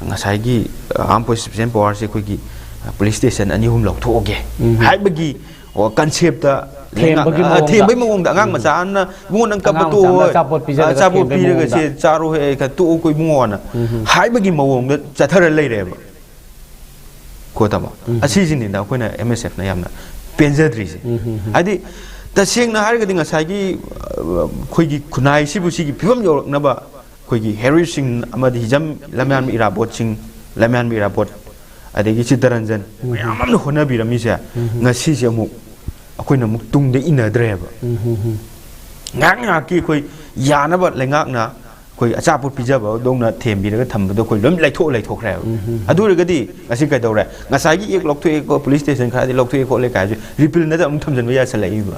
ꯉꯁꯥꯏꯒꯤ, ꯑ, Armed Forces Special Power ꯁꯦ ꯑꯩꯈꯣꯏꯒꯤ, ꯑ, police station ꯑꯅꯤ ꯑꯍꯨꯝ ꯂꯧꯊꯣꯛꯑꯒꯦ ꯎꯝ꯫ ꯍꯥꯏꯕꯒꯤ, ꯑꯣ, concept ꯊꯦꯝꯕꯒꯤ ꯑ, ꯃꯑꯣꯡꯗ꯫ ꯊꯦꯝꯕꯒꯤ ꯃꯑꯣꯡꯗ ꯑꯉꯥꯡ ꯎꯝ꯫ ꯃꯆꯥ ꯑꯃꯅ, "ꯏꯕꯨꯡꯉꯣ, ꯅꯪ ꯀꯞꯄ ꯑꯉꯥꯡ ꯃꯆꯥ ꯑꯃꯗ ꯇꯣꯛꯑꯣ, ꯑꯆꯥꯄꯣꯠ ꯄꯤꯖꯔꯒ ꯑꯆꯥꯄꯣꯠ ꯊꯦꯝꯕꯒꯤ ꯄꯤꯔꯒ ꯃꯑꯣꯡꯗ꯫ ꯁꯦ ꯆꯥꯔꯣ, ꯍꯦ, ꯈꯔ ꯇꯣꯛꯑꯣ, ꯑꯩꯈꯣꯏ ꯏꯕꯨꯡꯉꯣꯅ" ꯎꯝ꯫ ꯍꯥꯏꯕꯒꯤ ꯃꯑꯣꯡꯗ ꯆꯠꯊꯔ ꯂꯩꯔꯦꯕ꯫ ꯀꯣ ꯇꯥꯃꯣ? ꯎꯝ꯫ ꯑꯁꯤꯁꯤꯅꯤꯗ ꯑꯩꯈꯣꯏꯅ ꯑꯦꯝ ꯑꯦꯁ ꯑꯦꯐꯅ ꯌꯥꯝꯅ ꯄꯦꯟꯖꯗ꯭ꯔꯤꯁꯦ꯫ ꯎꯝ, ꯎꯝ, ꯎꯝ꯫ ꯍꯥꯏꯗꯤ, ꯇꯁꯦꯡꯅ ꯍꯥꯏꯔꯒꯗꯤ ꯉꯁꯥꯏꯒꯤ, ꯑ, ꯑꯩꯈꯣꯏꯒꯤ ꯈꯨꯟꯅꯥꯏꯁꯤꯕꯨ ꯁꯤꯒꯤ ꯐꯤꯕꯝ ꯌꯧꯔꯛꯅꯕ ꯑꯩꯈꯣꯏꯒꯤ heroist ꯁꯤꯡ ꯑꯃꯗꯤ ꯍꯤꯖꯝ ꯂꯝꯌꯥꯟꯕ ꯏꯔꯥꯕꯣꯠꯁꯤꯡ, ꯂꯝꯌꯥꯟꯕ ꯏꯔꯥꯕꯣꯠ, ꯑꯗꯒꯤ ꯆꯤꯠꯇꯔꯟꯖꯟ, ꯎꯝ꯫ ꯃꯌꯥꯝ ꯑꯃꯅ ꯍꯣꯠꯅꯕꯤꯔꯝꯃꯤꯁꯦ, ꯎꯝ꯫ ꯉꯁꯤꯁꯦ ꯑꯃꯨꯛ ꯑꯩꯈꯣꯏꯅ ꯑꯃꯨꯛ ꯇꯨꯡꯗ ꯏꯟꯅꯗ꯭ꯔꯦꯕ꯫ ꯉꯥꯏꯍꯥꯛ ꯉꯥꯏꯍꯥꯛꯀꯤ ꯑꯩꯈꯣꯏ ꯌꯥꯅꯕ ꯂꯩꯉꯥꯛꯅ ꯑꯩꯈꯣꯏ ꯑꯆꯥꯄꯣꯠ ꯄꯤꯖꯕꯗꯧꯅ ꯊꯦꯝꯕꯤꯔꯒ ꯊꯝꯕꯗꯣ ꯑꯩꯈꯣꯏ ꯂꯣꯏ ꯂꯩꯊꯣꯛ ꯂꯩꯊꯣꯛꯈ꯭ꯔꯦꯕ꯫ ꯑꯗꯨ ꯑꯣꯏꯔꯒꯗꯤ ꯉꯁꯤ ꯀꯩꯗꯧꯔꯦ? ꯉꯁꯥꯏꯒꯤ ꯑꯦꯛ ꯂꯧꯊꯣꯛꯑꯦꯀꯣ, ꯄꯨꯂꯤꯁ ꯁ꯭ꯇꯦꯁꯟ ꯈꯔꯗꯤ ꯂꯧꯊꯣꯛꯑꯦ ꯈꯣꯠꯂꯦ ꯀꯥꯏꯁꯨ ꯔꯤꯄꯤꯜꯅꯗ ꯑꯃꯨꯛ ꯊꯝꯖꯤꯟꯕ ꯌꯥꯁꯜꯂꯛꯏꯕ꯫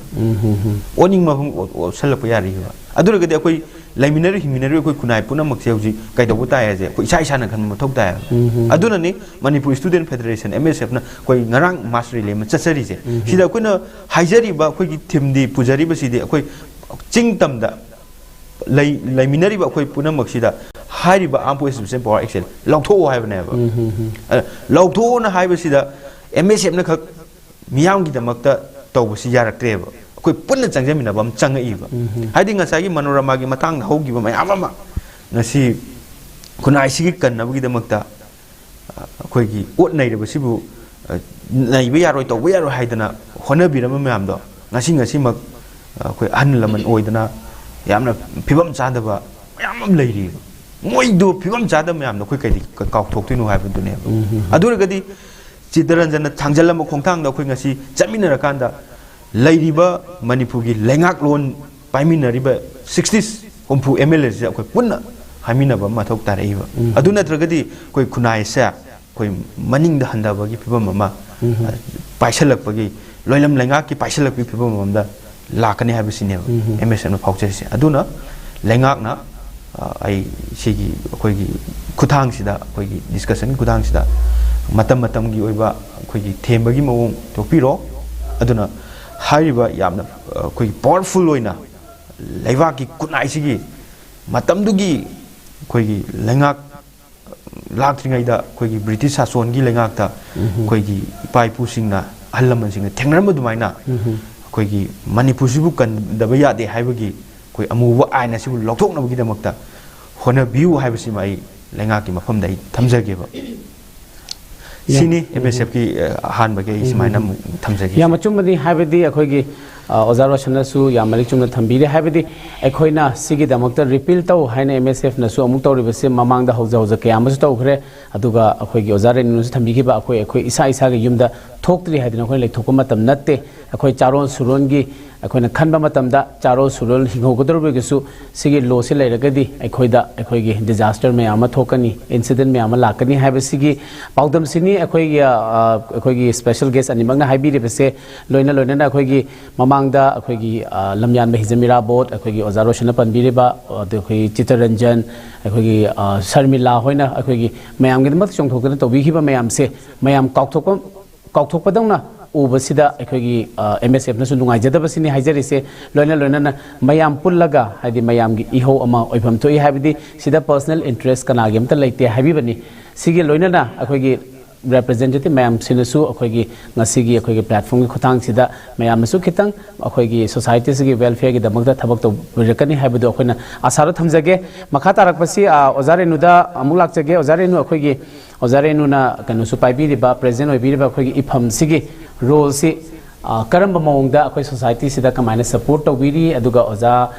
ꯑꯣꯅꯤꯡꯕ ꯃꯐꯝ ꯑꯣ-, ꯑꯣꯠꯁꯜꯂꯛꯄ ꯌꯥꯔꯛꯏꯕ꯫ ꯑꯗꯨ ꯑꯣꯏꯔꯒꯗꯤ ꯑꯩꯈꯣꯏ ꯂꯩꯃꯤꯟꯅꯔꯤ ꯍꯤꯡꯃꯤꯟꯅꯔꯤ ꯑꯩꯈꯣꯏ ꯈꯨꯟꯅꯥꯏ ꯄꯨꯝꯅꯃꯛꯁꯦ ꯍꯧꯖꯤꯛ ꯀꯩꯗꯧꯕ ꯇꯥꯏ ꯍꯥꯏꯁꯦ ꯑꯩꯈꯣꯏ ꯏꯁꯥ ꯏꯁꯥꯅ ꯈꯟꯕ ꯃꯊꯧ ꯇꯥꯏꯌꯦꯕ꯫ ꯑꯗꯨꯅꯅꯤ ꯃꯅꯤꯄꯨꯔ ꯁ꯭ꯇꯨꯗꯦꯟ ꯐꯦꯗꯔꯦꯁꯟ, ꯑꯦꯝ ꯑꯦꯁ ꯑꯦꯐꯅ ꯑꯩꯈꯣꯏ ꯉꯔꯥꯡ ꯃꯥꯁ ꯔꯦꯂꯤ ꯑꯃ ꯆꯠꯆꯔꯤꯁꯦ꯫ ꯁꯤꯗ ꯑꯩꯈꯣꯏꯅ ꯍꯥꯏꯖꯔꯤꯕ, ꯑꯩꯈꯣꯏꯒꯤ ꯊꯤꯝꯗꯤ ꯄꯨꯖꯔꯤꯕꯁꯤꯗꯤ ꯑꯩꯈꯣꯏ ꯆꯤꯡ ꯇꯝꯗ ꯂꯩ-, ꯂꯩꯃꯤꯟꯅꯔꯤꯕ ꯑꯩꯈꯣꯏ ꯄꯨꯝꯅꯃꯛꯁꯤꯗ ꯍꯥꯏꯔꯤꯕ Armed Forces Special Power Act ꯁꯦ ꯂꯧꯊꯣꯛꯑꯣ ꯍꯥꯏꯕꯅꯦꯕ꯫ ꯑꯗ ꯂꯧꯊꯣꯛꯑꯣꯅ ꯍꯥꯏꯕꯁꯤꯗ ꯑꯦꯝ ꯑꯦꯁ ꯑꯦꯐꯅ ꯈꯛ ꯃꯤꯌꯥꯝꯒꯤꯗꯃꯛꯇ ꯇꯧꯕꯁꯤ ꯌꯥꯔꯛꯇ꯭ꯔꯦꯕ꯫ ꯑꯩꯈꯣꯏ ꯄꯨꯟꯅ ꯆꯪꯖꯃꯤꯟꯅꯕ ꯑꯃ ꯆꯪꯉꯛꯏꯕ꯫ ꯍꯥꯏꯗꯤ ꯉꯁꯥꯏꯒꯤ ꯃꯅꯣꯔꯃꯥꯒꯤ ꯃꯇꯥꯡꯗ ꯍꯧꯈꯤꯕ ꯃꯌꯥꯝ ꯑꯃ ꯉꯁꯤ ꯈꯨꯟꯅꯥꯏꯁꯤꯒꯤ ꯀꯟꯅꯕꯒꯤꯗꯃꯛꯇ, ꯑ, ꯑꯩꯈꯣꯏꯒꯤ ꯑꯣꯠ ꯅꯩꯔꯤꯕꯁꯤꯕꯨ, ꯑ, ꯅꯩꯕ ꯌꯥꯔꯣꯏ, ꯇꯧꯕ ꯌꯥꯔꯣꯏ ꯍꯥꯏꯗꯅ ꯍꯣꯠꯅꯕꯤꯔꯝꯕ ꯃꯌꯥꯝꯗꯣ ꯉꯁꯤ ꯉꯁꯤꯃꯛ, ꯑ, ꯑꯩꯈꯣꯏ ꯑꯍꯜ ꯂꯃꯟ ꯑꯣꯏꯗꯅ ꯌꯥꯝꯅ ꯐꯤꯕꯝ ꯆꯥꯗꯕ ꯃꯌꯥꯝ ꯑꯃ ꯂꯩꯔꯤꯕ꯫ ꯃꯣꯏꯗꯣ ꯐꯤꯕꯝ ꯆꯥꯗꯕ ꯃꯌꯥꯝꯗꯣ ꯑꯩꯈꯣꯏ ꯀꯩꯗꯤ ꯀ-, ꯀꯥꯎꯊꯣꯛꯇꯣꯏꯅꯣ ꯍꯥꯏꯕꯗꯨꯅꯦꯕ꯫ ꯑꯗꯨ ꯑꯣꯏꯔꯒꯗꯤ ꯆꯤꯠꯇꯔꯟꯖꯟꯅ ꯊꯥꯡꯖꯜꯂꯝꯕ ꯈꯣꯡꯊꯥꯡꯗ ꯑꯩꯈꯣꯏ ꯉꯁꯤ ꯆꯠꯃꯤꯟꯅꯔꯀꯥꯟꯗ ꯂꯩꯔꯤꯕ ꯃꯅꯤꯄꯨꯔꯒꯤ ꯂꯩꯉꯥꯛꯂꯣꯟ ꯄꯥꯏꯃꯤꯟꯅꯔꯤꯕ ꯁꯤꯛꯁꯇꯤ ꯍꯨꯝꯐꯨ ꯑꯦꯝ ꯑꯦꯜ ꯑꯦꯁꯦ ꯑꯩꯈꯣꯏ ꯄꯨꯟꯅ ꯍꯥꯏꯃꯤꯟꯅꯕ ꯑꯃ ꯃꯊꯧ ꯇꯥꯔꯛꯏꯕ꯫ ꯑꯗꯨ ꯅꯠꯇ꯭ꯔꯒꯗꯤ ꯑꯩꯈꯣꯏ ꯈꯨꯟꯅꯥꯏꯁꯦ ꯑꯩꯈꯣꯏ ꯃꯅꯤꯡꯗ ꯍꯟꯊꯕꯒꯤ ꯐꯤꯕꯝ ꯑꯃ, ꯑ, ꯄꯥꯏꯁꯜꯂꯛꯄꯒꯤ, ꯂꯣꯏꯂꯝ ꯂꯩꯉꯥꯛꯀꯤ ꯄꯥꯏꯁꯜꯂꯛꯄꯒꯤ ꯐꯤꯕꯝ ꯑꯃꯗ ꯂꯥꯛꯀꯅꯤ ꯍꯥꯏꯕꯁꯤꯅꯦꯕ ꯑꯦꯝ ꯑꯦꯁ ꯑꯦꯐꯅ ꯐꯥꯎꯖꯔꯤꯁꯦ꯫ ꯑꯗꯨꯅ ꯂꯩꯉꯥꯛꯅ, ꯑ, ꯑꯩ ꯁꯤꯒꯤ ꯑꯩꯈꯣꯏꯒꯤ ꯈꯨꯊꯥꯡꯁꯤꯗ, ꯑꯩꯈꯣꯏꯒꯤ ꯗꯤꯁꯀꯁꯟꯒꯤ ꯈꯨꯊꯥꯡꯁꯤꯗ ꯃꯇꯝ ꯃꯇꯝꯒꯤ ꯑꯣꯏꯕ ꯑꯩꯈꯣꯏꯒꯤ ꯊꯦꯝꯕꯒꯤ ꯃꯑꯣꯡ ꯊꯣꯛꯄꯤꯔꯣ꯫ ꯑꯗꯨꯅ ꯍꯥꯏꯔꯤꯕ ꯌꯥꯝꯅ, ꯑ, ꯑꯩꯈꯣꯏꯒꯤ ꯄꯥꯋꯔꯐꯨꯜ ꯑꯣꯏꯅ ꯂꯩꯕꯥꯛꯀꯤ ꯈꯨꯟꯅꯥꯏꯁꯤꯒꯤ ꯃꯇꯝꯗꯨꯒꯤ ꯑꯩꯈꯣꯏꯒꯤ ꯂꯩꯉꯥꯛ ꯂꯥꯛꯇ꯭ꯔꯤꯉꯩꯗ ꯑꯩꯈꯣꯏꯒꯤ ꯕ꯭ꯔꯤꯇꯤꯁ ꯁꯥꯁꯣꯟꯒꯤ ꯂꯩꯉꯥꯛꯇ ꯑꯩꯈꯣꯏꯒꯤ ꯏꯄꯥ ꯏꯄꯨꯁꯤꯡꯅ, ꯑꯍꯜ ꯂꯃꯟꯁꯤꯡꯅ ꯊꯦꯡꯅꯔꯝꯕ ꯑꯗꯨꯃꯥꯏꯅ ꯑꯩꯈꯣꯏꯒꯤ ꯃꯅꯤꯄꯨꯔꯁꯤꯕꯨ ꯀꯟꯗꯕ ꯌꯥꯗꯦ ꯍꯥꯏꯕꯒꯤ ꯑꯩꯈꯣꯏ ꯑꯃꯨꯕ ꯑꯥꯏꯟ ꯑꯁꯤꯕꯨ ꯂꯧꯊꯣꯛꯅꯕꯒꯤꯗꯃꯛꯇ ꯍꯣꯠꯅꯕꯤꯌꯨ ꯍꯥꯏꯕꯁꯤꯃ ꯑꯩ ꯂꯩꯉꯥꯛꯀꯤ ꯃꯐꯝꯗ ꯑꯩ ꯊꯝꯖꯒꯦꯕ꯫ ꯁꯤꯅꯤ ꯑꯦꯝ ꯑꯦꯁ ꯑꯦꯐꯀꯤ ꯑꯍꯥꯟꯕꯒꯤ ꯑꯩ ꯁꯨꯃꯥꯏꯅ ꯑꯃꯨꯛ ꯊꯝꯖꯒꯦ꯫ ꯌꯥꯝ ꯑꯆꯨꯝꯕꯅꯤ꯫ ꯍꯥꯏꯕꯗꯤ ꯑꯩꯈꯣꯏꯒꯤ ꯑ, ꯑꯣꯖꯥ ꯔꯣꯁꯟꯅꯁꯨ ꯌꯥꯝ ꯃꯔꯤꯛ ꯆꯨꯝꯅ ꯊꯝꯕꯤꯔꯦ꯫ ꯍꯥꯏꯕꯗꯤ ꯑꯩꯈꯣꯏꯅ ꯁꯤꯒꯤꯗꯃꯛꯇ ꯔꯤꯄꯤꯜ ꯇꯧ ꯍꯥꯏꯅ ꯑꯦꯝ ꯑꯦꯁ ꯑꯦꯐꯅꯁꯨ ꯑꯃꯨꯛ ꯇꯧꯔꯤꯕꯁꯦ ꯃꯃꯥꯡꯗ ꯍꯧꯖ ꯍꯧꯖ ꯀꯌꯥ ꯑꯃꯁꯨ ꯇꯧꯈ꯭ꯔꯦ꯫ ꯑꯗꯨꯒ ꯑꯩꯈꯣꯏꯒꯤ ꯑꯣꯖꯥ ꯔꯦꯅꯨꯅꯁꯨ ꯊꯝꯕꯤꯈꯤꯕ ꯑꯩꯈꯣꯏ ꯑꯩꯈꯣꯏ ꯏꯁꯥ ꯏꯁꯥꯒꯤ ꯌꯨꯝꯗ ꯊꯣꯛꯇ꯭ꯔꯤ ꯍꯥꯏꯗꯅ ꯑꯩꯈꯣꯏ ꯂꯩꯊꯣꯛꯄ ꯃꯇꯝ ꯅꯠꯇꯦ꯫ ꯑꯩꯈꯣꯏ ꯆꯥꯔꯣꯟ ꯁꯨꯔꯣꯟꯒꯤ ꯑꯩꯈꯣꯏꯅ ꯈꯟꯕ ꯃꯇꯝꯗ ꯆꯥꯔꯣꯟ ꯁꯨꯔꯣꯟ ꯍꯤꯡꯍꯧꯒꯗꯧꯔꯤꯕꯒꯤꯁꯨ ꯁꯤꯒꯤ ꯂꯣꯁꯤ ꯂꯩꯔꯒꯗꯤ ꯑꯩꯈꯣꯏꯗ ꯑꯩꯈꯣꯏꯒꯤ ꯗꯤꯖꯥꯁꯇꯔ ꯃꯌꯥꯝ ꯑꯃ ꯊꯣꯛꯀꯅꯤ, ꯏꯟꯁꯤꯗꯦꯟ ꯃꯌꯥꯝ ꯑꯃ ꯂꯥꯛꯀꯅꯤ ꯍꯥꯏꯕꯁꯤꯒꯤ ꯄꯥꯎꯗꯝꯁꯤꯅꯤ ꯑꯩꯈꯣꯏꯒꯤ, ꯑ, ꯑꯩꯈꯣꯏꯒꯤ ꯁ꯭ꯄꯦꯁꯦꯜ ꯒꯦꯁ ꯑꯅꯤꯃꯛꯅ ꯍꯥꯏꯕꯤꯔꯤꯕꯁꯦ꯫ ꯂꯣꯏꯅ ꯂꯣꯏꯅꯅ ꯑꯩꯈꯣꯏꯒꯤ ꯃꯃꯥꯡꯗ ꯑꯩꯈꯣꯏꯒꯤ, ꯑ, ꯂꯝꯌꯥꯟꯕ ꯍꯤꯖꯝ ꯏꯔꯥꯕꯣꯠ, ꯑꯩꯈꯣꯏꯒꯤ ꯑꯣꯖꯥ ꯔꯣꯁꯟꯅ ꯄꯟꯕꯤꯔꯤꯕ, ꯑꯗ ꯑꯩꯈꯣꯏ ꯆꯤꯇꯔꯟꯖꯟ, ꯑꯩꯈꯣꯏꯒꯤ, ꯑ, ꯁꯔꯃꯤꯂꯥ ꯍꯣꯏꯅ ꯑꯩꯈꯣꯏꯒꯤ ꯃꯌꯥꯝꯒꯤꯗꯃꯛ ꯆꯣꯡꯊꯣꯛꯇꯅ ꯇꯧꯕꯤꯈꯤꯕ ꯃꯌꯥꯝꯁꯦ ꯃꯌꯥꯝ ꯀꯥꯎꯊꯣꯛꯄ ꯀꯥꯎꯊꯣꯛꯄꯗꯧꯅ ꯎꯕꯁꯤꯗ ꯑꯩꯈꯣꯏꯒꯤ, ꯑ, ꯑꯦꯝ ꯑꯦꯁ ꯑꯦꯐꯅꯁꯨ ꯅꯨꯡꯉꯥꯏꯖꯗꯕꯁꯤꯅꯤ ꯍꯥꯏꯖꯔꯤꯁꯦ꯫ ꯂꯣꯏꯅ ꯂꯣꯏꯅꯅ ꯃꯌꯥꯝ ꯄꯨꯜꯂꯒ, ꯍꯥꯏꯗꯤ ꯃꯌꯥꯝꯒꯤ ꯏꯍꯧ ꯑꯃ ꯑꯣꯏꯐꯝ ꯊꯣꯛꯏ꯫ ꯍꯥꯏꯕꯗꯤ ꯁꯤꯗ ꯄꯔꯁꯅꯦꯜ ꯏꯟꯇꯔꯦꯁ ꯀꯅꯥꯒꯤ ꯑꯝꯇ ꯂꯩꯇꯦ ꯍꯥꯏꯕꯤꯕꯅꯤ꯫ ꯁꯤꯒꯤ ꯂꯣꯏꯅꯅ ꯑꯩꯈꯣꯏꯒꯤ ꯔꯦꯄ꯭ꯔꯖꯦꯟꯇꯦꯇꯤꯚ ꯃꯌꯥꯝꯁꯤꯅꯁꯨ ꯑꯩꯈꯣꯏꯒꯤ ꯉꯁꯤꯒꯤ ꯑꯩꯈꯣꯏꯒꯤ ꯄ꯭ꯂꯦꯠꯐꯣꯝꯒꯤ ꯈꯨꯠꯊꯥꯡꯁꯤꯗ ꯃꯌꯥꯝꯅꯁꯨ ꯈꯤꯇꯪ ꯑꯩꯈꯣꯏꯒꯤ ꯁꯣꯁꯥꯏꯇꯤꯁꯤꯒꯤ ꯋꯦꯜꯐꯤꯌꯔꯒꯤꯗꯃꯛꯇ ꯊꯕꯛ ꯇꯧꯕꯤꯔꯛꯀꯅꯤ ꯍꯥꯏꯕꯗꯨ ꯑꯩꯈꯣꯏꯅ ꯑꯁꯥꯗ ꯊꯝꯖꯒꯦ꯫ ꯃꯈꯥ ꯇꯥꯔꯛꯄꯁꯤ, ꯑ, ꯑꯣꯖꯥ ꯔꯦꯅꯨꯗ ꯑꯃꯨꯛ ꯂꯥꯛꯆꯒꯦ꯫ ꯑꯣꯖꯥ ꯔꯦꯅꯨ, ꯑꯩꯈꯣꯏꯒꯤ ꯑꯣꯖꯥ ꯔꯦꯅꯨꯅ ꯀꯩꯅꯣꯁꯨ ꯄꯥꯏꯕꯤꯔꯤꯕ, ꯄ꯭ꯔꯦꯖꯤꯗꯦꯟ ꯑꯣꯏꯕꯤꯔꯤꯕ ꯑꯩꯈꯣꯏꯒꯤ ꯏꯐꯝꯁꯤꯒꯤ ꯔꯣꯜꯁꯤ, ꯑ, ꯀꯔꯝꯕ ꯃꯑꯣꯡꯗ ꯑꯩꯈꯣꯏ ꯁꯣꯁꯥꯏꯇꯤꯁꯤꯗ ꯀꯃꯥꯏꯅ ꯁꯄꯣꯔꯠ ꯇꯧꯕꯤꯔꯤ? ꯑꯗꯨꯒ ꯑꯣꯖꯥ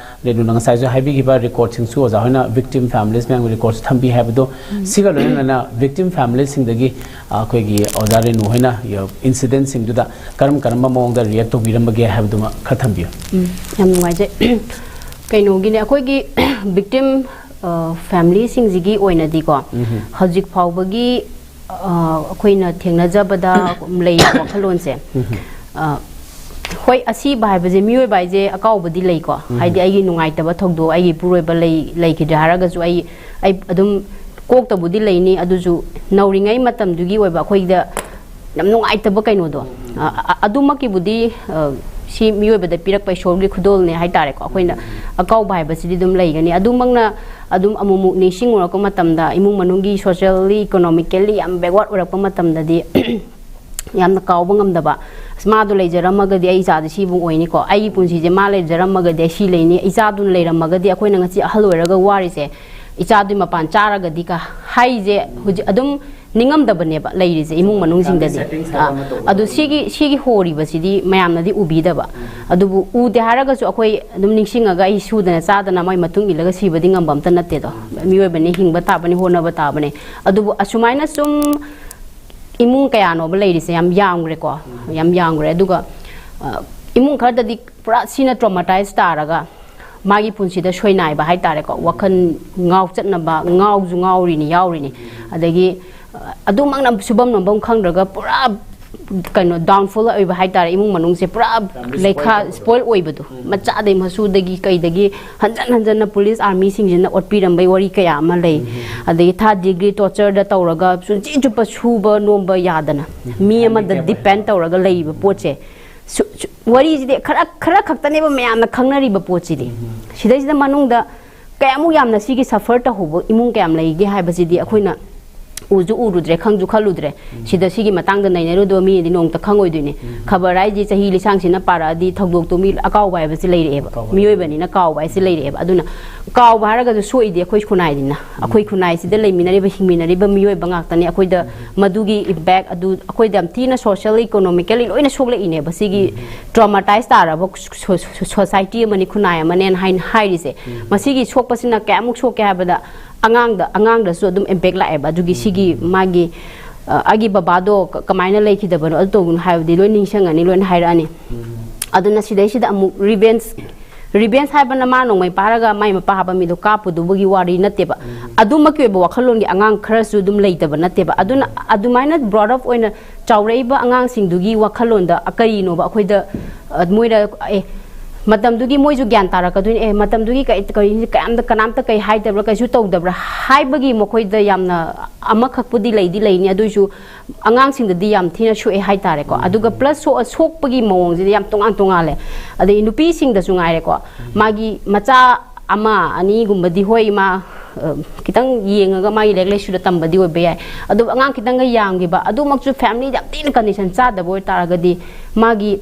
ꯔꯦꯅꯨꯅ ꯉꯁꯥꯏꯁꯨ ꯍꯥꯏꯕꯤꯈꯤꯕ ꯔꯦꯀꯣꯔꯗꯁꯤꯡꯁꯨ ꯑꯣꯖꯥ ꯍꯣꯏꯅ ꯚꯤꯛꯇꯤꯝ ꯐꯦꯃꯤꯂꯤꯁ ꯃꯌꯥꯝꯒꯤ ꯔꯦꯀꯣꯔꯗꯁꯨ ꯊꯝꯕꯤ ꯍꯥꯏꯕꯗꯣ, ꯁꯤꯒ ꯂꯣꯏꯅꯅ ꯚꯤꯛꯇꯤꯝ ꯐꯦꯃꯤꯂꯤꯁꯤꯡꯗꯒꯤ, ꯑ, ꯑꯩꯈꯣꯏꯒꯤ ꯑꯣꯖꯥ ꯔꯦꯅꯨ ꯍꯣꯏꯅ ꯏꯟꯁꯤꯗꯦꯟꯁꯤꯡꯗꯨꯗ ꯀꯔꯝ ꯀꯔꯝꯕ ꯃꯑꯣꯡꯗ ꯔꯤꯌꯦꯛ ꯇꯧꯕꯤꯔꯝꯕꯒꯦ ꯍꯥꯏꯕꯗꯨꯃ ꯈꯔ ꯊꯝꯕꯤꯌꯨ꯫ ꯎꯝ, ꯌꯥꯝ ꯅꯨꯡꯉꯥꯏꯖꯩ꯫ ꯀꯩꯅꯣꯒꯤꯅꯦ, ꯑꯩꯈꯣꯏꯒꯤ ꯚꯤꯛꯇꯤꯝ ꯐꯦꯃꯤꯂꯤꯁꯤꯡꯁꯤꯒꯤ ꯑꯣꯏꯅꯗꯤꯀꯣ, ꯍꯧꯖꯤꯛ ꯐꯥꯎꯕꯒꯤ, ꯑ, ꯑꯩꯈꯣꯏꯅ ꯊꯦꯡꯅꯖꯕꯗ ꯂꯩꯔꯤꯕ ꯋꯥꯈꯜꯂꯣꯟꯁꯦ, ꯑ, ꯍꯣꯏ, ꯑꯁꯤꯕ ꯍꯥꯏꯕꯁꯦ, ꯃꯤꯑꯣꯏꯕ ꯍꯥꯏꯁꯦ ꯑꯀꯥꯎꯕꯗꯤ ꯂꯩꯀꯣ꯫ ꯍꯥꯏꯗꯤ ꯑꯩꯒꯤ ꯅꯨꯡꯉꯥꯏꯇꯕ ꯊꯧꯗꯣꯛ, ꯑꯩꯒꯤ ꯏꯄꯨꯔꯣꯏꯕ ꯂꯩ ꯂꯩꯈꯤꯗ꯭ꯔꯦ ꯍꯥꯏꯔꯒꯁꯨ ꯑꯩ ꯑꯩ ꯑꯗꯨꯝ ꯀꯣꯛꯇꯕꯨꯗꯤ ꯂꯩꯅꯤ꯫ ꯑꯗꯨꯁꯨ ꯅꯧꯔꯤꯉꯩ ꯃꯇꯝꯗꯨꯒꯤ ꯑꯣꯏꯕ ꯑꯩꯈꯣꯏꯗ ꯌꯥꯝ ꯅꯨꯡꯉꯥꯏꯇꯕ ꯀꯩꯅꯣꯗꯣ, ꯑ, ꯑ, ꯑꯗꯨꯃꯛꯀꯤꯕꯨꯗꯤ, ꯑ, ꯁꯤ ꯃꯤꯑꯣꯏꯕꯗ ꯄꯤꯔꯛꯄ ꯏꯁꯣꯔꯒꯤ ꯈꯨꯗꯣꯜꯅꯦ ꯍꯥꯏꯇꯥꯔꯦꯀꯣ꯫ ꯑꯩꯈꯣꯏꯅ ꯑꯀꯥꯎꯕ ꯍꯥꯏꯕꯁꯤꯗꯤ ꯑꯗꯨꯝ ꯂꯩꯒꯅꯤ꯫ ꯑꯗꯨꯃꯛꯅ ꯑꯗꯨꯝ ꯑꯃꯨꯛꯃꯨꯛ ꯅꯤꯡꯁꯤꯡꯉꯨꯔꯛꯄ ꯃꯇꯝꯗ, ꯏꯃꯨꯡ ꯃꯅꯨꯡꯒꯤ ꯁꯣꯁꯤꯌꯦꯜꯂꯤ, ꯏꯀꯣꯅꯣꯃꯤꯀꯦꯜꯂꯤ ꯌꯥꯝ ꯕꯦꯛꯋꯥꯔꯗ ꯑꯣꯏꯔꯛꯄ ꯃꯇꯝꯗꯗꯤ ꯌꯥꯝꯅ ꯀꯥꯎꯕ ꯉꯝꯗꯕ꯫ ꯑꯁ, ꯃꯥꯗꯣ ꯂꯩꯖꯔꯝꯃꯒꯗꯤ ꯑꯩ ꯏꯆꯥꯗꯤ ꯁꯤꯕꯨ ꯑꯣꯏꯅꯤꯀꯣ, ꯑꯩꯒꯤ ꯄꯨꯟꯁꯤꯁꯦ ꯃꯥ ꯂꯩꯖꯔꯝꯃꯒꯗꯤ ꯑꯩ ꯁꯤ ꯂꯩꯅꯤ, ꯏꯆꯥꯗꯨꯅ ꯂꯩꯔꯝꯃꯒꯗꯤ ꯑꯩꯈꯣꯏꯅ ꯉꯁꯤ ꯑꯍꯜ ꯑꯣꯏꯔꯒ ꯋꯥꯔꯤꯁꯦ, ꯏꯆꯥꯗꯨꯒꯤ ꯃꯄꯥꯟ ꯆꯥꯔꯒꯗꯤ ꯀ-, ꯍꯥꯏꯁꯦ ꯍꯧꯖꯤꯛ ꯑꯗꯨꯝ ꯅꯤꯡꯉꯝꯗꯕꯅꯦꯕ ꯂꯩꯔꯤꯁꯦ ꯏꯃꯨꯡ ꯃꯅꯨꯡꯁꯤꯡꯗꯗꯤ꯫ Settings ꯑꯥ, ꯍꯥꯏꯕ ꯑꯃ ꯇꯧꯕ ꯑꯗꯨ ꯇꯧꯕꯅꯦ꯫ ꯁꯤꯒꯤ ꯁꯤꯒꯤ ꯍꯣꯔꯤꯕꯁꯤꯗꯤ ꯃꯌꯥꯝꯅꯗꯤ ꯎꯕꯤꯗꯕ꯫ ꯑꯗꯨꯕꯨ ꯎꯗꯦ ꯍꯥꯏꯔꯒꯁꯨ ꯑꯩꯈꯣꯏ ꯑꯗꯨꯝ ꯅꯤꯡꯁꯤꯡꯉꯒ ꯑꯩ ꯁꯨꯗꯅ ꯆꯥꯗꯅ ꯃꯣꯏ ꯃꯇꯨꯡ ꯏꯜꯂꯒ ꯁꯤꯕꯗꯤ ꯉꯝꯕ ꯑꯝꯇ ꯅꯠꯇꯦꯗꯣ꯫ ꯃꯤꯑꯣꯏꯕꯅꯤ, ꯍꯤꯡꯕ ꯇꯥꯕꯅꯤ, ꯍꯣꯠꯅꯕ ꯇꯥꯕꯅꯤ꯫ ꯑꯗꯨꯕꯨ ꯑꯁꯨꯃꯥꯏꯅ ꯁꯨꯝ ꯏꯃꯨꯡ ꯀꯌꯥꯅꯣꯕ ꯂꯩꯔꯤꯁꯦ, ꯌꯥꯝ ꯌꯥꯝꯈ꯭ꯔꯦꯀꯣ, ꯌꯥꯝ ꯌꯥꯝꯈ꯭ꯔꯦ꯫ ꯑꯗꯨꯒ ꯑ, ꯏꯃꯨꯡ ꯈꯔꯗꯗꯤ ꯄꯨꯔꯥ ꯁꯤꯅ traumatize ꯇꯥꯔꯒ ꯃꯥꯒꯤ ꯄꯨꯟꯁꯤꯗ ꯁꯣꯏꯅꯥꯏꯕ ꯍꯥꯏꯇꯥꯔꯦꯀꯣ, ꯋꯥꯈꯜ ꯉꯥꯎꯆꯠꯅꯕ, ꯉꯥꯎꯁꯨ ꯉꯥꯎꯔꯤꯅꯤ, ꯌꯥꯎꯔꯤꯅꯤ꯫ ꯑꯗꯒꯤ ꯑ, ꯑꯗꯨꯃꯛꯅ ꯁꯨꯐꯝ ꯅꯣꯝꯐꯝ ꯈꯪꯗ꯭ꯔꯒ ꯄꯨꯔꯥ ꯀꯩꯅꯣ downfall ꯑꯣꯏꯕ ꯍꯥꯏꯇꯥꯔꯦ꯫ ꯏꯃꯨꯡ ꯃꯅꯨꯡꯁꯦ ꯄꯨꯔꯥ Family ꯂꯩꯈꯥ spoil ꯇꯧꯕꯗꯣ꯫ Spoil ꯑꯣꯏꯕꯗꯣ, ꯃꯆꯥꯗꯩ ꯃꯁꯨꯗꯒꯤ ꯀꯩꯗꯒꯤ ꯍꯟꯖꯟ ꯍꯟꯖꯟꯅ ꯄꯨꯂꯤꯁ ꯑꯥꯔꯃꯤꯁꯤꯡꯁꯤꯅ ꯑꯣꯠꯄꯤꯔꯝꯕꯩ ꯋꯥꯔꯤ ꯀꯌꯥ ꯑꯃ ꯂꯩ꯫ ꯑꯗꯒꯤ third degree torture ꯗ ꯇꯧꯔꯒ ꯄꯨꯟꯁꯤ ꯆꯨꯞꯄ ꯁꯨꯕ ꯅꯣꯝꯕ ꯌꯥꯗꯅ ꯃꯤ ꯑꯃꯗ depend ꯇꯧꯔꯒ ꯂꯩꯕ ꯄꯣꯠꯁꯦ, ꯁꯨ- ꯁꯨ- ꯋꯥꯔꯤꯁꯤꯗꯤ ꯈꯔ ꯈꯔ ꯈꯛꯇꯅꯦꯕ ꯃꯌꯥꯝꯅ ꯈꯪꯅꯔꯤꯕ ꯄꯣꯠꯁꯤꯗꯤ꯫ ꯁꯤꯗꯩꯁꯤꯗ ꯃꯅꯨꯡꯗ ꯀꯌꯥꯃꯨꯛ ꯌꯥꯝꯅ ꯁꯤꯒꯤ suffer ꯇꯧꯍꯧꯕ ꯏꯃꯨꯡ ꯀꯌꯥꯝ ꯂꯩꯒꯦ ꯍꯥꯏꯕꯁꯤꯗꯤ ꯑꯩꯈꯣꯏꯅ ꯎꯁꯨ ꯎꯔꯨꯗ꯭ꯔꯦ, ꯈꯪꯁꯨ ꯈꯜꯂꯨꯗ꯭ꯔꯦ꯫ ꯁꯤꯗ ꯁꯤꯒꯤ ꯃꯇꯥꯡꯗ ꯅꯩꯅꯔꯨꯗꯕ ꯃꯤꯗꯤ ꯅꯣꯡꯃꯇ ꯈꯪꯉꯣꯏꯗꯣꯏꯅꯦ꯫ ꯈꯕꯔ ꯍꯥꯏꯁꯦ ꯆꯍꯤ ꯂꯤꯁꯥꯡꯁꯤꯅ ꯄꯥꯔꯛꯑꯗꯤ ꯊꯧꯗꯣꯛꯇꯣ ꯃꯤ ꯑꯀꯥꯎꯕ ꯍꯥꯏꯕꯁꯤ ꯂꯩꯔꯛꯑꯦꯕ꯫ ꯑꯀꯥꯎꯕ꯫ ꯃꯤꯑꯣꯏꯕꯅꯤꯅ ꯀꯥꯎꯕ ꯍꯥꯏꯁꯤ ꯂꯩꯔꯛꯑꯦꯕ꯫ ꯑꯗꯨꯅ ꯀꯥꯎꯕ ꯍꯥꯏꯔꯒꯁꯨ ꯁꯣꯛꯏꯗꯤ ꯑꯩꯈꯣꯏ ꯈꯨꯟꯅꯥꯏꯅꯤꯅ꯫ ꯑꯩꯈꯣꯏ ꯈꯨꯟꯅꯥꯏꯁꯤꯗ ꯂꯩꯃꯤꯟꯅꯔꯤꯕ, ꯍꯤꯡꯃꯤꯟꯅꯔꯤꯕ ꯃꯤꯑꯣꯏꯕ ꯉꯥꯛꯇꯅꯤ꯫ ꯑꯩꯈꯣꯏꯗ ꯃꯗꯨꯒꯤ impact ꯑꯗꯨ ꯑꯩꯈꯣꯏꯗ ꯌꯥꯝ ꯊꯤꯅ social economically ꯂꯣꯏꯅ ꯁꯣꯛꯂꯛꯏꯅꯦꯕ ꯁꯤꯒꯤ traumatize ꯇꯥꯔꯕ society ꯑꯃꯅꯤ, ꯈꯨꯟꯅꯥꯏ ꯑꯃꯅꯦꯅ ꯍꯥꯏ-, ꯍꯥꯏꯔꯤꯁꯦ꯫ ꯃꯁꯤꯒꯤ ꯁꯣꯛꯄꯁꯤꯅ ꯀꯌꯥꯃꯨꯛ ꯁꯣꯛꯀꯦ ꯍꯥꯏꯕꯗ ꯑꯉꯥꯡꯗ, ꯑꯉꯥꯡꯗꯁꯨ ꯑꯗꯨꯝ impact ꯂꯥꯛꯑꯦꯕ꯫ ꯑꯗꯨꯒꯤ ꯁꯤꯒꯤ ꯃꯥꯒꯤ, ꯑ, ꯑꯩꯒꯤ ꯕꯕꯥꯗꯣ ꯀ-, ꯀꯃꯥꯏꯅ ꯂꯩꯈꯤꯗꯕꯅꯣ, ꯑꯗꯨ ꯇꯧꯕꯅꯣ ꯍꯥꯏꯕꯗꯤ ꯂꯣꯏ ꯅꯤꯡꯁꯤꯡꯉꯅꯤ, ꯂꯣꯏꯅ ꯍꯥꯏꯔꯛꯑꯅꯤ꯫ ꯑꯗꯨꯅ ꯁꯤꯗꯩꯁꯤꯗ ꯑꯃꯨꯛ revenge, revenge ꯍꯥꯏꯕꯅ ꯃꯥ ꯅꯣꯡꯃꯩ ꯄꯥꯏꯔꯒ ꯃꯥꯏ ꯃꯄꯥ ꯍꯥꯞꯄ ꯃꯤꯗꯣ ꯀꯥꯞꯄꯨꯗꯨꯕꯒꯤ ꯋꯥꯔꯤ ꯅꯠꯇꯦꯕ꯫ ꯑꯗꯨꯃꯛꯀꯤ ꯑꯣꯏꯕ ꯋꯥꯈꯜꯂꯣꯟꯒꯤ ꯑꯉꯥꯡ ꯈꯔꯁꯨ ꯑꯗꯨꯝ ꯂꯩꯇꯕ ꯅꯠꯇꯦꯕ꯫ ꯑꯗꯨꯅ ꯑꯗꯨꯃꯥꯏꯅ brought up ꯑꯣꯏꯅ ꯆꯥꯎꯔꯛꯏꯕ ꯑꯉꯥꯡꯁꯤꯡꯗꯨꯒꯤ ꯋꯥꯈꯜꯂꯣꯟꯗ ꯀꯔꯤꯅꯣꯕ ꯑꯩꯈꯣꯏꯗ, ꯑ, ꯃꯣꯏꯗ, ꯑꯦ, ꯃꯇꯝꯗꯨꯒꯤ ꯃꯣꯏꯁꯨ ꯒ꯭ꯌꯥꯟ ꯇꯥꯔꯛꯀꯗꯣꯏꯅꯤ꯫ ꯑꯦ, ꯃꯇꯝꯗꯨꯒꯤ ꯀꯩ-, ꯀꯩ-, ꯀꯅꯥꯝꯇ, ꯀꯅꯥꯝꯇ ꯀꯩ ꯍꯥꯏꯗꯕ꯭ꯔꯥ, ꯀꯩꯁꯨ ꯇꯧꯗꯕ꯭ꯔꯥ ꯍꯥꯏꯕꯒꯤ ꯃꯈꯣꯏꯗ ꯌꯥꯝꯅ ꯑꯃꯈꯛꯄꯨꯗꯤ ꯂꯩꯗꯤ ꯂꯩꯅꯤ, ꯑꯗꯨꯏꯁꯨ ꯑꯉꯥꯡꯁꯤꯡꯗꯗꯤ ꯌꯥꯝ ꯊꯤꯅ ꯁꯣꯛꯑꯦ ꯍꯥꯏꯇꯥꯔꯦꯀꯣ꯫ ꯑꯗꯨꯒ plus ꯁꯣꯛ-, ꯁꯣꯛꯄꯒꯤ ꯃꯑꯣꯡꯁꯤꯗꯤ ꯌꯥꯝ ꯇꯣꯉꯥꯟ ꯇꯣꯉꯥꯜꯂꯦ꯫ ꯑꯗꯩ ꯅꯨꯄꯤꯁꯤꯡꯗꯁꯨ ꯉꯥꯏꯔꯦꯀꯣ, ꯃꯥꯒꯤ ꯃꯆꯥ ꯑꯃ ꯑꯅꯤꯒꯨꯝꯕꯗꯤ ꯍꯣꯏ ꯃꯥ, ꯑ, ꯈꯤꯇꯪ ꯌꯦꯡꯉꯒ ꯃꯥꯒꯤ ꯂꯥꯏꯔꯤꯛ ꯂꯥꯏꯁꯨꯗ ꯇꯝꯕꯗꯤ ꯑꯣꯏꯕ ꯌꯥꯏ꯫ ꯑꯗꯨꯕꯨ ꯑꯉꯥꯡ ꯈꯤꯇꯪꯒ ꯌꯥꯝꯈꯤꯕ, ꯑꯗꯨꯃꯛꯁꯨ family ꯗ ꯌꯥꯝ ꯊꯤꯅ condition ꯆꯥꯗꯕ ꯑꯣꯏꯇꯥꯔꯒꯗꯤ ꯃꯥꯒꯤ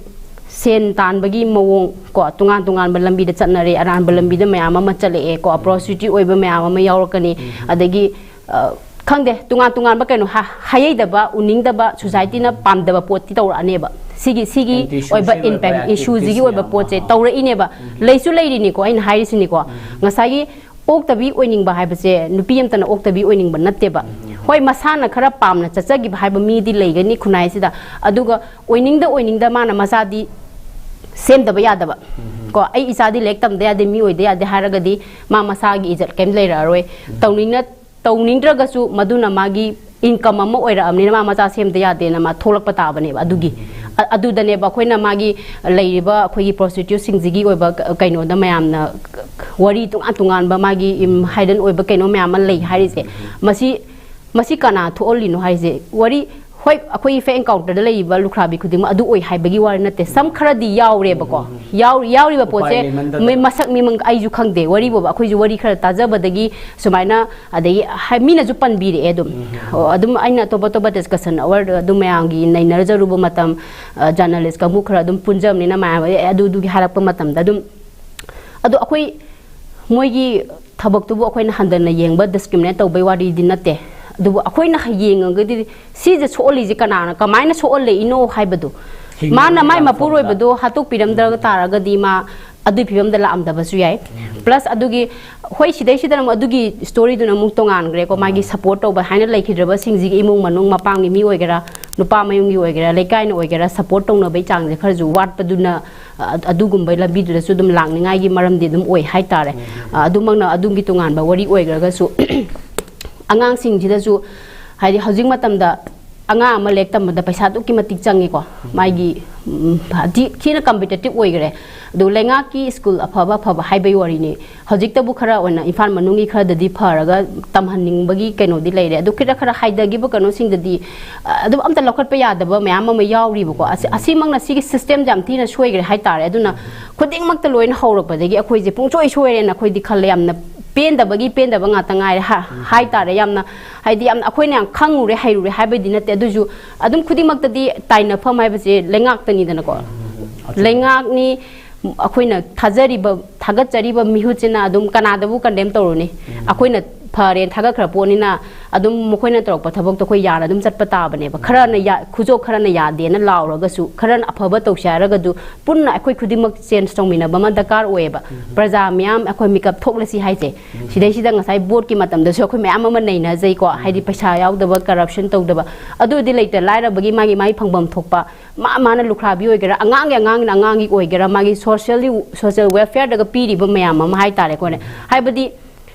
ꯁꯦꯟ ꯇꯥꯟꯕꯒꯤ ꯃꯑꯣꯡ ꯀꯣ, ꯇꯣꯉꯥꯟ ꯇꯣꯉꯥꯟꯕ ꯂꯝꯕꯤꯗ ꯆꯠꯅꯔꯦ, ꯑꯔꯥꯟꯕ ꯂꯝꯕꯤꯗ ꯃꯌꯥꯝ ꯑꯃ ꯆꯠꯂꯛꯑꯦ ꯀꯣ, prostitute ꯑꯣꯏꯕ ꯃꯌꯥꯝ ꯑꯃ ꯌꯥꯎꯔꯛꯀꯅꯤ꯫ ꯑꯗꯒꯤ, ꯑ, ꯈꯪꯗꯦ, ꯇꯣꯉꯥꯟ ꯇꯣꯉꯥꯟꯕ ꯀꯩꯅꯣ ꯍꯥ-, ꯍꯥꯏꯍꯩꯗꯕ, ꯎꯅꯤꯡꯗꯕ, ꯁꯣꯁꯥꯏꯇꯤꯅ ꯄꯥꯝꯗꯕ ꯄꯣꯠꯇꯤ ꯇꯧꯔꯛꯑꯅꯦꯕ꯫ ꯁꯤꯒꯤ, ꯁꯤꯒꯤ ꯑꯣꯏꯕ ꯏꯝꯄꯦꯛ, ꯏꯁꯨꯁꯤꯒꯤ ꯑꯣꯏꯕ ꯄꯣꯠꯁꯦ ꯇꯧꯔꯛꯏꯅꯦꯕ꯫ ꯂꯩꯁꯨ ꯂꯩꯔꯤꯅꯤꯀꯣ, ꯑꯩꯅ ꯍꯥꯏꯔꯤꯁꯤꯅꯤꯀꯣ꯫ ꯉꯁꯥꯏꯒꯤ ꯑꯣꯛꯇꯕꯤ ꯑꯣꯏꯅꯤꯡꯕ ꯍꯥꯏꯕꯁꯦ ꯅꯨꯄꯤ ꯑꯃꯇꯅ ꯑꯣꯛꯇꯕꯤ ꯑꯣꯏꯅꯤꯡꯕ ꯅꯠꯇꯦꯕ꯫ ꯍꯣꯏ, ꯃꯁꯥꯅ ꯈꯔ ꯄꯥꯝꯅ ꯆꯠꯆꯈꯤꯕ ꯍꯥꯏꯕ ꯃꯤꯗꯤ ꯂꯩꯒꯅꯤ ꯈꯨꯟꯅꯥꯏꯁꯤꯗ, ꯑꯗꯨꯒ ꯑꯣꯏꯅꯤꯡꯗ ꯑꯣꯏꯅꯤꯡꯗ ꯃꯥꯅ ꯃꯆꯥꯗꯤ ꯁꯦꯝꯗꯕ ꯌꯥꯗꯕ꯫ ꯀꯣ, ꯑꯩ ꯏꯆꯥꯗꯤ ꯂꯥꯏꯔꯤꯛ ꯇꯝꯗ ꯌꯥꯗꯦ, ꯃꯤ ꯑꯣꯏꯗ ꯌꯥꯗꯦ ꯍꯥꯏꯔꯒꯗꯤ ꯃꯥ ꯃꯁꯥꯒꯤ ꯏꯖꯠ ꯀꯩꯝ ꯂꯩꯔꯛꯑꯔꯣꯏ꯫ ꯇꯧꯅꯤꯡꯅ-, ꯇꯧꯅꯤꯡꯗ꯭ꯔꯒꯁꯨ ꯃꯗꯨꯅ ꯃꯥꯒꯤ ꯏꯟꯀꯝ ꯑꯃ ꯑꯣꯏꯔꯛꯑꯕꯅꯤꯅ ꯃꯥ ꯃꯆꯥ ꯁꯦꯝꯗ ꯌꯥꯗꯦꯅ ꯃꯥ ꯊꯣꯛꯂꯛꯄ ꯇꯥꯕꯅꯦꯕ꯫ ꯑꯗꯨꯒꯤ, ꯑ-, ꯑꯗꯨꯗꯅꯦꯕ ꯑꯩꯈꯣꯏꯅ ꯃꯥꯒꯤ ꯂꯩꯔꯤꯕ ꯑꯩꯈꯣꯏꯒꯤ ꯄ꯭ꯔꯣꯁꯇꯤꯇ꯭ꯌꯨꯠꯁꯤꯡꯁꯤꯒꯤ ꯑꯣꯏꯕ ꯀ-, ꯀꯩꯅꯣꯗ ꯃꯌꯥꯝꯅ ꯋꯥꯔꯤ ꯇꯣꯉꯥꯟ ꯇꯣꯉꯥꯟꯕ ꯃꯥꯒꯤ, ꯏꯝ, ꯍꯥꯏꯗꯟ ꯑꯣꯏꯕ ꯀꯩꯅꯣ ꯃꯌꯥꯝ ꯑꯃ ꯂꯩ ꯍꯥꯏꯔꯤꯁꯦ꯫ ꯃꯁꯤ, ꯃꯁꯤ ꯀꯅꯥ ꯊꯣꯛꯍꯜꯂꯤꯅꯣ ꯍꯥꯏꯁꯦ? ꯋꯥꯔꯤ, ꯍꯣꯏ, ꯑꯩꯈꯣꯏꯒꯤ ꯐꯦꯛ ꯑꯦꯟꯀꯥꯎꯟꯇꯔꯗ ꯂꯩꯔꯤꯕ ꯂꯨꯈ꯭ꯔꯥꯕꯤ ꯈꯨꯗꯤꯡꯃꯛ ꯑꯗꯨ ꯑꯣꯏ ꯍꯥꯏꯕꯒꯤ ꯋꯥꯔꯤ ꯅꯠꯇꯦ꯫ ꯁꯝ ꯈꯔꯗꯤ ꯌꯥꯎꯔꯦꯕꯀꯣ꯫ ꯌꯥꯎ-, ꯌꯥꯎꯔꯤꯕ ꯎꯄꯥꯏ ꯄꯣꯠꯁꯦ ꯂꯩꯃꯟꯗꯕ꯫ ꯃꯤ-, ꯃꯁꯛ ꯃꯤꯃꯪ ꯑꯩꯁꯨ ꯈꯪꯗꯦ꯫ ꯋꯥꯔꯤ ꯐꯥꯎꯕ ꯑꯩꯈꯣꯏꯁꯨ ꯋꯥꯔꯤ ꯈꯔ ꯇꯥꯖꯕꯗꯒꯤ ꯁꯨꯃꯥꯏꯅ, ꯑꯗꯒꯤ ꯍꯥꯏ-, ꯃꯤꯅꯁꯨ ꯄꯟꯕꯤꯔꯛꯑꯦ ꯑꯗꯨꯝ꯫ ꯑꯣ, ꯑꯗꯨꯝ ꯑꯩꯅ ꯑꯇꯣꯞ ꯑꯇꯣꯞꯄ ꯗꯤꯁꯀꯁꯟ ꯑꯋꯥꯔ ꯑꯗꯨꯝ ꯃꯌꯥꯝꯒꯤ ꯅꯩꯅꯖꯔꯨꯕ ꯃꯇꯝ, ꯑ, ꯖꯔꯅꯦꯂꯤꯁ ꯀꯥꯡꯕꯨ ꯈꯔ ꯑꯗꯨꯝ ꯄꯨꯟꯖꯕꯅꯤꯅ ꯃꯌꯥꯝ, ꯑꯦ, ꯑꯗꯨꯗꯨꯒꯤ ꯍꯥꯏꯔꯛꯄ ꯃꯇꯝꯗ ꯑꯗꯨꯝ, ꯑꯗꯣ ꯑꯩꯈꯣꯏ ꯃꯣꯏꯒꯤ ꯊꯕꯛꯇꯨꯕꯨ ꯑꯩꯈꯣꯏꯅ ꯍꯟꯊꯅ ꯌꯦꯡꯕ, ꯗꯤꯁꯀ꯭ꯔꯤꯃꯤꯅꯦꯠ ꯇꯧꯕꯩ ꯋꯥꯔꯤꯗꯤ ꯅꯠꯇꯦ꯫ ꯑꯗꯨꯕꯨ ꯑꯩꯈꯣꯏꯅ ꯌꯦꯡꯉꯒꯗꯤ ꯁꯤꯁꯦ ꯁꯣꯛꯍꯜꯂꯤꯁꯦ ꯀꯅꯥꯅ, ꯀꯃꯥꯏꯅ ꯁꯣꯛꯍꯜꯂꯛꯏꯅꯣ ꯍꯥꯏꯕꯗꯣ, ꯍꯤꯡꯅꯕꯒꯤ ꯃꯥꯅ ꯃꯥꯏ ꯂꯥꯟꯐꯝꯗ꯫ ꯃꯄꯨꯔꯣꯏꯕꯗꯣ ꯍꯥꯠꯇꯣꯛꯄꯤꯔꯝꯗ꯭ꯔꯒ ꯇꯥꯔꯒꯗꯤ ꯃꯥ ꯑꯗꯨꯒꯤ ꯐꯤꯕꯝꯗ ꯂꯥꯛꯑꯝꯗꯕꯁꯨ ꯌꯥꯏ꯫ ꯄ꯭ꯂꯁ ꯑꯗꯨꯒꯤ, ꯍꯣꯏ, ꯁꯤꯗꯩꯁꯤꯗꯅ ꯑꯃꯨꯛ ꯑꯗꯨꯒꯤ ꯁ꯭ꯇꯣꯔꯤꯗꯨꯅ ꯑꯃꯨꯛ ꯇꯣꯉꯥꯟꯈ꯭ꯔꯦꯀꯣ, ꯃꯥꯒꯤ ꯁꯞꯄꯣꯔꯠ ꯇꯧꯕ ꯍꯥꯏꯅ ꯂꯩꯈꯤꯗ꯭ꯔꯕꯁꯤꯡꯁꯤꯒꯤ ꯏꯃꯨꯡ ꯃꯅꯨꯡ, ꯃꯄꯥꯝꯒꯤ ꯃꯤ ꯑꯣꯏꯒꯦꯔꯥ, ꯅꯨꯄꯥ ꯃꯌꯨꯝꯒꯤ ꯑꯣꯏꯒꯦꯔꯥ, ꯂꯩꯀꯥꯏꯅ ꯑꯣꯏꯒꯦꯔꯥ, ꯁꯞꯄꯣꯔꯠ ꯇꯧꯅꯕꯒꯤ ꯆꯥꯡꯁꯦ ꯈꯔꯁꯨ ꯋꯥꯠꯄꯗꯨꯅ, ꯑ-, ꯑꯗꯨꯒꯨꯝꯕ ꯂꯝꯕꯤꯗꯨꯗꯁꯨ ꯑꯗꯨꯝ ꯂꯥꯛꯅꯤꯡꯉꯥꯏꯒꯤ ꯃꯔꯝꯗꯤ ꯑꯗꯨꯝ ꯑꯣꯏ ꯍꯥꯏꯇꯥꯔꯦ꯫ ꯑ, ꯑꯗꯨꯃꯛꯅ ꯑꯗꯨꯝꯒꯤ ꯇꯣꯉꯥꯟꯕ ꯋꯥꯔꯤ ꯑꯣꯏꯈ꯭ꯔꯒꯁꯨ, ꯑꯉꯥꯡꯁꯤꯡꯁꯤꯗꯁꯨ, ꯍꯥꯏꯗꯤ, ꯍꯧꯖꯤꯛ ꯃꯇꯝꯗ ꯑꯉꯥꯡ ꯑꯃ ꯂꯥꯏꯔꯤꯛ ꯇꯝꯕꯗ ꯄꯩꯁꯥ ꯑꯗꯨꯛꯀꯤ ꯃꯇꯤꯛ ꯆꯪꯉꯤꯀꯣ꯫ ꯃꯥꯒꯤ, ꯎꯝ, ꯊꯤ-, ꯊꯤꯅ ꯀꯝꯄꯤꯇꯤꯇꯤꯞ ꯑꯣꯏꯈ꯭ꯔꯦ꯫ ꯑꯗꯨ ꯂꯩꯉꯥꯛꯀꯤ ꯁ꯭ꯀꯨꯜ ꯑꯐꯕ ꯑꯐꯕ ꯍꯥꯏꯕꯒꯤ ꯋꯥꯔꯤꯅꯤ꯫ ꯍꯧꯖꯤꯛꯇꯕꯨ ꯈꯔ ꯑꯣꯏꯅ ꯏꯝꯐꯥꯜ ꯃꯅꯨꯡꯒꯤ ꯈꯔꯗꯗꯤ ꯐꯔꯒ ꯇꯝꯍꯟꯅꯤꯡꯕꯒꯤ ꯀꯩꯅꯣꯗꯤ ꯂꯩꯔꯦ꯫ ꯑꯗꯨ ꯈꯔ ꯈꯔ ꯍꯥꯏꯊꯈꯤꯕ ꯀꯩꯅꯣꯁꯤꯡꯗꯗꯤ, ꯑ, ꯑꯗꯨꯝ ꯑꯝꯇ ꯂꯧꯈꯠꯄ ꯌꯥꯗꯕ ꯃꯌꯥꯝ ꯑꯃ ꯌꯥꯎꯔꯤꯕꯀꯣ꯫ ꯑꯁꯤ, ꯑꯁꯤꯃꯛꯅ ꯁꯤꯒꯤ ꯁꯤꯁꯇꯦꯝꯁꯦ ꯌꯥꯝ ꯊꯤꯅ ꯁꯣꯏꯈ꯭ꯔꯦ ꯍꯥꯏꯇꯥꯔꯦ꯫ ꯑꯗꯨꯅ ꯈꯨꯗꯤꯡꯃꯛꯇ ꯂꯣꯏꯅ ꯍꯧꯔꯛꯄꯗꯒꯤ ꯑꯩꯈꯣꯏꯁꯦ ꯄꯨꯡꯁꯣꯏ ꯁꯣꯏꯔꯦꯅ ꯑꯩꯈꯣꯏꯗꯤ ꯈꯜꯂꯦ꯫ ꯌꯥꯝꯅ ꯄꯦꯟꯗꯕꯒꯤ ꯄꯦꯟꯗꯕ ꯉꯥꯛꯇ ꯉꯥꯏꯔꯦ ꯍꯥ-, ꯍꯥꯏꯇꯥꯔꯦ꯫ ꯌꯥꯝꯅ, ꯍꯥꯏꯗꯤ, ꯌꯥꯝꯅ ꯑꯩꯈꯣꯏꯅ ꯌꯥꯝ ꯈꯪꯉꯨꯔꯦ ꯍꯩꯔꯨꯔꯦ ꯍꯥꯏꯕꯗꯤ ꯅꯠꯇꯦ, ꯑꯗꯨꯁꯨ ꯑꯗꯨꯝ ꯈꯨꯗꯤꯡꯃꯛꯇꯗꯤ ꯇꯥꯏꯅꯐꯝ ꯍꯥꯏꯕꯁꯦ ꯂꯩꯉꯥꯛꯇꯅꯤꯗꯅꯀꯣ꯫ ꯂꯩꯉꯥꯛꯅꯤ, ꯑꯩꯈꯣꯏꯅ ꯊꯥꯖꯔꯤꯕ, ꯊꯥꯒꯠꯆꯔꯤꯕ ꯃꯤꯍꯨꯠꯁꯤꯅ ꯑꯗꯨꯝ ꯀꯅꯥꯗꯕꯨ ꯀꯟꯗꯦꯝ ꯇꯧꯔꯨꯅꯤ? ꯑꯩꯈꯣꯏꯅ ꯐꯔꯦꯅ ꯊꯥꯒꯠꯈ꯭ꯔ ꯄꯣꯠꯅꯤꯅ, ꯑꯗꯨꯝ ꯃꯈꯣꯏꯅ ꯇꯧꯔꯛꯄ ꯊꯕꯛꯇꯣ ꯑꯩꯈꯣꯏ ꯌꯥꯅ ꯑꯗꯨꯝ ꯆꯠꯄ ꯇꯥꯕꯅꯦꯕ꯫ ꯈꯔꯅ ꯌꯥ-, ꯈꯨꯖꯣꯞ ꯈꯔꯅ ꯌꯥꯗꯦꯅ ꯂꯥꯎꯔꯒꯁꯨ, ꯈꯔꯅ ꯑꯐꯕ ꯇꯧꯁꯦ ꯍꯥꯏꯔꯒꯗꯨ, ꯄꯨꯟꯅ ꯑꯩꯈꯣꯏ ꯈꯨꯗꯤꯡꯃꯛ ꯆꯦꯟꯖ ꯇꯧꯃꯤꯟꯅꯕ ꯑꯃ ꯗꯔꯀꯥꯔ ꯑꯣꯏꯌꯦꯕ꯫ ꯄ꯭ꯔꯖꯥ ꯃꯤꯌꯥꯝ ꯑꯩꯈꯣꯏ ꯃꯤꯀꯞ ꯊꯣꯛꯂꯁꯤ ꯍꯥꯏꯁꯦ꯫ ꯁꯤꯗꯩꯁꯤꯗ ꯉꯁꯥꯏ ꯚꯣꯠꯀꯤ ꯃꯇꯝꯗꯁꯨ ꯑꯩꯈꯣꯏ ꯃꯌꯥꯝ ꯑꯃ ꯅꯩꯅꯖꯩꯀꯣ, ꯍꯥꯏꯗꯤ ꯄꯩꯁꯥ ꯌꯥꯎꯗꯕ, ꯀꯔꯞꯁꯟ ꯇꯧꯗꯕ, ꯑꯗꯨꯗꯤ ꯂꯩꯇ ꯂꯥꯏꯔꯕꯒꯤ ꯃꯥꯒꯤ, ꯃꯥꯒꯤ ꯐꯪꯐꯝ ꯊꯣꯛꯄ, ꯃꯥ ꯃꯥꯅ ꯂꯨꯈ꯭ꯔꯥꯕꯤ ꯑꯣꯏꯒꯦꯔꯥ, ꯑꯉꯥꯡꯒꯤ, ꯑꯉꯥꯡꯒꯤꯅ ꯑꯉꯥꯡꯒꯤ ꯑꯣꯏꯒꯦꯔꯥ, ꯃꯥꯒꯤ ꯁꯣꯁꯤꯌꯦꯜꯂꯤ, ꯁꯣꯁꯤꯌꯦꯜ ꯋꯦꯜꯐꯤꯌꯔꯗꯒ ꯄꯤꯔꯤꯕ ꯃꯌꯥꯝ ꯑꯃ ꯍꯥꯏꯇꯥꯔꯦꯀꯣꯅꯦ꯫ ꯍꯥꯏꯕꯗꯤ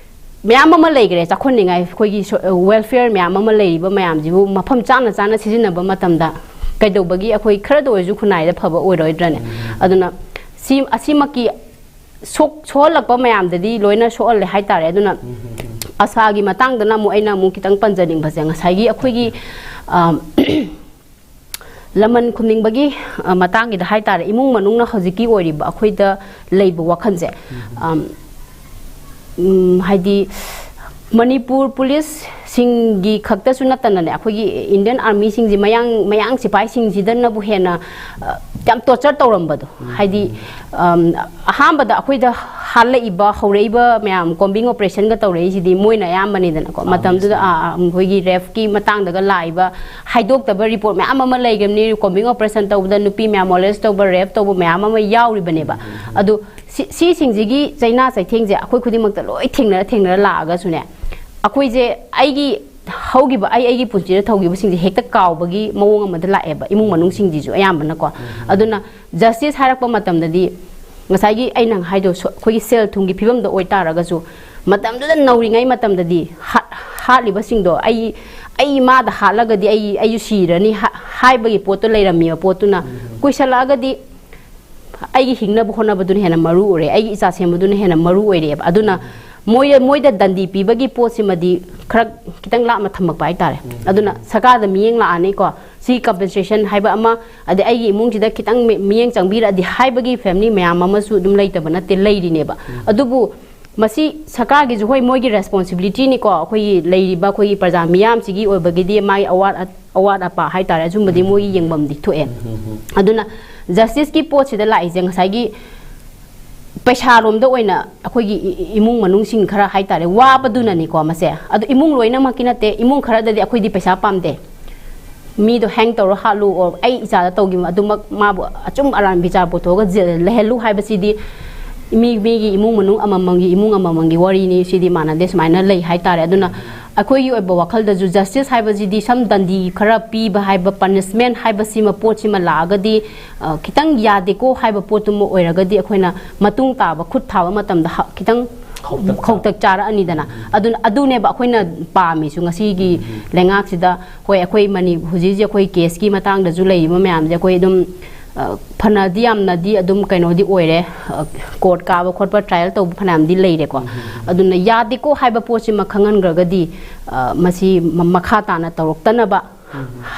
ꯃꯌꯥꯝ ꯑꯃ ꯂꯩꯈ꯭ꯔꯦ ꯆꯥꯎꯈꯠꯅꯤꯡꯉꯥꯏ, ꯑꯩꯈꯣꯏꯒꯤ ꯁꯣ-, ꯋꯦꯜꯐꯤꯌꯔ ꯃꯌꯥꯝ ꯑꯃ ꯂꯩꯔꯤꯕ ꯃꯌꯥꯝꯁꯤꯕꯨ ꯃꯐꯝ ꯆꯥꯅ ꯆꯥꯅ ꯁꯤꯖꯤꯟꯅꯕ ꯃꯇꯝꯗ ꯀꯩꯗꯧꯕꯒꯤ ꯑꯩꯈꯣꯏ ꯈꯔꯗ ꯑꯣꯏꯔꯁꯨ ꯈꯨꯟꯅꯥꯏꯗ ꯐꯕ ꯑꯣꯏꯔꯣꯏꯗ꯭ꯔꯅꯦ? ꯑꯗꯨꯅ ꯁꯤ, ꯑꯁꯤꯃꯛꯀꯤ ꯁꯣꯛ-, ꯁꯣꯛꯍꯜꯂꯛꯄ ꯃꯌꯥꯝꯗꯗꯤ ꯂꯣꯏꯅ ꯁꯣꯛꯍꯜꯂꯦ ꯍꯥꯏꯇꯥꯔꯦ꯫ ꯑꯗꯨꯅ ꯑꯁꯥꯒꯤ ꯃꯇꯥꯡꯗꯅ ꯑꯃꯨꯛ ꯑꯩꯅ ꯑꯃꯨꯛ ꯈꯤꯇꯪ ꯄꯟꯖꯅꯤꯡꯕꯁꯦ, ꯉꯁꯥꯏꯒꯤ ꯑꯩꯈꯣꯏꯒꯤ, ꯑ, ꯂꯃꯟ ꯈꯨꯝꯅꯤꯡꯕꯒꯤ, ꯑ, ꯃꯇꯥꯡꯒꯤꯗ ꯍꯥꯏꯇꯥꯔꯦ, ꯏꯃꯨꯡ ꯃꯅꯨꯡꯅ ꯍꯧꯖꯤꯛꯀꯤ ꯑꯣꯏꯔꯤꯕ ꯑꯩꯈꯣꯏꯗ ꯂꯩꯕ ꯋꯥꯈꯜꯁꯦ, ꯑꯝ, ꯎꯝ, ꯍꯥꯏꯗꯤ ꯃꯅꯤꯄꯨꯔ ꯄꯨꯂꯤꯁꯁꯤꯡꯒꯤ ꯈꯛꯇꯁꯨ ꯅꯠꯇꯅꯅꯦ, ꯑꯩꯈꯣꯏꯒꯤ ꯏꯟꯗꯤꯌꯟ ꯑꯥꯔꯃꯤꯁꯤꯡꯁꯤ, ꯃꯌꯥꯡ, ꯃꯌꯥꯡ ꯁꯤꯐꯥꯏꯁꯤꯡꯁꯤꯗꯅꯕꯨ ꯍꯦꯟꯅ, ꯑ, ꯌꯥꯝ ꯇꯣꯔꯆꯔ ꯇꯧꯔꯝꯕꯗꯣ, ꯍꯥꯏꯗꯤ, ꯑꯝ, ꯑꯍꯥꯟꯕꯗ ꯑꯩꯈꯣꯏꯗ ꯍꯥꯠꯂꯛꯏꯕ, ꯍꯧꯔꯛꯏꯕ ꯃꯌꯥꯝ, ꯀꯣꯝꯕꯤꯡ ꯑꯣꯄꯔꯦꯁꯟꯒ ꯇꯧꯔꯛꯏꯁꯤꯗꯤ ꯃꯣꯏꯅ ꯑꯌꯥꯝꯕꯅꯤꯗꯅꯀꯣ꯫ ꯃꯇꯝꯗꯨꯗ, ꯑꯥ, ꯑꯥ, ꯃꯈꯣꯏꯒꯤ ꯔꯦꯞꯀꯤ ꯃꯇꯥꯡꯗꯒ ꯂꯥꯛꯏꯕ, ꯍꯥꯏꯗꯣꯛꯇꯕ ꯔꯤꯄꯣꯔꯠ ꯃꯌꯥꯝ ꯑꯃ ꯂꯩꯈ꯭ꯔꯕꯅꯤ꯫ ꯀꯣꯝꯕꯤꯡ ꯑꯣꯄꯔꯦꯁꯟ ꯇꯧꯕꯗ ꯅꯨꯄꯤ ꯃꯌꯥꯝ ꯃꯣꯂꯦꯁ ꯇꯧꯕ, ꯔꯦꯞ ꯇꯧꯕ ꯃꯌꯥꯝ ꯑꯃ ꯌꯥꯎꯔꯤꯕꯅꯦꯕ꯫ ꯑꯗꯨ ꯁꯤ-, ꯁꯤꯁꯤꯡꯁꯤꯒꯤ ꯆꯩꯅꯥ ꯆꯩꯊꯦꯡꯁꯦ ꯑꯩꯈꯣꯏ ꯈꯨꯗꯤꯡꯃꯛꯇ ꯂꯣꯏ ꯊꯦꯡꯅꯔ ꯊꯦꯡꯅꯔ ꯂꯥꯛꯑꯒꯁꯨꯅꯦ, ꯑꯩꯈꯣꯏꯁꯦ, ꯑꯩꯒꯤ ꯍꯧꯈꯤꯕ, ꯑꯩ, ꯑꯩꯒꯤ ꯄꯨꯟꯁꯤꯗ ꯊꯧꯈꯤꯕꯁꯤꯡꯁꯦ ꯍꯦꯛꯇ ꯀꯥꯎꯕꯒꯤ ꯃꯑꯣꯡ ꯑꯃꯗ ꯂꯥꯛꯑꯦꯕ, ꯏꯃꯨꯡ ꯃꯅꯨꯡꯁꯤꯡꯁꯤꯁꯨ ꯑꯌꯥꯝꯕꯅꯀꯣ꯫ ꯑꯗꯨꯅ ꯖꯁꯇꯤꯁ ꯍꯥꯏꯔꯛꯄ ꯃꯇꯝꯗꯗꯤ ꯉꯁꯥꯏꯒꯤ ꯑꯩꯅ ꯍꯥꯏꯗꯣ, ꯁꯣ-, ꯑꯩꯈꯣꯏꯒꯤ ꯁꯦꯜ ꯊꯨꯝꯒꯤ ꯐꯤꯕꯝꯗ ꯑꯣꯏꯇꯥꯔꯒꯁꯨ, ꯃꯇꯝꯗꯨꯗ ꯅꯧꯔꯤꯉꯩ ꯃꯇꯝꯗꯗꯤ ꯍꯥꯠ-, ꯍꯥꯠꯂꯤꯕꯁꯤꯡꯗꯣ, "ꯑꯩ, ꯑꯩ ꯃꯥꯗ ꯍꯥꯠꯂꯒꯗꯤ ꯑꯩ, ꯑꯩꯁꯨ ꯁꯤꯔꯅꯤ" ꯍꯥ-, ꯍꯥꯏꯕꯒꯤ ꯄꯣꯠꯇꯣ ꯂꯩꯔꯝꯃꯤꯕ ꯄꯣꯠꯇꯨꯅ, ꯀꯨꯏꯁꯜꯂꯛꯑꯒꯗꯤ ꯑꯩꯒꯤ ꯍꯤꯡꯅꯕ ꯍꯣꯠꯅꯕꯗꯨꯅ ꯍꯦꯟꯅ ꯃꯔꯨ ꯑꯣꯏꯔꯦ, ꯑꯩꯒꯤ ꯏꯆꯥ ꯁꯦꯝꯕꯗꯨꯅ ꯍꯦꯟꯅ ꯃꯔꯨ ꯑꯣꯏꯔꯦꯕ꯫ ꯑꯗꯨꯅ ꯃꯣꯏꯗ, ꯃꯣꯏꯗ ꯗꯟꯗꯤ ꯄꯤꯕꯒꯤ ꯄꯣꯠꯁꯤꯃꯗꯤ ꯈꯔ ꯈꯤꯇꯪ ꯂꯥꯞꯅ ꯊꯝꯃꯛꯄ ꯍꯥꯏꯇꯥꯔꯦ꯫ ꯑꯗꯨꯅ ꯁꯔꯀꯥꯔꯗ ꯃꯤꯠꯌꯦꯡ ꯂꯥꯛꯑꯅꯤꯀꯣ, ꯁꯤ ꯀꯝꯄꯦꯟꯁꯦꯁꯟ ꯍꯥꯏꯕ ꯑꯃ, ꯑꯗꯩ ꯑꯩꯒꯤ ꯏꯃꯨꯡꯁꯤꯗ ꯈꯤꯇꯪ ꯃꯤ-, ꯃꯤꯠꯌꯦꯡ ꯆꯪꯕꯤꯔꯛꯑꯗꯤ ꯍꯥꯏꯕꯒꯤ ꯐꯦꯃꯤꯂꯤ ꯃꯌꯥꯝ ꯑꯃꯁꯨ ꯑꯗꯨꯝ ꯂꯩꯇꯕ ꯅꯠꯇꯦ, ꯂꯩꯔꯤꯅꯦꯕ꯫ ꯑꯗꯨꯕꯨ ꯃꯁꯤ ꯁꯔꯀꯥꯔꯒꯤꯁꯨ, ꯍꯣꯏ, ꯃꯣꯏꯒꯤ ꯔꯦꯁꯄꯣꯟꯁꯤꯕꯤꯂꯤꯇꯤꯅꯤꯀꯣ, ꯑꯩꯈꯣꯏꯒꯤ ꯂꯩꯔꯤꯕ ꯑꯩꯈꯣꯏꯒꯤ ꯄ꯭ꯔꯖꯥ ꯃꯤꯌꯥꯝꯁꯤꯒꯤ ꯑꯣꯏꯕꯒꯤꯗꯤ ꯃꯥꯒꯤ ꯑꯋꯥꯠ-, ꯑꯋꯥꯠ ꯑꯄꯥ ꯍꯥꯏꯇꯥꯔꯦ, ꯑꯁꯨꯝꯕꯗꯤ ꯃꯣꯏꯒꯤ ꯌꯦꯡꯐꯝꯗꯤ ꯊꯣꯛꯑꯦ꯫ ꯑꯗꯨꯅ ꯖꯁꯇꯤꯁꯀꯤ ꯄꯣꯠꯁꯤꯗ ꯂꯥꯛꯏꯁꯦ ꯉꯁꯥꯏꯒꯤ ꯄꯩꯁꯥꯔꯣꯝꯗ ꯑꯣꯏꯅ ꯑꯩꯈꯣꯏꯒꯤ ꯏ- ꯏ- ꯏꯃꯨꯡ ꯃꯅꯨꯡꯁꯤꯡ ꯈꯔ ꯍꯥꯏꯇꯥꯔꯦ, ꯋꯥꯕꯗꯨꯅꯅꯤꯀꯣ ꯃꯁꯦ꯫ ꯑꯗꯣ ꯏꯃꯨꯡ ꯂꯣꯏꯅꯃꯛꯀꯤ ꯅꯠꯇꯦ, ꯏꯃꯨꯡ ꯈꯔꯗꯗꯤ ꯑꯩꯈꯣꯏꯗꯤ ꯄꯩꯁꯥ ꯄꯥꯝꯗꯦ, ꯃꯤꯗꯣ ꯍꯦꯡ ꯇꯧꯔ ꯍꯥꯠꯂꯨ, or ꯑꯩ ꯏꯆꯥꯗ ꯇꯧꯈꯤꯕ ꯑꯗꯨꯃꯛ ꯃꯥꯕꯨ ꯑꯆꯨꯝ ꯑꯔꯥꯟ ꯕꯤꯆꯥꯔ ꯄꯨꯊꯣꯛꯑꯒ ꯖꯦꯜ ꯂꯩꯍꯜꯂꯨ ꯍꯥꯏꯕꯁꯤꯗꯤ ꯃꯤ ꯃꯤꯒꯤ ꯏꯃꯨꯡ ꯃꯅꯨꯡ ꯑꯃꯃꯝꯒꯤ, ꯏꯃꯨꯡ ꯑꯃꯃꯝꯒꯤ ꯋꯥꯔꯤꯅꯤ꯫ ꯁꯤꯗꯤ ꯃꯥꯟꯅꯗꯦ, ꯁꯨꯃꯥꯏꯅ ꯂꯩ ꯍꯥꯏꯇꯥꯔꯦ꯫ ꯑꯗꯨꯅ ꯑꯩꯈꯣꯏꯒꯤ ꯑꯣꯏꯕ ꯋꯥꯈꯜꯗꯁꯨ ꯖꯁꯇꯤꯁ ꯍꯥꯏꯕꯁꯤꯗꯤ ꯁꯝ ꯗꯟꯗꯤ ꯈꯔ ꯄꯤꯕ ꯍꯥꯏꯕ, ꯄꯅꯤꯁꯃꯦꯟ ꯍꯥꯏꯕꯁꯤꯃ, ꯄꯣꯠꯁꯤꯃ ꯂꯥꯛꯑꯒꯗꯤ, ꯑ, ꯈꯤꯇꯪ ꯌꯥꯗꯦꯀꯣ ꯍꯥꯏꯕ ꯄꯣꯠꯇꯨꯃ ꯑꯣꯏꯔꯒꯗꯤ ꯑꯩꯈꯣꯏꯅ ꯃꯇꯨꯡ ꯇꯥꯕ ꯈꯨꯠ ꯊꯥꯕ ꯃꯇꯝꯗ ꯍ- ꯈꯤꯇꯪ ꯈꯧꯇꯛ ꯆꯥ- ꯈꯧꯇꯛ ꯆꯥꯔꯛꯑꯅꯤꯗꯅ꯫ ꯑꯗꯨꯅ ꯑꯗꯨꯅꯦꯕ ꯑꯩꯈꯣꯏꯅ ꯄꯥꯝꯃꯤꯁꯨ ꯉꯁꯤꯒꯤ ꯂꯩꯉꯥꯛꯁꯤꯗ꯫ ꯍꯣꯏ, ꯑꯩꯈꯣꯏ ꯃꯅꯤ ꯍꯧꯖꯤꯛ ꯍꯧꯖꯤꯛ ꯑꯩꯈꯣꯏ ꯀꯦꯁꯀꯤ ꯃꯇꯥꯡꯗꯁꯨ ꯂꯩꯔꯤꯕ ꯃꯌꯥꯝꯁꯦ ꯑꯩꯈꯣꯏ ꯑꯗꯨꯝ, ꯑ, ꯐꯅꯗꯤ ꯌꯥꯝꯅꯗꯤ ꯑꯗꯨꯝ ꯀꯩꯅꯣꯗꯤ ꯑꯣꯏꯔꯦ, ꯀꯣꯔꯠ ꯀꯥꯕ ꯈꯣꯠꯄ, ꯇ꯭ꯔꯥꯏꯌꯦꯜ ꯇꯧꯕ ꯐꯅꯌꯥꯝꯗꯤ ꯂꯩꯔꯦꯀꯣ꯫ ꯑꯗꯨꯅ ꯌꯥꯗꯦꯀꯣ ꯍꯥꯏꯕ ꯄꯣꯠꯁꯤꯃ ꯈꯪꯍꯟꯈ꯭ꯔꯒꯗꯤ, ꯑ, ꯃꯁꯤ ꯃ- ꯃꯈꯥ ꯇꯥꯅ ꯇꯧꯔꯛꯇꯅꯕ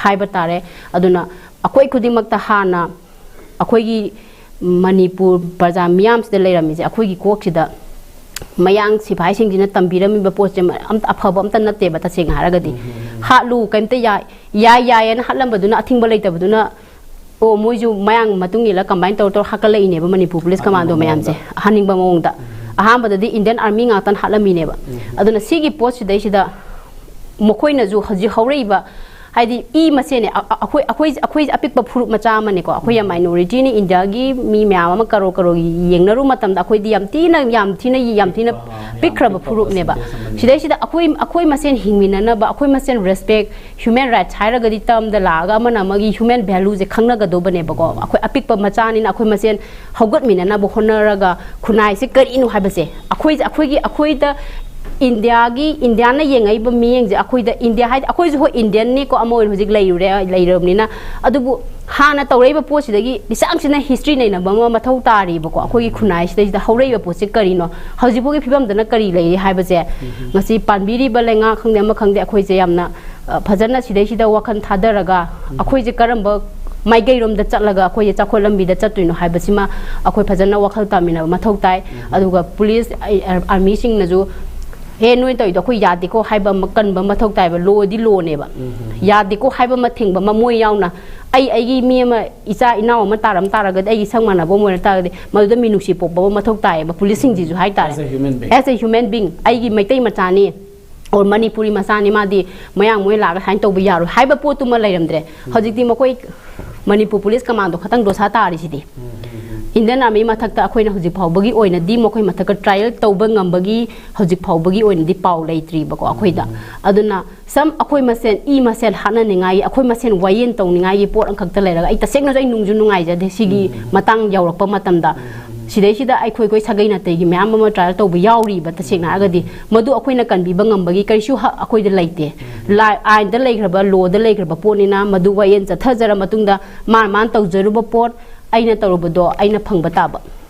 ꯍꯥꯏꯕ ꯇꯥꯔꯦ꯫ ꯑꯗꯨꯅ ꯑꯩꯈꯣꯏ ꯈꯨꯗꯤꯡꯃꯛꯇ ꯍꯥꯟꯅ ꯑꯩꯈꯣꯏꯒꯤ ꯃꯅꯤꯄꯨꯔ ꯄ꯭ꯔꯖꯥ ꯃꯤꯌꯥꯝꯁꯤꯗ ꯂꯩꯔꯝꯃꯤꯁꯦ ꯑꯩꯈꯣꯏꯒꯤ ꯀꯣꯛꯁꯤꯗ ꯃꯌꯥꯡ ꯁꯤꯐꯥꯏꯁꯤꯡꯁꯤꯅ ꯇꯝꯕꯤꯔꯝꯃꯤꯕ ꯄꯣꯠꯁꯦ ꯑꯝꯇ ꯑꯐꯕ ꯑꯝꯇ ꯅꯠꯇꯦꯕ꯫ ꯇꯁꯦꯡꯅ ꯍꯥꯏꯔꯒꯗꯤ ꯍꯥꯠꯂꯨ, ꯀꯩꯝꯇ ꯌꯥꯏ, ꯌꯥꯏ ꯌꯥꯏꯌꯦꯅ ꯍꯥꯠꯂꯝꯕꯗꯨꯅ ꯑꯊꯤꯡꯕ ꯂꯩꯇꯕꯗꯨꯅ, ꯑꯣ, ꯃꯣꯏꯁꯨ ꯃꯌꯥꯡ ꯃꯇꯨꯡ ꯏꯜꯂ ꯀꯝꯕꯥꯏꯟ ꯇꯧꯔ ꯇꯧꯔ ꯍꯥꯠꯀꯠꯂꯛꯏꯅꯦꯕ ꯃꯅꯤꯄꯨꯔ ꯄꯨꯂꯤꯁ ꯀꯃꯥꯟꯗꯣ ꯃꯌꯥꯝꯁꯦ, ꯍꯥꯠꯅꯤꯡꯕ ꯃꯑꯣꯡꯗ꯫ ꯑꯍꯥꯟꯕꯗꯗꯤ ꯏꯟꯗꯤꯌꯟ ꯑꯥꯔꯃꯤ ꯉꯥꯛꯇꯅ ꯍꯥꯠꯂꯝꯃꯤꯅꯦꯕ꯫ ꯑꯗꯨꯅ ꯁꯤꯒꯤ ꯄꯣꯠꯁꯤꯗꯩꯁꯤꯗ ꯃꯈꯣꯏꯅꯁꯨ ꯍꯧꯖꯤꯛ ꯍꯧꯔꯛꯏꯕ, ꯍꯥꯏꯗꯤ ꯏ ꯃꯁꯦꯟꯅꯦ, ꯑ- ꯑ- ꯑꯩꯈꯣꯏ ꯑꯩꯈꯣꯏ ꯑꯩꯈꯣꯏꯁꯦ ꯑꯄꯤꯛꯄ ꯐꯨꯔꯨꯞ ꯃꯆꯥ ꯑꯃꯅꯦꯀꯣ, ꯑꯩꯈꯣꯏ ꯌꯥꯝ ꯃꯥꯏꯅꯣꯔꯤꯇꯤꯅꯤ, ꯏꯟꯗꯤꯌꯥꯒꯤ ꯃꯤ ꯃꯌꯥꯝ ꯑꯃ ꯀꯔꯣ ꯀꯔꯣꯒꯤ ꯌꯦꯡꯅꯔꯨꯕ ꯃꯇꯝꯗ ꯑꯩꯈꯣꯏꯗꯤ ꯌꯥꯝ ꯊꯤꯅ ꯌꯥꯝ ꯊꯤꯅ ꯌꯥꯝ ꯊꯤꯅ ꯄꯤꯛꯈ꯭ꯔꯕ ꯐꯨꯔꯨꯞꯅꯦꯕ꯫ ꯁꯤꯗꯩꯁꯤꯗ ꯑꯩꯈꯣꯏ ꯑꯩꯈꯣꯏ ꯃꯁꯦꯟ ꯍꯤꯡꯃꯤꯟꯅꯅꯕ, ꯑꯩꯈꯣꯏ ꯃꯁꯦꯟ ꯔꯦꯁꯄꯦꯛ, ꯍ꯭ꯌꯨꯃꯦꯟ ꯔꯥꯏꯠꯁ ꯍꯥꯏꯔꯒꯗꯤ ꯇꯔꯝꯗ ꯂꯥꯛꯑꯒ ꯑꯃꯅ ꯑꯃꯒꯤ ꯍ꯭ꯌꯨꯃꯦꯟ ꯚꯦꯂꯨꯁꯦ ꯈꯪꯅꯒꯗꯧꯕꯅꯦꯕꯀꯣ꯫ ꯑꯩꯈꯣꯏ ꯑꯄꯤꯛꯄ ꯃꯆꯥꯅꯤꯅ ꯑꯩꯈꯣꯏ ꯃꯁꯦꯟ ꯍꯧꯒꯠꯃꯤꯟꯅꯅꯕ ꯍꯣꯠꯅꯔꯒ ꯈꯨꯟꯅꯥꯏꯁꯦ ꯀꯔꯤꯅꯣ ꯍꯥꯏꯕꯁꯦ ꯑꯩꯈꯣꯏꯁꯦ ꯑꯩꯈꯣꯏꯒꯤ ꯑꯩꯈꯣꯏꯗ ꯏꯟꯗꯤꯌꯥꯒꯤ ꯏꯟꯗꯤꯌꯥꯅ ꯌꯦꯡꯉꯛꯏꯕ ꯃꯤꯠꯌꯦꯡꯁꯦ ꯑꯩꯈꯣꯏꯗ ꯏꯟꯗꯤꯌꯥ ꯍꯥꯏꯗꯤ ꯑꯩꯈꯣꯏꯁꯨ ꯍꯣꯏ ꯏꯟꯗꯤꯌꯟꯅꯤꯀꯣ ꯑꯃ ꯑꯣꯏꯅ ꯍꯧꯖꯤꯛ ꯂꯩꯔꯨꯔꯦ ꯂꯩꯔꯕꯅꯤꯅ꯫ ꯑꯗꯨꯕꯨ ꯍꯥꯟꯅ ꯇꯧꯔꯛꯏꯕ ꯄꯣꯠꯁꯤꯗꯒꯤ ꯂꯤꯆꯥꯡꯁꯤꯟꯅ ꯍꯤꯁꯇ꯭ꯔꯤ ꯅꯩꯅꯕ ꯑꯃ ꯃꯊꯧ ꯇꯥꯔꯤꯕꯀꯣ꯫ ꯑꯩꯈꯣꯏꯒꯤ ꯈꯨꯟꯅꯥꯏꯁꯤꯗꯩꯁꯤꯗ ꯍꯧꯔꯛꯏꯕ ꯄꯣꯠꯁꯦ ꯀꯔꯤꯅꯣ, ꯍꯧꯖꯤꯛꯐꯥꯎꯒꯤ ꯐꯤꯕꯝꯗꯅ ꯀꯔꯤ ꯂꯩꯔꯤ ꯍꯥꯏꯕꯁꯦ ꯉꯁꯤ ꯄꯥꯟꯕꯤꯔꯤꯕ ꯂꯩꯉꯥꯛ ꯈꯪꯗꯦ ꯑꯃ ꯈꯪꯗꯦ ꯑꯩꯈꯣꯏꯁꯦ ꯌꯥꯝꯅ, ꯑ, ꯐꯖꯅ ꯁꯤꯗꯩꯁꯤꯗ ꯋꯥꯈꯜ ꯊꯥꯗꯔꯒ ꯑꯩꯈꯣꯏꯁꯦ ꯀꯔꯝꯕ ꯃꯥꯏꯀꯩꯔꯣꯝꯗ ꯆꯠꯂꯒ ꯑꯩꯈꯣꯏꯁꯦ ꯆꯥꯎꯈꯠ ꯂꯝꯕꯤꯗ ꯆꯠꯇꯣꯏꯅꯣ ꯍꯥꯏꯕꯁꯤꯃ ꯑꯩꯈꯣꯏ ꯐꯖꯅ ꯋꯥꯈꯜ ꯇꯥꯃꯤꯟꯅꯕ ꯃꯊꯧ ꯇꯥꯏ꯫ ꯑꯗꯨꯒ ꯄꯨꯂꯤꯁ ꯑꯥꯔꯃꯤꯁꯤꯡꯅꯁꯨ, "ꯍꯦ, ꯅꯣꯏ ꯇꯧꯔꯤꯗꯣ ꯑꯩꯈꯣꯏ ꯌꯥꯗꯦꯀꯣ" ꯍꯥꯏꯕ ꯑꯃ ꯀꯟꯕ ꯃꯊꯧ ꯇꯥꯏꯕ꯫ ꯂꯣꯗꯤ ꯂꯣꯅꯦꯕ꯫ ꯌꯥꯗꯦꯀꯣ ꯍꯥꯏꯕ ꯑꯃ ꯊꯤꯡꯕ ꯑꯃ ꯃꯣꯏ ꯌꯥꯎꯅ ꯑꯩ ꯑꯩꯒꯤ ꯃꯤ ꯑꯃ, ꯏꯆꯥ ꯏꯅꯥꯎ ꯑꯃ ꯇꯥꯔꯝ ꯇꯥꯔꯒꯗꯤ, ꯑꯩꯒꯤ ꯁꯛ ꯃꯥꯟꯅꯕ ꯑꯃ ꯑꯣꯏꯔ ꯇꯥꯔꯒꯗꯤ, ꯃꯗꯨꯗ ꯃꯤꯅꯨꯡꯁꯤ ꯄꯣꯛꯄ ꯑꯃ ꯃꯊꯧ ꯇꯥꯏꯌꯦꯕ ꯄꯨꯂꯤꯁꯁꯤꯡꯁꯤꯁꯨ ꯍꯥꯏꯇꯥꯔꯦ꯫ As a human being. As a human being, ꯑꯩꯒꯤ ꯃꯩꯇꯩ ꯃꯆꯥꯅꯤ, or ꯃꯅꯤꯄꯨꯔꯤ ꯃꯆꯥꯅꯤ, ꯃꯥꯗꯤ ꯃꯌꯥꯡ ꯃꯣꯏ ꯂꯥꯛꯑꯒ ꯁꯨꯃꯥꯏꯅ ꯇꯧꯕ ꯌꯥꯔꯣꯏ ꯍꯥꯏꯕ ꯄꯣꯠꯇꯨꯃ ꯂꯩꯔꯝꯗ꯭ꯔꯦ꯫ ꯍꯧꯖꯤꯛꯇꯤ ꯃꯈꯣꯏ ꯃꯅꯤꯄꯨꯔ ꯄꯨꯂꯤꯁ ꯀꯃꯥꯟꯗꯣ ꯈꯇꯪ ꯗꯣꯁꯥ ꯇꯥꯔꯤꯁꯤꯗꯤ꯫ Indian Army ꯃꯊꯛꯇ ꯑꯩꯈꯣꯏꯅ ꯍꯧꯖꯤꯛ ꯐꯥꯎꯕꯒꯤ ꯑꯣꯏꯅꯗꯤ ꯃꯈꯣꯏ ꯃꯊꯛꯇ trial ꯇꯧꯕ ꯉꯝꯕꯒꯤ ꯍꯧꯖꯤꯛ ꯐꯥꯎꯕꯒꯤ ꯑꯣꯏꯅꯗꯤ ꯄꯥꯎ ꯂꯩꯇ꯭ꯔꯤꯕꯀꯣ ꯑꯩꯈꯣꯏꯗ꯫ ꯑꯗꯨꯅ ꯁꯝ ꯑꯩꯈꯣꯏ ꯃꯁꯦꯟ ꯏ ꯃꯁꯦꯟ ꯍꯥꯠꯅꯅꯤꯡꯉꯥꯏꯒꯤ, ꯑꯩꯈꯣꯏ ꯃꯁꯦꯟ ꯋꯥꯌꯦꯜ ꯇꯧꯅꯤꯡꯉꯥꯏꯒꯤ ꯄꯣꯠ ꯑꯃꯈꯛꯇ ꯂꯩꯔꯒ, ꯑꯩ ꯇꯁꯦꯡꯅꯁꯨ ꯑꯩ ꯅꯨꯡꯁꯨ ꯅꯨꯡꯉꯥꯏꯖꯗꯦ ꯁꯤꯒꯤ ꯃꯇꯥꯡ ꯌꯧꯔꯛꯄ ꯃꯇꯝꯗ꯫ ꯁꯤꯗꯩꯁꯤꯗ ꯑꯩꯈꯣꯏ ꯑꯩꯈꯣꯏ ꯁꯥꯒꯩ ꯅꯥꯇꯩꯒꯤ ꯃꯌꯥꯝ ꯑꯃ trial ꯇꯧꯕ ꯌꯥꯎꯔꯤꯕ, ꯇꯁꯦꯡꯅ ꯍꯥꯏꯔꯒꯗꯤ ꯃꯗꯨ ꯑꯩꯈꯣꯏꯅ ꯀꯟꯕꯤꯕ ꯉꯝꯕꯒꯤ ꯀꯔꯤꯁꯨ ꯍꯛ ꯑꯩꯈꯣꯏꯗ ꯂꯩꯇꯦ꯫ ꯂꯥꯏ-, ꯑꯥꯏꯟꯗ ꯂꯩꯈ꯭ꯔꯕ, ꯂꯣꯗ ꯂꯩꯈ꯭ꯔꯕ ꯄꯣꯠꯅꯤꯅ, ꯃꯗꯨ ꯋꯥꯌꯦꯜ ꯆꯠꯊꯖꯔ ꯃꯇꯨꯡꯗ ꯃꯥꯅ ꯃꯥꯅ ꯇꯧꯖꯔꯨꯕ ꯄꯣꯠ, ꯑꯩꯅ ꯇꯧꯔꯨꯕꯗꯣ ꯑꯩꯅ ꯐꯪꯕ ꯇꯥꯕ꯫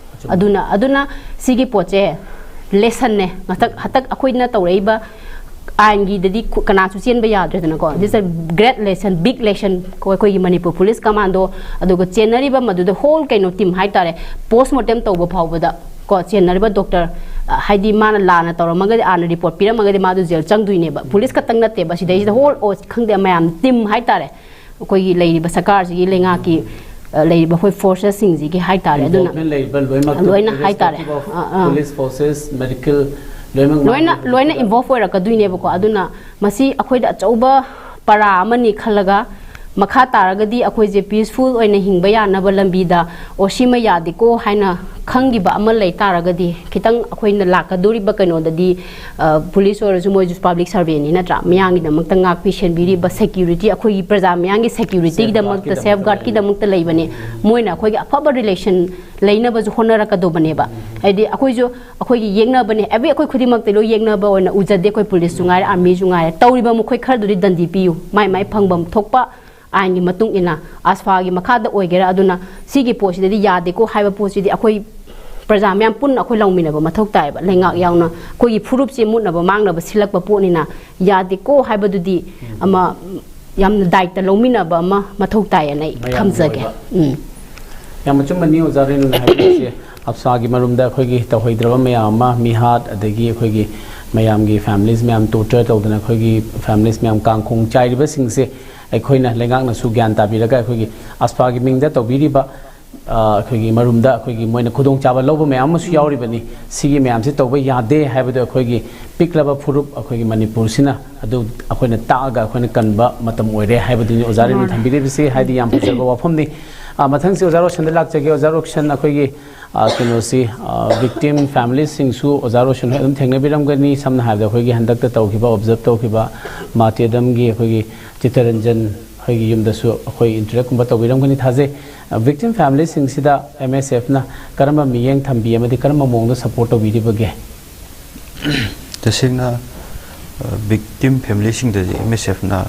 ꯑꯗꯨꯅ, ꯑꯗꯨꯅ ꯁꯤꯒꯤ ꯄꯣꯠꯁꯦ lessonꯅꯦ꯫ ꯍꯟꯗꯛ, ꯍꯟꯗꯛ ꯑꯩꯈꯣꯏꯅ ꯇꯧꯔꯛꯏꯕ ꯑꯥꯏꯟꯒꯤꯗꯗꯤ ꯀꯨ-, ꯀꯅꯥꯁꯨ ꯆꯦꯟꯕ ꯌꯥꯗ꯭ꯔꯦꯗꯅꯀꯣ꯫ This is a great lesson, big lesson꯫ ꯀꯣ-, ꯑꯩꯈꯣꯏꯒꯤ ꯃꯅꯤꯄꯨꯔ ꯄꯨꯂꯤꯁ ꯀꯃꯥꯟꯗꯣ, ꯑꯗꯨꯒ ꯆꯦꯟꯅꯔꯤꯕ ꯃꯗꯨꯗ whole ꯀꯩꯅꯣ team ꯍꯥꯏꯇꯥꯔꯦ, post mortem ꯇꯧꯕ ꯐꯥꯎꯕꯗ ꯀꯣ, ꯆꯦꯟꯅꯔꯤꯕ doctor, ꯑ, ꯍꯥꯏꯗꯤ ꯃꯥꯅ ꯂꯥꯟꯅ ꯇꯧꯔꯝꯃꯒꯗꯤ, ꯑꯥꯔꯅ report ꯄꯤꯔꯝꯃꯒꯗꯤ ꯃꯥꯗꯨ jail ꯆꯪꯗꯣꯏꯅꯦꯕ꯫ ꯄꯨꯂꯤꯁ ꯈꯛꯇꯪ ꯅꯠꯇꯦꯕ, ꯁꯤꯗꯩꯁꯤꯗ whole, ꯑꯣ, ꯈꯪꯗꯦ, ꯃꯌꯥꯝ team ꯍꯥꯏꯇꯥꯔꯦ꯫ ꯑꯩꯈꯣꯏꯒꯤ ꯂꯩꯔꯤꯕ ꯁꯔꯀꯥꯔꯁꯤꯒꯤ, ꯂꯩꯉꯥꯛꯀꯤ, ꯑ, ꯂꯩꯔꯤꯕ ꯑꯩꯈꯣꯏ forcesꯁꯤꯡꯁꯤꯒꯤ ꯍꯥꯏꯇꯥꯔꯦ꯫ ꯑꯗꯨꯅ involvement ꯂꯩꯔꯤꯕ ꯂꯣꯏꯅꯃꯛꯇ ꯂꯣꯏꯅ ꯍꯥꯏꯇꯥꯔꯦ꯫ Irrespective of ah, ah. Police forces, medical, ꯂꯣꯏꯅꯃꯛ ꯂꯣꯏꯅ, ꯃꯥꯒꯤ ꯂꯣꯏꯅ involve ꯑꯣꯏꯔꯛꯀꯗꯣꯏꯅꯦꯕꯀꯣ꯫ ꯑꯗꯨꯅ ꯃꯁꯤ ꯑꯩꯈꯣꯏꯗ ꯑꯆꯧꯕ ꯄꯔꯥ ꯑꯃꯅꯤ ꯈꯜꯂꯒ, ꯃꯈꯥ ꯇꯥꯔꯒꯗꯤ ꯑꯩꯈꯣꯏꯁꯦ peaceful ꯑꯣꯏꯅ ꯍꯤꯡꯕ ꯌꯥꯅꯕ ꯂꯝꯕꯤꯗ, ꯑꯣ, ꯁꯤꯃ ꯌꯥꯗꯦꯀꯣ ꯍꯥꯏꯅ ꯈꯪꯈꯤꯕ ꯑꯃ ꯂꯩ ꯇꯥꯔꯒꯗꯤ, ꯈꯤꯇꯪ ꯑꯩꯈꯣꯏꯅ ꯂꯥꯛꯀꯗꯧꯔꯤꯕ ꯀꯩꯅꯣꯗꯗꯤ, ꯑ, ꯄꯨꯂꯤꯁ ꯑꯣꯏꯔꯁꯨ ꯃꯣꯏꯁꯨ public servantꯅꯤ ꯅꯠꯇ꯭ꯔꯥ? ꯃꯤꯌꯥꯝꯒꯤꯗꯃꯛꯇ ꯉꯥꯛꯄꯤ ꯁꯦꯟꯕꯤꯔꯤꯕ security, ꯑꯩꯈꯣꯏꯒꯤ ꯄ꯭ꯔꯖꯥ ꯃꯤꯌꯥꯝꯒꯤ securityꯒꯤꯗꯃꯛꯇ, safeguardꯀꯤꯗꯃꯛꯇ ꯂꯩꯕꯅꯤ꯫ ꯃꯣꯏꯅ ꯑꯩꯈꯣꯏꯒꯤ ꯑꯐꯕ relation ꯂꯩꯅꯕꯁꯨ ꯍꯣꯠꯅꯔꯛꯀꯗꯧꯕꯅꯦꯕ꯫ ꯍꯥꯏꯗꯤ ꯑꯩꯈꯣꯏꯁꯨ, ꯑꯩꯈꯣꯏꯒꯤ ꯌꯦꯛꯅꯕꯅꯦ, every ꯑꯩꯈꯣꯏ ꯈꯨꯗꯤꯡꯃꯛꯇ ꯂꯣꯏ ꯌꯦꯛꯅꯕ ꯑꯣꯏꯅ ꯎꯖꯗꯦ꯫ ꯑꯩꯈꯣꯏ ꯄꯨꯂꯤꯁꯁꯨ ꯉꯥꯏꯔꯦ, ꯑꯥꯔꯃꯤꯁꯨ ꯉꯥꯏꯔꯦ, ꯇꯧꯔꯤꯕ ꯃꯈꯣꯏ ꯈꯔꯗꯨꯗꯤ ꯗꯟꯗꯤ ꯄꯤꯌꯨ, ꯃꯥꯏ ꯃꯥꯏ ꯐꯪꯐꯝ ꯊꯣꯛꯄ ꯑꯥꯏꯟꯒꯤ ꯃꯇꯨꯡ ꯏꯟꯅ, ꯑꯁꯐꯥꯒꯤ ꯃꯈꯥꯗ ꯑꯣꯏꯒꯦꯔꯥ꯫ ꯑꯗꯨꯅ ꯁꯤꯒꯤ ꯄꯣꯠꯁꯤꯗꯗꯤ ꯌꯥꯗꯦꯀꯣ ꯍꯥꯏꯕ ꯄꯣꯠꯁꯤꯗꯤ ꯑꯩꯈꯣꯏ ꯄ꯭ꯔꯖꯥ ꯃꯌꯥꯝ ꯄꯨꯟꯅ ꯑꯩꯈꯣꯏ ꯂꯧꯃꯤꯟꯅꯕ ꯃꯊꯧ ꯇꯥꯏꯌꯦꯕ꯫ ꯂꯩꯉꯥꯛ ꯌꯥꯎꯅ ꯑꯩꯈꯣꯏꯒꯤ ꯐꯨꯔꯨꯞꯁꯦ ꯃꯨꯠꯅꯕ ꯃꯥꯡꯅꯕ ꯁꯤꯜꯂꯛꯄ ꯄꯣꯠꯅꯤꯅ, ꯌꯥꯗꯦꯀꯣ ꯍꯥꯏꯕꯗꯨꯗꯤ ꯑꯃ ꯌꯥꯝꯅ ꯗꯥꯏꯇ ꯂꯧꯃꯤꯟꯅꯕ ꯑꯃ ꯃꯊꯧ ꯇꯥꯏꯌꯦꯅ ꯑꯩ ꯃꯌꯥꯝꯒꯤ ꯊꯝꯖꯒꯦ꯫ ꯑꯣꯏꯕ꯫ ꯎꯝ꯫ ꯌꯥꯝ ꯑꯆꯨꯝꯕꯅꯤ ꯑꯣꯖꯥ ꯔꯦꯅꯨꯅ ꯍꯥꯏꯕꯤꯔꯤꯁꯦ꯫ ꯑꯞꯁꯥꯒꯤ ꯃꯔꯨꯝꯗ ꯑꯩꯈꯣꯏꯒꯤ ꯇꯧꯍꯩꯗ꯭ꯔꯕ ꯃꯌꯥꯝ ꯑꯃ, ꯃꯤꯍꯥꯠ, ꯑꯗꯒꯤ ꯑꯩꯈꯣꯏꯒꯤ ꯃꯌꯥꯝꯒꯤ families ꯃꯌꯥꯝ torture ꯇꯧꯗꯅ, ꯑꯩꯈꯣꯏꯒꯤ families ꯃꯌꯥꯝ ꯀꯥꯡꯈꯣꯡ ꯆꯥꯏꯔꯤꯕꯁꯤꯡꯁꯦ ꯑꯩꯈꯣꯏꯅ ꯂꯩꯉꯥꯛꯅꯁꯨ ꯒ꯭ꯌꯥꯟ ꯇꯥꯕꯤꯔꯒ ꯑꯩꯈꯣꯏꯒꯤ ꯑꯁꯄꯥꯒꯤ ꯃꯤꯡꯗ ꯇꯧꯕꯤꯔꯤꯕ ꯑ, ꯑꯩꯈꯣꯏꯒꯤ ꯃꯔꯨꯝꯗ ꯑꯩꯈꯣꯏꯒꯤ ꯃꯣꯏꯅ ꯈꯨꯗꯣꯡꯆꯥꯕ ꯂꯧꯕ ꯃꯌꯥꯝ ꯑꯃꯁꯨ ꯌꯥꯎꯔꯤꯕꯅꯤ꯫ ꯁꯤꯒꯤ ꯃꯌꯥꯝꯁꯤ ꯇꯧꯕ ꯌꯥꯗꯦ ꯍꯥꯏꯕꯗꯨ ꯑꯩꯈꯣꯏꯒꯤ ꯄꯤꯛꯂꯕ ꯐꯨꯔꯨꯞ ꯑꯩꯈꯣꯏꯒꯤ ꯃꯅꯤꯄꯨꯔꯁꯤꯅ ꯑꯗꯨ ꯑꯩꯈꯣꯏꯅ ꯇꯥꯛꯑꯒ ꯑꯩꯈꯣꯏꯅ ꯀꯟꯕ ꯃꯇꯝ ꯑꯣꯏꯔꯦ ꯍꯥꯏꯕꯗꯨꯅꯤ ꯑꯣꯖꯥ ꯔꯦꯅꯨ ꯊꯝꯕꯤꯔꯤꯕꯁꯤ꯫ ꯍꯥꯏꯗꯤ ꯌꯥꯝ ꯐꯖꯕ ꯋꯥꯐꯝꯅꯤ꯫ ꯑ, ꯃꯊꯪꯁꯤ ꯑꯣꯖꯥ ꯔꯣꯁꯟꯗ ꯂꯥꯛꯆꯒꯦ꯫ ꯑꯣꯖꯥ ꯔꯣꯁꯟ, ꯑꯩꯈꯣꯏꯒꯤ ꯑ, ꯀꯩꯅꯣꯁꯤ, ꯚꯤꯛꯇꯤꯝ ꯐꯦꯃꯤꯂꯤꯁꯤꯡꯁꯨ ꯑꯣꯖꯥ ꯔꯣꯁꯟ ꯍꯣꯏ ꯑꯗꯨꯝ ꯊꯦꯡꯅꯕꯤꯔꯝꯒꯅꯤ꯫ ꯁꯝꯅ ꯍꯥꯏꯔꯕꯗ ꯑꯩꯈꯣꯏꯒꯤ ꯍꯟꯗꯛꯇ ꯇꯧꯈꯤꯕ, ꯑꯣꯕꯖꯔꯞ ꯇꯧꯈꯤꯕ ꯃꯥꯇꯦꯗꯝꯒꯤ ꯑꯩꯈꯣꯏꯒꯤ ꯆꯤꯇꯔꯟꯖꯟ ꯍꯣꯏꯒꯤ ꯌꯨꯝꯗꯁꯨ ꯑꯩꯈꯣꯏ ꯏꯟꯇꯔꯦꯛꯀꯨꯝꯕ ꯇꯧꯕꯤꯔꯝꯒꯅꯤ ꯊꯥꯖꯩ꯫ ꯚꯤꯛꯇꯤꯝ ꯐꯦꯃꯤꯂꯤꯁꯤꯡꯁꯤꯗ ꯑꯦꯝ ꯑꯦꯁ ꯑꯦꯐꯅ ꯀꯔꯝꯕ ꯃꯤꯠꯌꯦꯡ ꯊꯝꯕꯤ ꯑꯃꯗꯤ ꯀꯔꯝꯕ ꯃꯑꯣꯡꯗ ꯁꯄꯣꯔꯠ ꯇꯧꯕꯤꯔꯤꯕꯒꯦ? ꯇꯁꯦꯡꯅ ꯚꯤꯛꯇꯤꯝ ꯐꯦꯃꯤꯂꯤꯁꯤꯡꯗꯗꯤ ꯑꯦꯝ ꯑꯦꯁ ꯑꯦꯐꯅ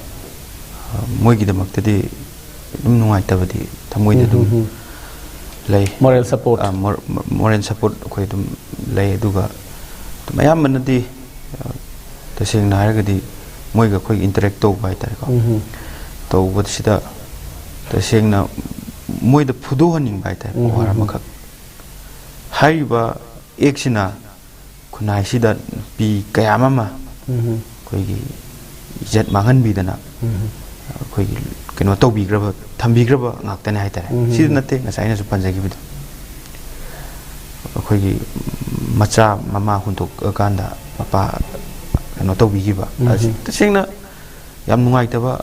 ꯃꯣꯏꯒꯤꯗꯃꯛꯇꯗꯤ ꯑꯗꯨꯝ ꯅꯨꯡꯉꯥꯏꯇꯕꯗꯤ ꯊꯃꯣꯏꯗ ꯑꯗꯨꯝ ꯂꯩ꯫ Moral support. ꯃꯣꯔꯦꯜ ꯁꯄꯣꯔꯠ ꯑꯩꯈꯣꯏ ꯑꯗꯨꯝ ꯂꯩ꯫ ꯑꯗꯨꯒ ꯑꯗꯨꯝ ꯑꯌꯥꯝꯕꯅꯗꯤ, ꯑ, ꯇꯁꯦꯡꯅ ꯍꯥꯏꯔꯒꯗꯤ ꯃꯣꯏꯒ ꯑꯩꯈꯣꯏ ꯏꯟꯇꯔꯦꯛ ꯇꯧꯕ ꯍꯥꯏꯇꯥꯔꯦꯀꯣ꯫ ꯇꯧꯕꯁꯤꯗ ꯇꯁꯦꯡꯅ ꯃꯣꯏꯗ ꯐꯨꯗꯣꯛꯍꯟꯅꯤꯡꯕ ꯍꯥꯏꯇꯥꯔꯦ꯫ ꯄꯨꯋꯥꯔ ꯑꯃꯈꯛ ꯍꯥꯏꯔꯤꯕ ꯑꯦꯛꯁꯤꯅ ꯈꯨꯟꯅꯥꯏꯁꯤꯗ ꯅꯨꯄꯤ ꯀꯌꯥ ꯑꯃ ꯑꯩꯈꯣꯏꯒꯤ ꯏꯖꯠ ꯃꯥꯡꯍꯟꯕꯤꯗꯅ ꯑꯩꯈꯣꯏꯒꯤ ꯀꯩꯅꯣ ꯇꯧꯕꯤꯈ꯭ꯔꯕ, ꯊꯝꯕꯤꯈ꯭ꯔꯕ ꯉꯥꯛꯇꯅꯦ ꯍꯥꯏꯇꯥꯔꯦ꯫ ꯁꯤꯗ ꯅꯠꯇꯦ, ꯉꯁꯥꯏ ꯑꯩꯅꯁꯨ ꯄꯟꯖꯈꯤꯕꯗꯣ, ꯑꯩꯈꯣꯏꯒꯤ ꯃꯆꯥ ꯃꯃꯥ ꯍꯨꯟꯗꯣꯛꯑꯀꯥꯟꯗ ꯃꯄꯥ ꯀꯩꯅꯣ ꯇꯧꯕꯤꯈꯤꯕ ꯑꯁꯤ ꯇꯁꯦꯡꯅ ꯌꯥꯝ ꯅꯨꯡꯉꯥꯏꯇꯕ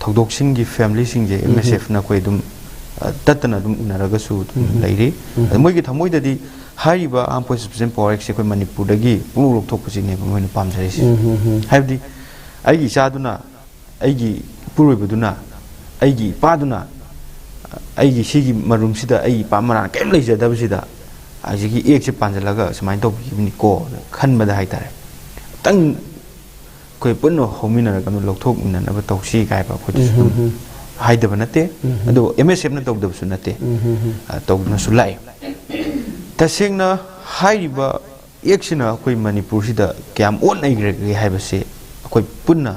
ꯊꯧꯗꯣꯛꯁꯤꯡꯒꯤ ꯐꯦꯃꯤꯂꯤꯁꯤꯡꯁꯦ ꯑꯦꯝ ꯑꯦꯁ ꯑꯦꯐꯅ ꯑꯩꯈꯣꯏ ꯑꯗꯨꯝ, ꯑ, ꯇꯠꯇꯅ ꯑꯗꯨꯝ ꯎꯅꯔꯒꯁꯨ ꯑꯗꯨꯝ ꯂꯩꯔꯤ꯫ ꯑꯗ ꯃꯣꯏꯒꯤ ꯊꯃꯣꯏꯗꯗꯤ ꯍꯥꯏꯔꯤꯕ Armed Forces of Special Power Actꯁꯦ ꯑꯩꯈꯣꯏ ꯃꯅꯤꯄꯨꯔꯗꯒꯤ ꯄꯨꯡꯂꯧ ꯂꯧꯊꯣꯛꯄꯁꯤꯅꯦꯕ ꯃꯣꯏꯅ ꯄꯥꯝꯖꯔꯤꯁꯦ꯫ ꯍꯥꯏꯕꯗꯤ ꯑꯩꯒꯤ ꯏꯆꯥꯗꯨꯅ, ꯑꯩꯒꯤ ꯏꯄꯨꯔꯣꯏꯕꯗꯨꯅ, ꯑꯩꯒꯤ ꯏꯄꯥꯗꯨꯅ, ꯑꯩꯒꯤ ꯁꯤꯒꯤ ꯃꯔꯨꯝꯁꯤꯗ ꯑꯩꯒꯤ ꯏꯄꯥ ꯃꯔꯥꯟ ꯀꯔꯤꯝ ꯂꯩꯖꯗꯕꯁꯤꯗ ꯍꯧꯖꯤꯛꯀꯤ ꯑꯦꯛꯁꯦ ꯄꯥꯟꯁꯤꯜꯂꯒ ꯁꯨꯃꯥꯏꯅ ꯇꯧꯕꯤꯈꯤꯕꯅꯤꯀꯣ ꯈꯟꯕꯗ ꯍꯥꯏꯇꯥꯔꯦ꯫ ꯈꯤꯇꯪ ꯑꯩꯈꯣꯏ ꯄꯨꯟꯅ ꯍꯧꯃꯤꯟꯅꯔꯒ ꯑꯗꯨꯝ ꯂꯧꯊꯣꯛꯃꯤꯟꯅꯅꯕ ꯇꯧꯁꯤ ꯀꯥꯏꯕ ꯑꯩꯈꯣꯏꯗꯁꯨ ꯑꯗꯨꯝ ꯍꯥꯏꯗꯕ ꯅꯠꯇꯦ꯫ ꯑꯗꯨꯕꯨ ꯑꯦꯝ ꯑꯦꯁ ꯑꯦꯐꯅ ꯇꯧꯗꯕꯁꯨ ꯅꯠꯇꯦ꯫ ꯑ, ꯇꯧꯗꯨꯅꯁꯨ ꯂꯥꯛꯑꯦ꯫ ꯇꯁꯦꯡꯅ ꯍꯥꯏꯔꯤꯕ ꯑꯦꯛꯁꯤꯅ ꯑꯩꯈꯣꯏ ꯃꯅꯤꯄꯨꯔꯁꯤꯗ ꯀꯌꯥꯝ ꯑꯣꯠ ꯅꯩꯈ꯭ꯔꯒꯦ ꯍꯥꯏꯕꯁꯦ ꯑꯩꯈꯣꯏ ꯄꯨꯟꯅ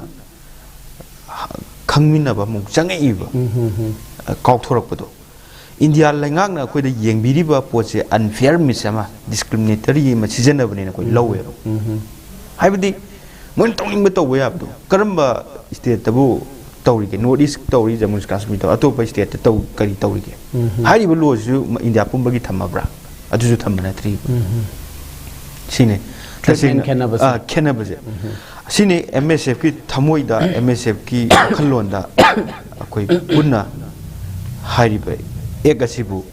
ꯈꯪꯃꯤꯟꯅꯕ ꯑꯃꯨꯛ ꯆꯪꯉꯛꯏꯕ꯫ ꯑ, ꯀꯥꯎꯊꯣꯔꯛꯄꯗꯣ꯫ ꯏꯟꯗꯤꯌꯥ ꯂꯩꯉꯥꯛꯅ ꯑꯩꯈꯣꯏꯗ ꯌꯦꯡꯕꯤꯔꯤꯕ ꯄꯣꯠꯁꯦ unfair means ꯑꯃ, discriminatory ꯑꯃ ꯁꯤꯖꯤꯟꯅꯕꯅꯦꯅ ꯑꯩꯈꯣꯏ ꯂꯧꯋꯦꯕ꯫ ꯍꯥꯏꯕꯗꯤ ꯃꯣꯏꯅ ꯇꯧꯅꯤꯡꯕ ꯇꯧꯕ ꯌꯥꯕꯗꯣ, ꯀꯔꯝꯕ ꯁ꯭ꯇꯦꯠꯇꯕꯨ ꯇꯧꯔꯤꯒꯦ? North East ꯇꯧꯔꯤ, Jammu Kashmir ꯇꯧꯔꯤ, ꯑꯇꯣꯞꯄ state ꯇꯧ ꯀꯔꯤ ꯇꯧꯔꯤꯒꯦ? ꯎꯝ꯫ ꯍꯥꯏꯔꯤꯕ law ꯁꯤꯁꯨ ꯏꯟꯗꯤꯌꯥ ꯄꯨꯝꯕꯒꯤ ꯊꯝꯃꯕ꯭ꯔꯥ? ꯑꯗꯨꯁꯨ ꯊꯝꯕ ꯅꯠꯇ꯭ꯔꯤ꯫ ꯎꯝ꯫ ꯁꯤꯅꯤ꯫ Treatment ꯇꯁꯦꯡꯅ, ꯈꯦꯠꯅꯕꯁꯦ꯫ ꯑꯥ, ꯈꯦꯠꯅꯕꯁꯦ꯫ ꯎꯝ꯫ ꯁꯤꯅꯤ M S F ꯀꯤ ꯊꯃꯣꯏꯗ, M S F ꯀꯤ ꯋꯥꯈꯜꯂꯣꯟꯗ ꯑꯩꯈꯣꯏ ꯄꯨꯟꯅ ꯍꯥꯏꯔꯤꯕ act ꯑꯁꯤꯕꯨ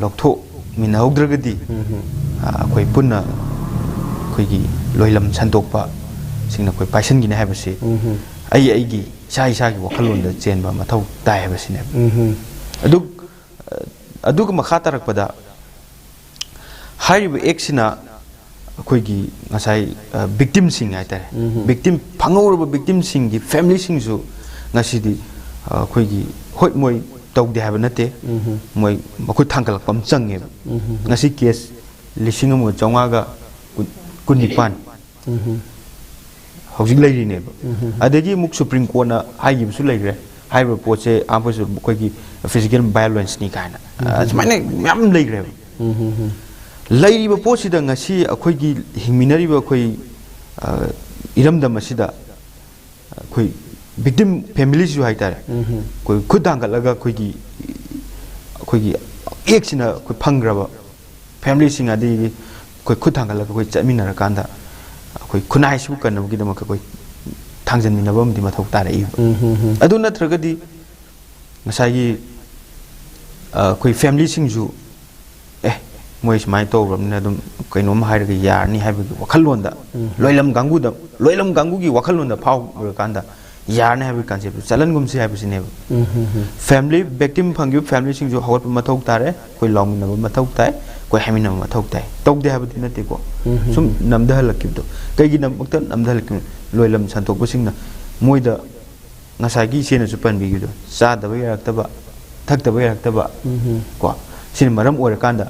ꯂꯧꯊꯣꯛꯃꯤꯟꯅꯍꯧꯗ꯭ꯔꯒꯗꯤ, ꯎꯝ꯫ ꯑ, ꯑꯩꯈꯣꯏ ꯄꯨꯟꯅ ꯑꯩꯈꯣꯏꯒꯤ ꯂꯣꯏꯂꯝ ꯁꯟꯗꯣꯛꯄꯁꯤꯡꯅ ꯑꯩꯈꯣꯏ ꯄꯥꯏꯁꯟꯈꯤꯅꯤ ꯍꯥꯏꯕꯁꯤ ꯎꯝ꯫ ꯑꯩ ꯑꯩꯒꯤ ꯏꯁꯥ ꯏꯁꯥꯒꯤ ꯋꯥꯈꯜꯂꯣꯟꯗ ꯆꯦꯟꯕ ꯃꯊꯧ ꯇꯥꯏ ꯍꯥꯏꯕꯁꯤꯅꯦꯕ꯫ ꯎꯝ꯫ ꯑꯗꯨ, ꯑ, ꯑꯗꯨꯒ ꯃꯈꯥ ꯇꯥꯔꯛꯄꯗ ꯍꯥꯏꯔꯤꯕ act ꯁꯤꯅ ꯑꯩꯈꯣꯏꯒꯤ ꯉꯁꯥꯏ, ꯑ, victim ꯁꯤꯡ ꯍꯥꯏꯇꯥꯔꯦ, ꯎꯝ꯫ Victim, ꯐꯪꯍꯧꯔꯕ victim ꯁꯤꯡꯒꯤ family ꯁꯤꯡꯁꯨ ꯉꯁꯤꯗꯤ, ꯑ, ꯑꯩꯈꯣꯏꯒꯤ, ꯍꯣꯏ, ꯃꯣꯏ ꯇꯧꯗꯦ ꯍꯥꯏꯕ ꯅꯠꯇꯦ, ꯎꯝ꯫ ꯃꯣꯏ ꯃꯈꯨꯠ ꯊꯥꯡꯒꯠꯂꯛꯄ ꯑꯃ ꯆꯪꯉꯦꯕ꯫ ꯎꯝ꯫ ꯉꯁꯤ case ꯂꯤꯁꯤꯡ ꯑꯃꯒ ꯆꯥꯝꯃꯉꯥꯒ ꯀꯨꯟꯅꯤꯄꯥꯟ ꯎꯝ꯫ ꯍꯧꯖꯤꯛ ꯂꯩꯔꯤꯅꯦꯕ꯫ ꯎꯝ꯫ ꯑꯗꯒꯤ ꯑꯃꯨꯛ Supreme Court ꯅ ꯍꯥꯏꯈꯤꯕꯁꯨ ꯂꯩꯈ꯭ꯔꯦ, ꯍꯥꯏꯔꯤꯕ ꯄꯣꯠꯁꯦ ꯑꯩꯈꯣꯏꯁꯨ ꯑꯩꯈꯣꯏꯒꯤ physical violence ꯅꯤ ꯀꯥꯏꯅ, ꯎꯝ꯫ ꯑꯁꯨꯃꯥꯏꯅ ꯃꯌꯥꯝ ꯂꯩꯈ꯭ꯔꯦꯕ꯫ ꯎꯝ꯫ ꯂꯩꯔꯤꯕ ꯄꯣꯠꯁꯤꯗ ꯉꯁꯤ ꯑꯩꯈꯣꯏꯒꯤ ꯍꯤꯡꯃꯤꯟꯅꯔꯤꯕ ꯑꯩꯈꯣꯏ, ꯑ, ꯏꯔꯝꯗꯝ ꯑꯁꯤꯗ ꯑꯩꯈꯣꯏ victim family ꯁꯤꯁꯨ ꯍꯥꯏꯇꯥꯔꯦ, ꯎꯝ꯫ ꯑꯩꯈꯣꯏ ꯈꯨꯠ ꯊꯥꯡꯒꯠꯂꯒ ꯑꯩꯈꯣꯏꯒꯤ, ꯑꯩꯈꯣꯏꯒꯤ act ꯁꯤꯅ ꯑꯩꯈꯣꯏ ꯐꯪꯈ꯭ꯔꯕ family ꯁꯤꯡ, ꯑꯗꯒꯤ ꯑꯩꯈꯣꯏ ꯈꯨꯠ ꯊꯥꯡꯒꯠꯂꯒ ꯑꯩꯈꯣꯏ ꯆꯠꯃꯤꯟꯅꯔꯀꯥꯟꯗ ꯑꯩꯈꯣꯏ ꯈꯨꯟꯅꯥꯏꯁꯤꯕꯨ ꯀꯟꯅꯕꯒꯤꯗꯃꯛꯇ ꯑꯩꯈꯣꯏ ꯊꯥꯡꯖꯟꯃꯤꯟꯅꯕ ꯑꯃꯗꯤ ꯃꯊꯧ ꯇꯥꯔꯛꯏꯕ꯫ ꯎꯝ, ꯎꯝ, ꯎꯝ꯫ ꯑꯗꯨ ꯅꯠꯇ꯭ꯔꯒꯗꯤ ꯉꯁꯥꯏꯒꯤ, ꯑ, ꯑꯩꯈꯣꯏ family ꯁꯤꯡꯁꯨ, "ꯑꯦ, ꯃꯣꯏ ꯁꯨꯃꯥꯏꯅ ꯇꯧꯈ꯭ꯔꯕꯅꯤꯅ ꯑꯗꯨꯝ ꯀꯩꯅꯣꯝ ꯍꯥꯏꯔꯒ ꯌꯥꯔꯅꯤ" ꯍꯥꯏꯕꯒꯤ ꯋꯥꯈꯜꯂꯣꯟꯗ, ꯎꯝ꯫ ꯂꯣꯏꯂꯝ ꯀꯥꯡꯕꯨꯗ, ꯂꯣꯏꯂꯝ ꯀꯥꯡꯕꯨꯒꯤ ꯋꯥꯈꯜꯂꯣꯟꯗ ꯐꯥꯎꯔꯀꯥꯟꯗ ꯌꯥꯔꯅꯤ ꯍꯥꯏꯕꯒꯤ concept ꯇꯨ ꯆꯠꯍꯟꯒꯨꯝꯁꯤ ꯍꯥꯏꯕꯁꯤꯅꯦꯕ꯫ ꯎꯝ, ꯎꯝ, ꯎꯝ꯫ Family victim ꯐꯪꯈꯤꯕ family ꯁꯤꯡꯁꯨ ꯍꯧꯒꯠꯄ ꯃꯊꯧ ꯇꯥꯔꯦ, ꯑꯩꯈꯣꯏ ꯂꯥꯎꯃꯤꯟꯅꯕ ꯃꯊꯧ ꯇꯥꯏ, ꯑꯩꯈꯣꯏ ꯍꯥꯏꯃꯤꯟꯅꯕ ꯃꯊꯧ ꯇꯥꯏ꯫ ꯇꯧꯗꯦ ꯍꯥꯏꯕꯗꯤ ꯅꯠꯇꯦꯀꯣ, ꯎꯝ, ꯎꯝ, ꯁꯨꯝ ꯎꯝ꯫ ꯅꯝꯊꯍꯜꯂꯛꯈꯤꯕꯗꯣ꯫ ꯀꯩꯒꯤꯗꯃꯛꯇ ꯅꯝꯊꯍꯜꯂꯛꯈꯤꯕꯅꯣ? ꯂꯣꯏꯂꯝ ꯁꯟꯗꯣꯛꯄꯁꯤꯡꯅ ꯃꯣꯏꯗ ꯉꯁꯥꯏꯒꯤ ꯏꯆꯦꯅꯁꯨ ꯄꯟꯕꯤꯈꯤꯕꯗꯣ, ꯆꯥꯗꯕ ꯌꯥꯔꯛꯇꯕ, ꯊꯛꯇꯕ ꯌꯥꯔꯛꯇꯕ, ꯎꯝ, ꯎꯝ꯫ ꯀꯣ, ꯁꯤꯅ ꯃꯔꯝ ꯑꯣꯏꯔꯀꯥꯟꯗ,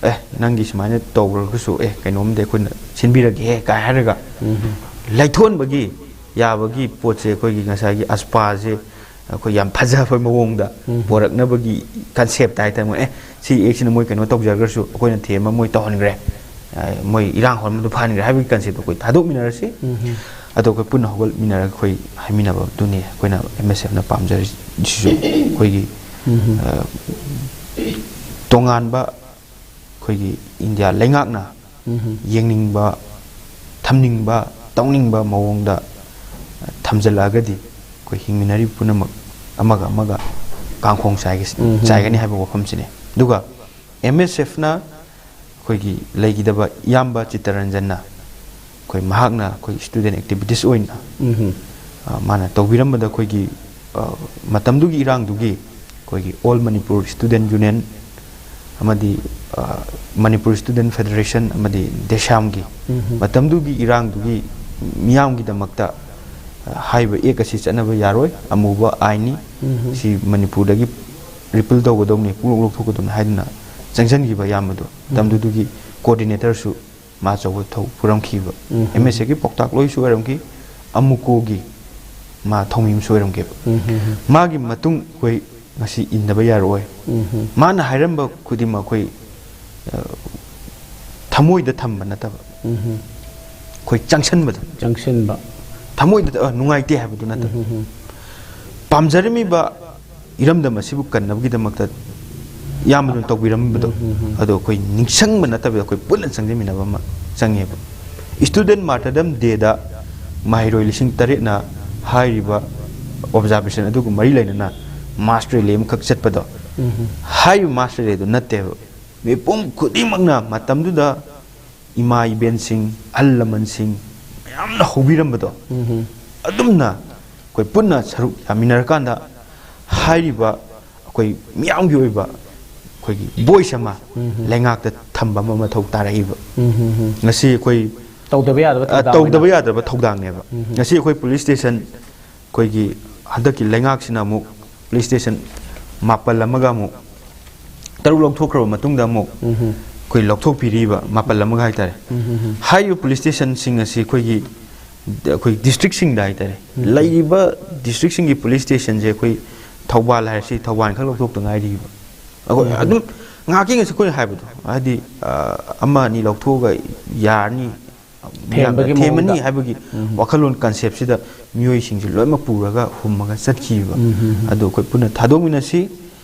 "ꯑꯦ, ꯅꯪꯒꯤ ꯁꯨꯃꯥꯏꯅ ꯇꯧꯈ꯭ꯔꯒꯁꯨ, ꯑꯦ, ꯀꯩꯅꯣꯝꯗꯤ ꯑꯩꯈꯣꯏꯅ ꯁꯤꯟꯕꯤꯔꯒꯦꯍꯦ" ꯀꯥꯏ ꯍꯥꯏꯔꯒ ꯎꯝ꯫ ꯂꯩꯊꯣꯛꯍꯟꯕꯒꯤ ꯌꯥꯕꯒꯤ ꯄꯣꯠꯁꯦ, ꯑꯩꯈꯣꯏꯒꯤ ꯉꯁꯥꯏꯒꯤ ꯑꯁꯄꯥꯁꯦ ꯑꯩꯈꯣꯏ ꯌꯥꯝ ꯐꯖꯕ ꯃꯑꯣꯡꯗ ꯎꯝ꯫ ꯄꯣꯔꯛꯅꯕꯒꯤ concept ꯍꯥꯏꯇꯥꯔꯦ꯫ ꯃꯣꯏ, "ꯑꯦ, ꯁꯤ act ꯁꯤꯅ ꯃꯣꯏ ꯀꯩꯅꯣ ꯇꯧꯖꯈ꯭ꯔꯁꯨ, ꯑꯩꯈꯣꯏꯅ ꯊꯦꯝꯃ ꯃꯣꯏ ꯇꯧꯍꯟꯈ꯭ꯔꯦ, ꯑ, ꯃꯣꯏ ꯏꯔꯥꯡ ꯍꯧꯔꯝꯕꯗꯨ ꯐꯍꯟꯈ꯭ꯔꯦ" ꯍꯥꯏꯕꯒꯤ concept ꯇꯣ ꯑꯩꯈꯣꯏ ꯊꯥꯗꯣꯛꯃꯤꯟꯅꯔꯁꯤ꯫ ꯎꯝ꯫ ꯑꯗꯣ ꯑꯩꯈꯣꯏ ꯄꯨꯟꯅ ꯍꯧꯒꯠꯃꯤꯟꯅꯔꯒ ꯑꯩꯈꯣꯏ ꯍꯥꯏꯃꯤꯟꯅꯕꯗꯨꯅꯦ ꯑꯩꯈꯣꯏꯅ ꯑꯦꯝ ꯑꯦꯁ ꯑꯦꯐꯅ ꯄꯥꯝꯖꯔꯤꯁꯤꯁꯨ꯫ ꯑꯩꯈꯣꯏꯒꯤ, ꯎꯝ꯫ ꯑ, ꯇꯣꯉꯥꯟꯕ ꯑꯩꯈꯣꯏꯒꯤ ꯏꯟꯗꯤꯌꯥ ꯂꯩꯉꯥꯛꯅ ꯎꯝ꯫ ꯌꯦꯡꯅꯤꯡꯕ, ꯊꯝꯅꯤꯡꯕ, ꯇꯧꯅꯤꯡꯕ ꯃꯑꯣꯡꯗ ꯊꯝꯖꯤꯜꯂꯛꯑꯒꯗꯤ ꯑꯩꯈꯣꯏ ꯍꯤꯡꯃꯤꯟꯅꯔꯤꯕ ꯄꯨꯝꯅꯃꯛ ꯑꯃꯒ ꯑꯃꯒ ꯀꯥꯡꯈꯣꯡ ꯆꯥꯏꯒ-, ꯎꯝ꯫ ꯆꯥꯏꯒꯅꯤ ꯍꯥꯏꯕ ꯋꯥꯐꯝꯁꯤꯅꯤ꯫ ꯑꯗꯨꯒ ꯑꯦꯝ ꯑꯦꯁ ꯑꯦꯐꯅ ꯑꯩꯈꯣꯏꯒꯤ ꯂꯩꯈꯤꯗꯕ ꯏꯌꯥꯝꯕ ꯆꯤꯠꯇꯔꯟꯖꯟꯅ ꯑꯩꯈꯣꯏ, ꯃꯍꯥꯛꯅ ꯑꯩꯈꯣꯏ student activitist ꯑꯣꯏꯅ, ꯎꯝ꯫ ꯑ, ꯃꯥꯅ ꯇꯧꯕꯤꯔꯝꯕꯗ ꯑꯩꯈꯣꯏꯒꯤ, ꯑ, ꯃꯇꯝꯗꯨꯒꯤ ꯏꯔꯥꯡꯗꯨꯒꯤ ꯑꯩꯈꯣꯏꯒꯤ All Manipur Student Union ꯑꯃꯗꯤ, ꯑ, Manipur Student Federation ꯑꯃꯗꯤ ꯗꯦꯁꯥꯝꯒꯤ ꯎꯝ꯫ ꯃꯇꯝꯗꯨꯒꯤ ꯏꯔꯥꯡꯗꯨꯒꯤ ꯃꯤꯌꯥꯝꯒꯤꯗꯃꯛꯇ, ꯑ, ꯍꯥꯏꯔꯤꯕ act ꯑꯁꯤ ꯆꯠꯅꯕ ꯌꯥꯔꯣꯏ, ꯑꯃꯨꯕ ꯑꯥꯏꯟꯅꯤ, ꯎꯝ꯫ ꯁꯤ ꯃꯅꯤꯄꯨꯔꯗꯒꯤ repeal ꯇꯧꯒꯗꯧꯅꯤ, ꯄꯨꯡꯂꯧ ꯂꯧꯊꯣꯛꯀꯗꯧꯅꯤ ꯍꯥꯏꯗꯨꯅ ꯆꯪꯁꯤꯟꯈꯤꯕ ꯏꯌꯥꯝꯕꯗꯣ꯫ ꯎꯝ꯫ ꯃꯇꯝꯗꯨꯗꯨꯒꯤ coordinatorꯁꯨ ꯃꯥ ꯑꯆꯧꯕ ꯊꯧ ꯄꯨꯔꯝꯈꯤꯕ꯫ ꯎꯝ꯫ ꯑꯦꯝ ꯑꯦꯁ ꯑꯦꯒꯤ ꯄꯥꯎꯇꯥꯛ ꯂꯣꯏꯁꯨ ꯑꯣꯏꯔꯝꯈꯤ, ꯑꯃꯨꯀꯣꯒꯤ ꯃꯥ ꯊꯧꯃꯤꯝꯁꯨ ꯑꯣꯏꯔꯝꯈꯤꯕ꯫ ꯎꯝ꯫ ꯃꯥꯒꯤ ꯃꯇꯨꯡ ꯑꯩꯈꯣꯏ ꯉꯁꯤ ꯏꯟꯗꯕ ꯌꯥꯔꯛꯑꯣꯏ꯫ ꯎꯝ꯫ ꯃꯥꯅ ꯍꯥꯏꯔꯝꯕ ꯈꯨꯗꯤꯡꯃꯛ ꯑꯩꯈꯣꯏ, ꯑ, ꯊꯃꯣꯏꯗ ꯊꯝꯕ ꯅꯠꯇꯕ, ꯎꯝ꯫ ꯑꯩꯈꯣꯏ ꯆꯪꯁꯟꯕꯗꯣ꯫ ꯆꯪꯁꯤꯟꯕ꯫ ꯊꯃꯣꯏꯗ, ꯑ, ꯅꯨꯡꯉꯥꯏꯇꯦ ꯍꯥꯏꯕꯗꯨ ꯅꯠꯇꯕ꯫ ꯎꯝ꯫ ꯄꯥꯝꯖꯔꯝꯃꯤꯕ ꯏꯔꯝꯗꯝ ꯑꯁꯤꯕꯨ ꯀꯟꯅꯕꯒꯤꯗꯃꯛꯇ ꯏꯌꯥꯝꯕꯗꯨꯅ ꯇꯧꯕꯤꯔꯝꯕꯗꯣ, ꯎꯝ, ꯎꯝ, ꯎꯝ꯫ ꯑꯗꯣ ꯑꯩꯈꯣꯏ ꯅꯤꯡꯁꯤꯡꯕ ꯅꯠꯇꯕ ꯑꯩꯈꯣꯏ ꯄꯨꯟꯅ ꯆꯪꯁꯤꯟꯃꯤꯟꯅꯕ ꯑꯃ ꯆꯪꯉꯦꯕ꯫ Student Martyrdom Dayꯗ ꯃꯍꯩꯔꯣꯏ ꯂꯤꯁꯤꯡ ꯇꯔꯦꯠꯅ ꯍꯥꯏꯔꯤꯕ observation ꯑꯗꯨꯒ ꯃꯔꯤ ꯂꯩꯅꯅ mass rally ꯑꯃꯈꯛ ꯆꯠꯄꯗꯣ, ꯎꯝ, ꯎꯝ꯫ ꯍꯥꯏꯔꯤꯕ mass rallyꯗꯨ ꯅꯠꯇꯦꯕ꯫ ꯃꯤꯄꯨꯝ ꯈꯨꯗꯤꯡꯃꯛꯅ ꯃꯇꯝꯗꯨꯗ ꯏꯃꯥ ꯏꯕꯦꯟꯁꯤꯡ, ꯑꯍꯜ ꯂꯃꯟꯁꯤꯡ ꯃꯌꯥꯝꯅ ꯍꯧꯕꯤꯔꯝꯕꯗꯣ, ꯎꯝ꯫ ꯑꯗꯨꯝꯅ ꯑꯩꯈꯣꯏ ꯄꯨꯟꯅ ꯁꯔꯨꯛ ꯌꯥꯃꯤꯟꯅꯔꯀꯥꯟꯗ ꯍꯥꯏꯔꯤꯕ ꯑꯩꯈꯣꯏ ꯃꯤꯌꯥꯝꯒꯤ ꯑꯣꯏꯕ ꯑꯩꯈꯣꯏꯒꯤ voice ꯑꯃ ꯎꯝ꯫ ꯂꯩꯉꯥꯛꯇ ꯊꯝꯕ ꯑꯃ ꯃꯊꯧ ꯇꯥꯔꯛꯏꯕ꯫ ꯎꯝ꯫ ꯉꯁꯤ ꯑꯩꯈꯣꯏ, ꯇꯧꯗꯕ ꯌꯥꯗꯕ ꯑ, ꯊꯧꯗꯥꯡ ꯇꯧꯗꯕ ꯑꯣꯏꯅ꯫ ꯌꯥꯗ꯭ꯔꯕ ꯊꯧꯗꯥꯡꯅꯦꯕ꯫ ꯎꯝ꯫ ꯉꯁꯤ ꯑꯩꯈꯣꯏ police station ꯑꯩꯈꯣꯏꯒꯤ ꯍꯟꯗꯛꯀꯤ ꯂꯩꯉꯥꯛꯁꯤꯅ ꯑꯃꯨꯛ police station ꯃꯥꯄꯜ ꯑꯃꯒ ꯑꯃꯨꯛ ꯇꯔꯨꯛ ꯂꯧꯊꯣꯛꯈ꯭ꯔꯕ ꯃꯇꯨꯡꯗ ꯑꯃꯨꯛ ꯎꯝ꯫ ꯑꯩꯈꯣꯏ ꯂꯧꯊꯣꯛꯄꯤꯔꯤꯕ ꯃꯥꯄꯜ ꯑꯃꯒ ꯍꯥꯏꯇꯥꯔꯦ꯫ ꯎꯝ꯫ ꯍꯥꯏꯔꯤꯕ police stationꯁꯤꯡ ꯑꯁꯤ ꯑꯩꯈꯣꯏꯒꯤ, ꯑꯩꯈꯣꯏ districtꯁꯤꯡꯗ ꯍꯥꯏꯇꯥꯔꯦ, ꯎꯝ꯫ ꯂꯩꯔꯤꯕ districtꯁꯤꯡꯒꯤ police stationꯁꯦ ꯑꯩꯈꯣꯏ ꯊꯧꯕꯥꯜ ꯍꯥꯏꯔꯁꯤ, ꯊꯧꯕꯥꯜ ꯈꯛ ꯂꯧꯊꯣꯛꯇ ꯉꯥꯏꯔꯤꯕ꯫ ꯑꯩꯈꯣꯏ ꯎꯝ꯫ ꯑꯗꯨꯝ ꯉꯥꯏꯍꯥꯛꯀꯤ ꯉꯁꯤ ꯑꯩꯈꯣꯏꯅ ꯍꯥꯏꯕꯗꯣ, ꯍꯥꯏꯗꯤ, ꯑ, ꯑꯃ ꯑꯅꯤ ꯂꯧꯊꯣꯛꯑꯒ ꯌꯥꯔꯅꯤ, ꯊꯦꯝꯕꯒꯤ ꯊꯦꯝꯃꯅꯤ ꯃꯑꯣꯡꯗ꯫ ꯍꯥꯏꯕꯒꯤ ꯎꯝ꯫ ꯋꯥꯈꯜꯂꯣꯟ concept ꯁꯤꯗ ꯃꯤꯑꯣꯏꯁꯤꯡꯁꯤ ꯂꯣꯏꯅꯃꯛ ꯄꯨꯔꯒ ꯍꯨꯝꯃꯒ ꯆꯠꯈꯤꯕ꯫ ꯎꯝ, ꯎꯝ, ꯎꯝ꯫ ꯑꯗꯨ ꯑꯩꯈꯣꯏ ꯄꯨꯟꯅ ꯊꯥꯗꯣꯛꯃꯤꯟꯅꯁꯤ꯫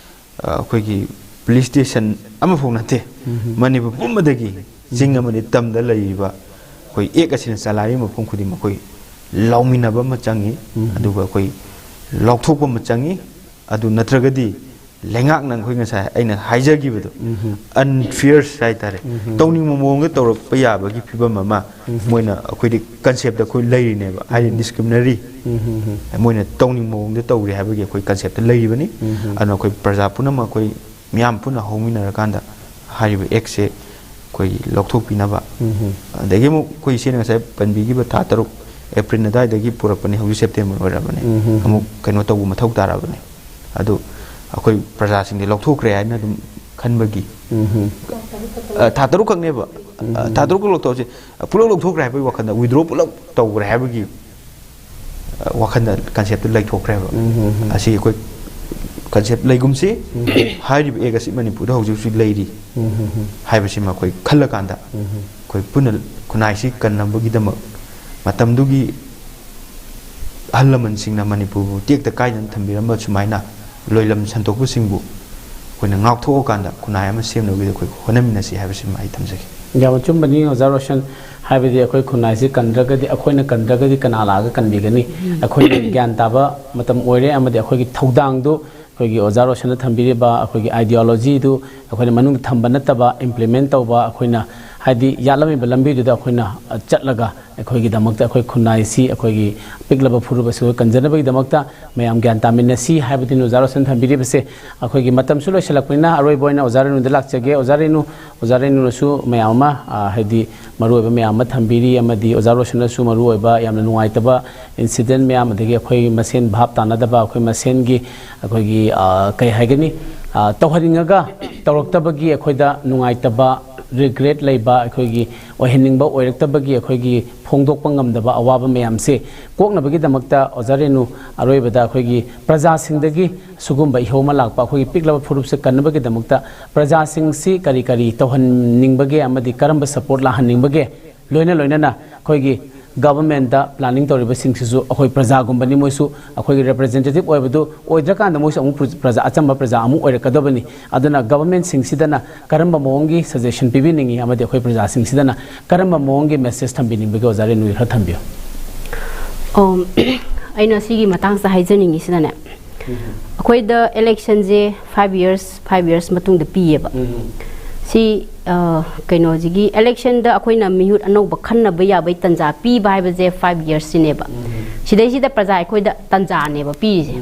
ꯑ, ꯑꯩꯈꯣꯏꯒꯤ police station ꯑꯃꯐꯥꯎ ꯅꯠꯇꯦ, ꯎꯝ꯫ ꯃꯅꯤꯄꯨꯔ ꯄꯨꯝꯕꯗꯒꯤ ꯆꯤꯡ ꯑꯃꯗꯤ ꯇꯝꯗ ꯂꯩꯔꯤꯕ ꯑꯩꯈꯣꯏ act ꯑꯁꯤꯅ ꯆꯂꯥꯏꯔꯤꯕ ꯃꯐꯝ ꯈꯨꯗꯤꯡꯃꯛ ꯑꯩꯈꯣꯏ ꯂꯥꯎꯃꯤꯟꯅꯕ ꯑꯃ ꯆꯪꯉꯤ꯫ ꯎꯝ꯫ ꯑꯗꯨꯒ ꯑꯩꯈꯣꯏ ꯂꯥꯎꯊꯣꯛꯄ ꯑꯃ ꯆꯪꯉꯤ꯫ ꯑꯗꯨ ꯅꯠꯇ꯭ꯔꯒꯗꯤ ꯂꯩꯉꯥꯛꯅ ꯑꯩꯈꯣꯏ ꯉꯁꯥꯏ ꯑꯩꯅ ꯍꯥꯏꯖꯈꯤꯕꯗꯣ, ꯎꯝ꯫ Unfair ꯍꯥꯏꯇꯥꯔꯦ, ꯎꯝ꯫ ꯇꯧꯅꯤꯡꯕ ꯃꯑꯣꯡꯗ ꯇꯧꯔꯛꯄ ꯌꯥꯕꯒꯤ ꯐꯤꯕꯝ ꯑꯃ ꯎꯝ꯫ ꯃꯣꯏꯅ ꯑꯩꯈꯣꯏꯗꯤ concept ꯑꯩꯈꯣꯏ ꯂꯩꯔꯤꯅꯦꯕ, ꯍꯥꯏꯗꯤ ꯎꯝ꯫ Discriminatory ꯎꯝ, ꯎꯝ, ꯎꯝ꯫ ꯃꯣꯏꯅ ꯇꯧꯅꯤꯡꯕ ꯃꯑꯣꯡꯗ ꯇꯧꯔꯦ ꯍꯥꯏꯕꯒꯤ ꯑꯩꯈꯣꯏ concept ꯂꯩꯔꯤꯕꯅꯤ꯫ ꯎꯝ, ꯎꯝ꯫ ꯑꯗꯨꯅ ꯑꯩꯈꯣꯏ ꯄ꯭ꯔꯖꯥ ꯄꯨꯝꯅꯃꯛ ꯑꯩꯈꯣꯏ ꯃꯤꯌꯥꯝ ꯄꯨꯟꯅ ꯍꯧꯃꯤꯟꯅꯔꯀꯥꯟꯗ ꯍꯥꯏꯔꯤꯕ act ꯁꯦ ꯑꯩꯈꯣꯏꯒꯤ ꯂꯧꯊꯣꯛꯄꯤꯅꯕ꯫ ꯎꯝ, ꯎꯝ꯫ ꯑꯗꯒꯤ ꯑꯃꯨꯛ ꯑꯩꯈꯣꯏ ꯏꯆꯦꯅ ꯉꯁꯥꯏ ꯄꯟꯕꯤꯈꯤꯕ ꯊꯥ ꯇꯔꯨꯛ, April ꯑꯗꯨꯋꯥꯏꯗꯒꯤ ꯄꯨꯔꯛꯄꯅꯤ, ꯍꯧꯖꯤꯛ September ꯑꯣꯏꯔꯕꯅꯤ꯫ ꯎꯝ, ꯎꯝ꯫ ꯑꯃꯨꯛ ꯀꯩꯅꯣ ꯇꯧꯕ ꯃꯊꯧ ꯇꯥꯔꯕꯅꯤ꯫ ꯑꯗꯨ ꯑꯩꯈꯣꯏ ꯄ꯭ꯔꯖꯥꯁꯤꯡꯗꯤ ꯂꯧꯊꯣꯛꯈ꯭ꯔꯦ ꯍꯥꯏꯅ ꯑꯗꯨꯝ ꯈꯟꯕꯒꯤ, ꯎꯝ, ꯎꯝ꯫ ꯑ, ꯊꯥ ꯇꯔꯨꯛ ꯈꯛꯅꯦꯕ꯫ ꯎꯝ, ꯑ, ꯎꯝ꯫ ꯊꯥ ꯇꯔꯨꯛ ꯈꯛ ꯂꯧꯊꯣꯛꯑꯁꯤ꯫ ꯄꯨꯂꯞ ꯂꯧꯊꯣꯛꯈ꯭ꯔꯦ ꯍꯥꯏꯕꯒꯤ ꯋꯥꯈꯜꯗ, withdraw ꯄꯨꯂꯞ ꯇꯧꯈ꯭ꯔꯦ ꯍꯥꯏꯕꯒꯤ, ꯑ, ꯋꯥꯈꯜꯗ concept ꯇꯨ ꯂꯩꯊꯣꯛꯈ꯭ꯔꯦꯕ꯫ ꯎꯝ, ꯎꯝ, ꯎꯝ꯫ ꯑꯁꯤ ꯑꯩꯈꯣꯏ concept ꯂꯩꯒꯨꯝꯁꯤ, ꯎꯝ꯫ ꯍꯥꯏꯔꯤꯕ act ꯑꯁꯤ ꯃꯅꯤꯄꯨꯔꯗ ꯍꯧꯖꯤꯛ ꯍꯧꯖꯤꯛ ꯂꯩꯔꯤ ꯎꯝ, ꯎꯝ, ꯎꯝ꯫ ꯍꯥꯏꯕꯁꯤꯃ ꯑꯩꯈꯣꯏ ꯈꯜꯂꯀꯥꯟꯗ, ꯎꯝ, ꯎꯝ꯫ ꯑꯩꯈꯣꯏ ꯄꯨꯟꯅ ꯈꯨꯟꯅꯥꯏꯁꯤ ꯀꯟꯅꯕꯒꯤꯗꯃꯛ ꯃꯇꯝꯗꯨꯒꯤ ꯑꯍꯜ ꯂꯃꯟꯁꯤꯡꯅ ꯃꯅꯤꯄꯨꯔꯕꯨ ꯇꯦꯛꯇ ꯀꯥꯏꯗꯅ ꯊꯝꯕꯤꯔꯝꯕ ꯁꯨꯃꯥꯏꯅ ꯂꯣꯏꯂꯝ ꯁꯟꯗꯣꯛꯄꯁꯤꯡꯕꯨ ꯑꯩꯈꯣꯏꯅ ꯉꯥꯛꯊꯣꯛꯑꯀꯥꯟꯗ ꯈꯨꯟꯅꯥꯏ ꯑꯃ ꯁꯦꯝꯅꯕꯒꯤꯗꯃꯛ ꯑꯩꯈꯣꯏ ꯍꯣꯠꯅꯃꯤꯟꯅꯁꯤ ꯍꯥꯏꯕꯁꯤꯃ ꯑꯩ ꯊꯝꯖꯒꯦ꯫ ꯌꯥꯝ ꯑꯆꯨꯝꯕꯅꯤ ꯑꯣꯖꯥ ꯔꯣꯁꯟ, ꯍꯥꯏꯕꯗꯤ ꯑꯩꯈꯣꯏ ꯈꯨꯟꯅꯥꯏꯁꯤ ꯀꯟꯗ꯭ꯔꯒꯗꯤ, ꯑꯩꯈꯣꯏꯅ ꯀꯟꯗ꯭ꯔꯒꯗꯤ ꯀꯅꯥ ꯂꯥꯛꯑꯒ ꯀꯟꯕꯤꯒꯅꯤ? ꯑꯩꯈꯣꯏꯅ ꯒ꯭ꯌꯥꯟ ꯇꯥꯕ ꯃꯇꯝ ꯑꯣꯏꯔꯦ, ꯑꯃꯗꯤ ꯑꯩꯈꯣꯏꯒꯤ ꯊꯧꯗꯥꯡꯗꯨ, ꯑꯩꯈꯣꯏꯒꯤ ꯑꯣꯖꯥ ꯔꯣꯁꯟꯅ ꯊꯝꯕꯤꯔꯤꯕ ꯑꯩꯈꯣꯏꯒꯤ ideology ꯗꯨ ꯑꯩꯈꯣꯏꯅ ꯃꯅꯨꯡꯗ ꯊꯝꯕ ꯅꯠꯇꯕ, implement ꯇꯧꯕ, ꯑꯩꯈꯣꯏꯅ ꯍꯥꯏꯗꯤ ꯌꯥꯠꯂꯝꯃꯤꯕ ꯂꯝꯕꯤꯗꯨꯗ ꯑꯩꯈꯣꯏꯅ, ꯑ, ꯆꯠꯂꯒ ꯑꯩꯈꯣꯏꯒꯤꯗꯃꯛꯇ, ꯑꯩꯈꯣꯏ ꯈꯨꯟꯅꯥꯏꯁꯤ, ꯑꯩꯈꯣꯏꯒꯤ ꯄꯤꯛꯂꯕ ꯐꯨꯔꯨꯞ ꯑꯁꯤ ꯑꯩꯈꯣꯏ ꯀꯟꯖꯅꯕꯒꯤꯗꯃꯛꯇ ꯃꯌꯥꯝ ꯒ꯭ꯌꯥꯟ ꯇꯥꯃꯤꯟꯅꯁꯤ ꯍꯥꯏꯕꯗꯨꯅꯤ ꯑꯣꯖꯥ ꯔꯣꯁꯟ ꯊꯝꯕꯤꯔꯤꯕꯁꯦ꯫ ꯑꯩꯈꯣꯏꯒꯤ ꯃꯇꯝꯁꯨ ꯂꯣꯏꯁꯤꯜꯂꯛꯄꯅꯤꯅ ꯑꯔꯣꯏꯕ ꯑꯣꯏꯅ ꯑꯣꯖꯥ ꯔꯦꯅꯨꯗ ꯂꯥꯛꯆꯒꯦ꯫ ꯑꯣꯖꯥ ꯔꯦꯅꯨ, ꯑꯣꯖꯥ ꯔꯦꯅꯨꯅꯁꯨ ꯃꯌꯥꯝ ꯑꯃ, ꯑ, ꯍꯥꯏꯗꯤ ꯃꯔꯨꯑꯣꯏꯕ ꯃꯌꯥꯝ ꯑꯃ ꯊꯝꯕꯤꯔꯤ, ꯑꯃꯗꯤ ꯑꯣꯖꯥ ꯔꯣꯁꯟꯅꯁꯨ ꯃꯔꯨꯑꯣꯏꯕ ꯌꯥꯝꯅ ꯅꯨꯡꯉꯥꯏꯇꯕ incident ꯃꯌꯥꯝ, ꯑꯗꯒꯤ ꯑꯩꯈꯣꯏ ꯃꯁꯦꯟ ꯚꯥꯞ ꯇꯥꯅꯗꯕ, ꯑꯩꯈꯣꯏ ꯃꯁꯦꯟꯒꯤ ꯑꯩꯈꯣꯏꯒꯤ, ꯑ, ꯀꯩ ꯍꯥꯏꯒꯅꯤ, ꯑ, ꯇꯧꯍꯟꯅꯤꯡꯉꯒ ꯇꯧꯔꯛꯇꯕꯒꯤ ꯑꯩꯈꯣꯏꯗ ꯅꯨꯡꯉꯥꯏꯇꯕ, regret ꯂꯩꯕ, ꯑꯩꯈꯣꯏꯒꯤ ꯑꯣꯏꯍꯟꯅꯤꯡꯕ ꯑꯣꯏꯔꯛꯇꯕꯒꯤ ꯑꯩꯈꯣꯏꯒꯤ ꯐꯣꯡꯗꯣꯛꯄ ꯉꯝꯗꯕ ꯑꯋꯥꯕ ꯃꯌꯥꯝꯁꯦ ꯀꯣꯛꯅꯕꯒꯤꯗꯃꯛꯇ ꯑꯣꯖꯥ ꯔꯦꯅꯨ ꯑꯔꯣꯏꯕꯗ ꯑꯩꯈꯣꯏꯒꯤ ꯄ꯭ꯔꯖꯥꯁꯤꯡꯗꯒꯤ ꯁꯤꯒꯨꯝꯕ ꯏꯍꯧ ꯑꯃ ꯂꯥꯛꯄ, ꯑꯩꯈꯣꯏꯒꯤ ꯄꯤꯛꯂꯕ ꯐꯨꯔꯨꯞꯁꯦ ꯀꯟꯅꯕꯒꯤꯗꯃꯛꯇ ꯄ꯭ꯔꯖꯥꯁꯤꯡꯁꯤ ꯀꯔꯤ ꯀꯔꯤ ꯇꯧꯍꯟꯅꯤꯡꯕꯒꯦ ꯑꯃꯗꯤ ꯀꯔꯝꯕ support ꯂꯥꯛꯍꯟꯅꯤꯡꯕꯒꯦ? ꯂꯣꯏꯅ ꯂꯣꯏꯅꯅ ꯑꯩꯈꯣꯏꯒꯤ ꯒꯚꯔꯟꯃꯦꯟꯠꯇ ꯄ꯭ꯂꯥꯅꯤꯡ ꯇꯧꯔꯤꯕꯁꯤꯡꯁꯤꯁꯨ ꯑꯩꯈꯣꯏ ꯄ꯭ꯔꯖꯥꯒꯨꯝꯕꯅꯤ꯫ ꯃꯣꯏꯁꯨ ꯑꯩꯈꯣꯏꯒꯤ ꯔꯤꯄ꯭ꯔꯖꯦꯟꯇꯦꯇꯤꯚ ꯑꯣꯏꯕꯗꯨ ꯑꯣꯏꯗ꯭ꯔꯀꯥꯟꯗ ꯃꯣꯏꯁꯨ ꯑꯃꯨꯛ ꯄ꯭ꯔ- ꯄ꯭ꯔꯖꯥ, ꯑꯆꯝꯕ ꯄ꯭ꯔꯖꯥ ꯑꯃꯨꯛ ꯑꯣꯏꯔꯛꯀꯗꯕꯅꯤ꯫ ꯑꯗꯨꯅ ꯒꯚꯔꯟꯃꯦꯟꯠꯁꯤꯡꯁꯤꯗꯅ ꯀꯔꯝꯕ ꯃꯑꯣꯡꯒꯤ ꯁꯖꯦꯁꯟ ꯄꯤꯕꯤꯅꯤꯡꯉꯤ ꯑꯃꯗꯤ ꯑꯩꯈꯣꯏ ꯄ꯭ꯔꯖꯥꯁꯤꯡꯁꯤꯗꯅ ꯀꯔꯝꯕ ꯃꯑꯣꯡꯒꯤ ꯃꯦꯁꯦꯖ ꯊꯝꯕꯤꯅꯤꯡꯕꯒꯦ? ꯑꯣꯖꯥ ꯔꯦꯅꯨꯒꯤ ꯈꯔ ꯊꯝꯕꯤꯌꯨ꯫ ꯑꯣ, ꯑꯩꯅ ꯁꯤꯒꯤ ꯃꯇꯥꯡꯁꯤꯗ ꯍꯥꯏꯖꯅꯤꯡꯉꯤꯁꯤꯅꯅꯦ, ꯑꯩꯈꯣꯏꯗ ꯏꯂꯦꯛꯁꯟꯁꯦ five years, five years ꯃꯇꯨꯡꯗ ꯄꯤꯌꯦꯕ꯫ ꯁꯤ ꯑ, ꯀꯩꯅꯣꯁꯤꯒꯤ ꯏꯂꯦꯛꯁꯟꯗ ꯑꯩꯈꯣꯏꯅ ꯃꯤꯍꯨꯠ ꯑꯅꯧꯕ ꯈꯟꯅꯕ ꯌꯥꯕꯒꯤ ꯇꯥꯟꯖꯥ ꯄꯤꯕ ꯍꯥꯏꯕꯁꯦ five yearsꯁꯤꯅꯦꯕ꯫ ꯁꯤꯗꯩꯁꯤꯗ ꯄ꯭ꯔꯖꯥ ꯑꯩꯈꯣꯏꯗ ꯇꯥꯟꯖꯥꯅꯦꯕ ꯄꯤꯔꯤꯁꯦ,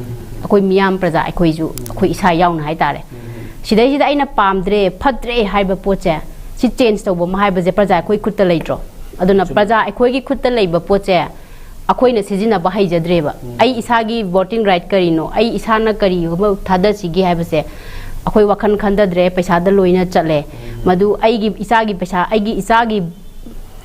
ꯑꯩꯈꯣꯏ ꯃꯤꯌꯥꯝ ꯄ꯭ꯔꯖꯥ ꯑꯩꯈꯣꯏꯁꯨ, ꯑꯩꯈꯣꯏ ꯏꯁꯥ ꯌꯥꯎꯅ ꯍꯥꯏꯇꯥꯔꯦ꯫ ꯁꯤꯗꯩꯁꯤꯗ ꯑꯩꯅ ꯄꯥꯝꯗ꯭ꯔꯦ, ꯐꯠꯇ꯭ꯔꯦ ꯍꯥꯏꯕ ꯄꯣꯠꯁꯦ, ꯁꯤ ꯆꯦꯟꯖ ꯇꯧꯕ ꯑꯃ ꯍꯥꯏꯕꯁꯦ ꯄ꯭ꯔꯖꯥ ꯑꯩꯈꯣꯏ ꯈꯨꯠꯇ ꯂꯩꯇ꯭ꯔꯣ? ꯑꯗꯨꯅ ꯄ꯭ꯔꯖꯥ ꯑꯩꯈꯣꯏꯒꯤ ꯈꯨꯠꯇ ꯂꯩꯕ ꯄꯣꯠꯁꯦ ꯑꯩꯈꯣꯏꯅ ꯁꯤꯖꯤꯟꯅꯕ ꯍꯩꯖꯗ꯭ꯔꯦꯕ꯫ ꯑꯩ ꯏꯁꯥꯒꯤ ꯚꯣꯇꯤꯡ ꯔꯥꯏꯠ ꯀꯔꯤꯅꯣ, ꯑꯩ ꯏꯁꯥꯅ ꯀꯔꯤꯒꯨꯝꯕ ꯊꯥꯗꯁꯤꯒꯦ ꯍꯥꯏꯕꯁꯦ ꯑꯩꯈꯣꯏ ꯋꯥꯈꯜ ꯈꯟꯊꯗ꯭ꯔꯦ, ꯄꯩꯁꯥꯗ ꯂꯣꯏꯅ ꯆꯠꯂꯦ꯫ ꯃꯗꯨ ꯑꯩꯒꯤ ꯏꯆꯥꯒꯤ ꯄꯩꯁꯥ, ꯑꯩꯒꯤ ꯏꯆꯥꯒꯤ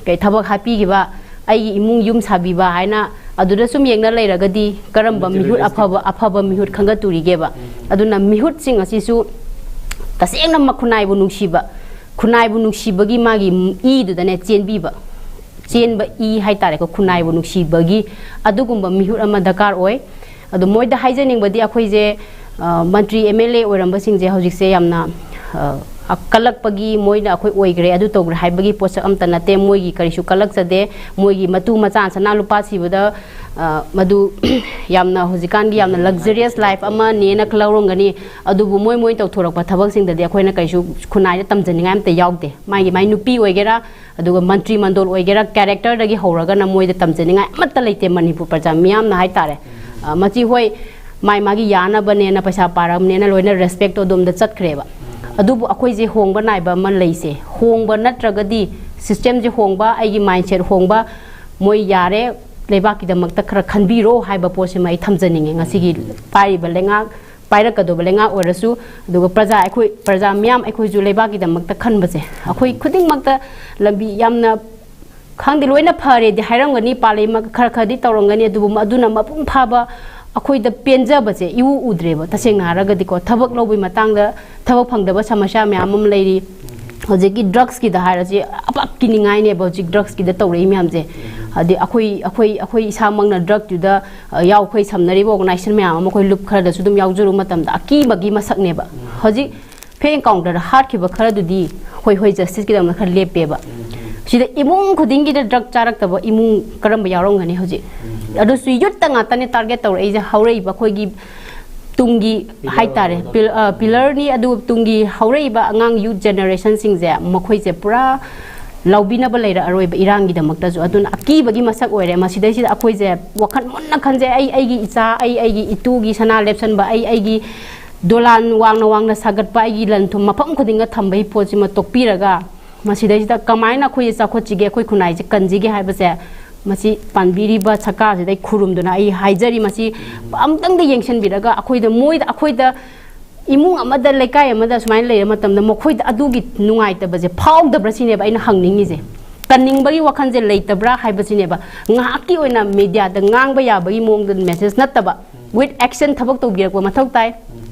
ꯀꯩ ꯊꯕꯛ ꯍꯥꯞꯄꯤꯈꯤꯕ, ꯑꯩꯒꯤ ꯏꯃꯨꯡ ꯌꯨꯝ ꯁꯥꯕꯤꯕ ꯍꯥꯏꯅ ꯑꯗꯨꯗ ꯁꯨꯝ ꯌꯦꯡꯅ ꯂꯩꯔꯒꯗꯤ ꯀꯔꯝꯕ ꯃꯤꯍꯨꯠ ꯑꯐꯕ, ꯑꯐꯕ ꯃꯤꯍꯨꯠ ꯈꯟꯒꯠꯇꯣꯔꯤꯒꯦꯕ? ꯑꯗꯨꯅ ꯃꯤꯍꯨꯠꯁꯤꯡ ꯑꯁꯤꯁꯨ ꯇꯁꯦꯡꯅ ꯃ-, ꯈꯨꯟꯅꯥꯏꯕꯨ ꯅꯨꯡꯁꯤꯕ, ꯈꯨꯟꯅꯥꯏꯕꯨ ꯅꯨꯡꯁꯤꯕꯒꯤ ꯃꯥꯒꯤ ꯏꯗꯨꯗꯅꯦ ꯆꯦꯟꯕꯤꯕ, ꯆꯦꯟꯕ ꯏ ꯍꯥꯏꯇꯥꯔꯦꯀꯣ, ꯈꯨꯟꯅꯥꯏꯕꯨ ꯅꯨꯡꯁꯤꯕꯒꯤ ꯑꯗꯨꯒꯨꯝꯕ ꯃꯤꯍꯨꯠ ꯑꯃ ꯗꯔꯀꯥꯔ ꯑꯣꯏ꯫ ꯑꯗꯣ ꯃꯣꯏꯗ ꯍꯥꯏꯖꯅꯤꯡꯕꯗꯤ, ꯑꯩꯈꯣꯏꯁꯦ, ꯑ, ꯃꯟꯇ꯭ꯔꯤ, ꯑꯦꯝ ꯑꯦꯜ ꯑꯦ ꯑꯣꯏꯔꯝꯕꯁꯤꯡꯁꯦ ꯍꯧꯖꯤꯛꯁꯦ ꯌꯥꯝꯅ, ꯑ, ꯀꯜꯂꯛꯄꯒꯤ, ꯃꯣꯏꯅ ꯑꯩꯈꯣꯏ ꯑꯣꯏꯈ꯭ꯔꯦ, ꯑꯗꯨ ꯇꯧꯈ꯭ꯔꯦ ꯍꯥꯏꯕꯒꯤ ꯄꯣꯠꯁꯛ ꯑꯝꯇ ꯅꯠꯇꯦ꯫ ꯃꯣꯏꯒꯤ ꯀꯔꯤꯁꯨ ꯀꯜꯂꯛꯆꯗꯦ꯫ ꯃꯣꯏꯒꯤ ꯃꯇꯨ ꯃꯆꯥ, ꯁꯅꯥ ꯂꯨꯄꯥ ꯁꯤꯕꯗ, ꯑ, ꯃꯗꯨ ꯌꯥꯝꯅ ꯍꯧꯖꯤꯛꯀꯥꯟꯒꯤ ꯌꯥꯝꯅ luxurious life ꯑꯃꯅꯦꯅ ꯂꯧꯔꯝꯒꯅꯤ꯫ ꯑꯗꯨꯕꯨ ꯃꯣꯏ, ꯃꯣꯏ ꯇꯧꯊꯣꯔꯛꯄ ꯊꯕꯛꯁꯤꯡꯗꯗꯤ ꯑꯩꯈꯣꯏꯅ ꯀꯩꯁꯨ ꯈꯨꯟꯅꯥꯏꯗ ꯇꯝꯖꯅꯤꯡꯉꯥꯏ ꯑꯝꯇ ꯌꯥꯎꯗꯦ꯫ ꯃꯥꯒꯤ, ꯃꯥꯒꯤ ꯅꯨꯄꯤ ꯑꯣꯏꯒꯦꯔꯥ, ꯑꯗꯨꯒ ꯃꯟꯇ꯭ꯔꯤ ꯃꯟꯗꯣꯜ ꯑꯣꯏꯒꯦꯔꯥ, characterꯗꯒꯤ ꯍꯧꯔꯒꯅ ꯃꯣꯏꯗ ꯇꯝꯖꯅꯤꯡꯉꯥꯏ ꯑꯃꯠꯇ ꯂꯩꯇꯦ꯫ ꯃꯅꯤꯄꯨꯔ ꯄ꯭ꯔꯖꯥ ꯃꯤꯌꯥꯝꯅ ꯍꯥꯏꯇꯥꯔꯦ, ꯑ, ꯃꯁꯤ ꯍꯣꯏ, ꯃꯥꯏ ꯃꯥꯒꯤ ꯌꯥꯅꯕꯅꯦꯅ, ꯄꯩꯁꯥ ꯄꯥꯔꯝꯅꯦꯅ ꯂꯣꯏꯅ respectꯇꯣ ꯑꯗꯣꯝꯗ ꯆꯠꯈ꯭ꯔꯦꯕ꯫ ꯑꯗꯨꯕꯨ ꯑꯩꯈꯣꯏꯁꯦ ꯍꯣꯡꯕ ꯅꯥꯏꯕ ꯑꯃ ꯂꯩꯁꯦ꯫ ꯍꯣꯡꯕ ꯅꯠꯇ꯭ꯔꯒꯗꯤ, systemꯁꯦ ꯍꯣꯡꯕ, ꯑꯩꯒꯤ mindset ꯍꯣꯡꯕ, ꯃꯣꯏ ꯌꯥꯔꯦ, ꯂꯩꯕꯥꯛꯀꯤꯗꯃꯛꯇ ꯈꯔ ꯈꯟꯕꯤꯔꯣ ꯍꯥꯏꯕ ꯄꯣꯠꯁꯤꯃ ꯑꯩ ꯊꯝꯖꯅꯤꯡꯉꯦ ꯉꯁꯤꯒꯤ ꯄꯥꯏꯔꯤꯕ ꯂꯩꯉꯥꯛ, ꯄꯥꯏꯔꯛꯀꯗꯧꯕ ꯂꯩꯉꯥꯛ ꯑꯣꯏꯔꯁꯨ, ꯑꯗꯨꯒ ꯄ꯭ꯔꯖꯥ ꯑꯩꯈꯣꯏ, ꯄ꯭ꯔꯖꯥ ꯃꯤꯌꯥꯝ ꯑꯩꯈꯣꯏꯁꯨ ꯂꯩꯕꯥꯛꯀꯤꯗꯃꯛꯇ ꯈꯟꯕꯁꯦ, ꯑꯩꯈꯣꯏ ꯈꯨꯗꯤꯡꯃꯛꯇ ꯂꯝꯕꯤ ꯌꯥꯝꯅ, ꯈꯪꯗꯦ, ꯂꯣꯏꯅ ꯐꯔꯦꯗꯤ ꯍꯥꯏꯔꯝꯒꯅꯤ, ꯄꯥꯜꯂꯤ ꯃ-, ꯈꯔ ꯈꯔꯗꯤ ꯇꯧꯔꯝꯒꯅꯤ, ꯑꯗꯨꯕꯨ ꯃ-, ꯑꯗꯨꯅ ꯃꯄꯨꯡ ꯐꯥꯕ ꯑꯩꯈꯣꯏꯗ ꯄꯦꯟꯖꯕꯁꯦ ꯏꯎ ꯎꯗ꯭ꯔꯦꯕ꯫ ꯇꯁꯦꯡꯅ ꯍꯥꯏꯔꯒꯗꯤꯀꯣ, ꯊꯕꯛ ꯂꯧꯕꯒꯤ ꯃꯇꯥꯡꯗ ꯊꯕꯛ ꯐꯪꯗꯕ ꯁꯃꯁ꯭ꯌꯥ ꯃꯌꯥꯝ ꯑꯃ ꯂꯩꯔꯤ꯫ ꯍꯧꯖꯤꯛꯀꯤ ꯗ꯭ꯔꯛꯁꯀꯤꯗ ꯍꯥꯏꯔꯁꯤ, ꯑꯄꯥꯛ ꯀꯤꯅꯤꯡꯉꯥꯏꯅꯦꯕ ꯍꯧꯖꯤꯛ ꯗ꯭ꯔꯛꯁꯀꯤꯗ ꯇꯧꯔꯛꯏ ꯃꯌꯥꯝꯁꯦ꯫ ꯍꯥꯏꯗꯤ ꯑꯩꯈꯣꯏ ꯑꯩꯈꯣꯏ ꯑꯩꯈꯣꯏ ꯏꯁꯥꯃꯛꯅ ꯗ꯭ꯔꯛꯇꯨꯗ, ꯑ, ꯌꯥꯎ, ꯑꯩꯈꯣꯏ ꯁꯝꯅꯔꯤꯕ ꯑꯣꯔꯒꯅꯥꯏꯖꯦꯁꯟ ꯃꯌꯥꯝ ꯑꯃ ꯑꯩꯈꯣꯏ ꯂꯨꯞ ꯈꯔꯗꯁꯨ ꯑꯗꯨꯝ ꯌꯥꯎꯖꯔꯨꯕ ꯃꯇꯝꯗ ꯑꯀꯤꯕꯒꯤ ꯃꯁꯛꯅꯦꯕ꯫ ꯍꯧꯖꯤꯛ ꯐꯦꯡ ꯀꯥꯎꯟꯇꯔꯗ ꯍꯥꯠꯈꯤꯕ ꯈꯔꯗꯨꯗꯤ ꯍꯣꯏ ꯍꯣꯏ ꯖꯁꯇꯤꯁꯀꯤꯗꯃꯛꯇ ꯈꯔ ꯂꯦꯞꯄꯦꯕ꯫ ꯁꯤꯗ ꯏꯃꯨꯡ ꯈꯨꯗꯤꯡꯒꯤꯗ ꯗ꯭ꯔꯛ ꯆꯥꯔꯛꯇꯕ ꯏꯃꯨꯡ ꯀꯔꯝꯕ ꯌꯥꯎꯔꯝꯒꯅꯤ ꯍꯧꯖꯤꯛ? ꯑꯗꯨꯁꯨ ꯌꯨꯠꯇ ꯉꯥꯛꯇꯅꯦ ꯇꯥꯔꯒꯦꯠ ꯇꯧꯔꯛꯏꯁꯦ, ꯍꯧꯔꯛꯏꯕ ꯑꯩꯈꯣꯏꯒꯤ ꯇꯨꯡꯒꯤ ꯍꯥꯏꯇꯥꯔꯦ, ꯄꯤꯜ-, ꯑ, ꯄꯤꯂꯔꯅꯤ꯫ ꯑꯗꯨ ꯇꯨꯡꯒꯤ ꯍꯧꯔꯛꯏꯕ ꯑꯉꯥꯡ ꯌꯨꯠ ꯖꯦꯅꯦꯔꯦꯁꯟꯁꯤꯡꯁꯦ ꯃꯈꯣꯏꯁꯦ ꯄꯨꯔꯥ ꯂꯧꯕꯤꯅꯕ ꯂꯩꯔꯛꯑꯔꯣꯏꯕ ꯏꯔꯥꯡꯒꯤꯗꯃꯛꯇꯁꯨ꯫ ꯑꯗꯨꯅ ꯑꯀꯤꯕꯒꯤ ꯃꯁꯛ ꯑꯣꯏꯔꯦ꯫ ꯃꯁꯤꯗꯩꯁꯤꯗ ꯑꯩꯈꯣꯏꯁꯦ ꯋꯥꯈꯜ ꯃꯨꯟꯅ ꯈꯟꯖꯩ, ꯑꯩ ꯑꯩꯒꯤ ꯏꯆꯥ, ꯑꯩ ꯑꯩꯒꯤ ꯏꯇꯨꯒꯤ ꯁꯅꯥ ꯂꯦꯞꯁꯟꯕ, ꯑꯩ ꯑꯩꯒꯤ ꯗꯣꯂꯥꯟ ꯋꯥꯡꯅ ꯋꯥꯡꯅ ꯁꯥꯒꯠꯄ, ꯑꯩꯒꯤ ꯂꯟ ꯊꯨꯝ ꯃꯐꯝ ꯈꯨꯗꯤꯡꯗ ꯊꯝꯕꯒꯤ ꯄꯣꯠꯁꯤꯃ ꯇꯣꯛꯄꯤꯔꯒ, ꯃꯁꯤꯗꯩꯁꯤꯗ ꯀꯃꯥꯏꯅ ꯑꯩꯈꯣꯏꯁꯦ ꯆꯥꯎꯈꯠꯁꯤꯒꯦ, ꯑꯩꯈꯣꯏ ꯈꯨꯟꯅꯥꯏꯁꯦ ꯀꯟꯁꯤꯒꯦ ꯍꯥꯏꯕꯁꯦ, ꯃꯁꯤ ꯄꯥꯟꯕꯤꯔꯤꯕ ꯁꯔꯀꯥꯔꯁꯤꯗ ꯑꯩ ꯈꯨꯔꯨꯝꯗꯨꯅ ꯑꯩ ꯍꯥꯏꯖꯔꯤ꯫ ꯃꯁꯤ ꯑꯃꯨꯛꯇꯪꯗ ꯌꯦꯡꯁꯤꯟꯕꯤꯔꯒ ꯑꯩꯈꯣꯏꯗ, ꯃꯣꯏꯗ, ꯑꯩꯈꯣꯏꯗ ꯏꯃꯨꯡ ꯑꯃꯗ, ꯂꯩꯀꯥꯏ ꯑꯃꯗ ꯁꯨꯃꯥꯏꯅ ꯂꯩꯔ ꯃꯇꯝꯗ ꯃꯈꯣꯏꯗ ꯑꯗꯨꯒꯤ ꯅꯨꯡꯉꯥꯏꯇꯕꯁꯦ ꯐꯥꯎꯗꯕ꯭ꯔꯥ ꯁꯤꯅꯦꯕ ꯑꯩꯅ ꯍꯪꯅꯤꯡꯉꯤꯁꯦ꯫ ꯀꯟꯅꯤꯡꯕꯒꯤ ꯋꯥꯈꯜꯁꯦ ꯂꯩꯇꯕ꯭ꯔꯥ ꯍꯥꯏꯕꯁꯤꯅꯦꯕ꯫ ꯉꯥꯏꯍꯥꯛꯀꯤ ꯑꯣꯏꯅ ꯃꯦꯗꯤꯌꯥꯗ ꯉꯥꯡꯕ ꯌꯥꯕꯒꯤ ꯃꯑꯣꯡꯗ ꯃꯦꯁꯦꯖ ꯅꯠꯇꯕ, with action ꯊꯕꯛ ꯇꯧꯕꯤꯔꯛꯄ ꯃꯊꯧ ꯇꯥꯏ꯫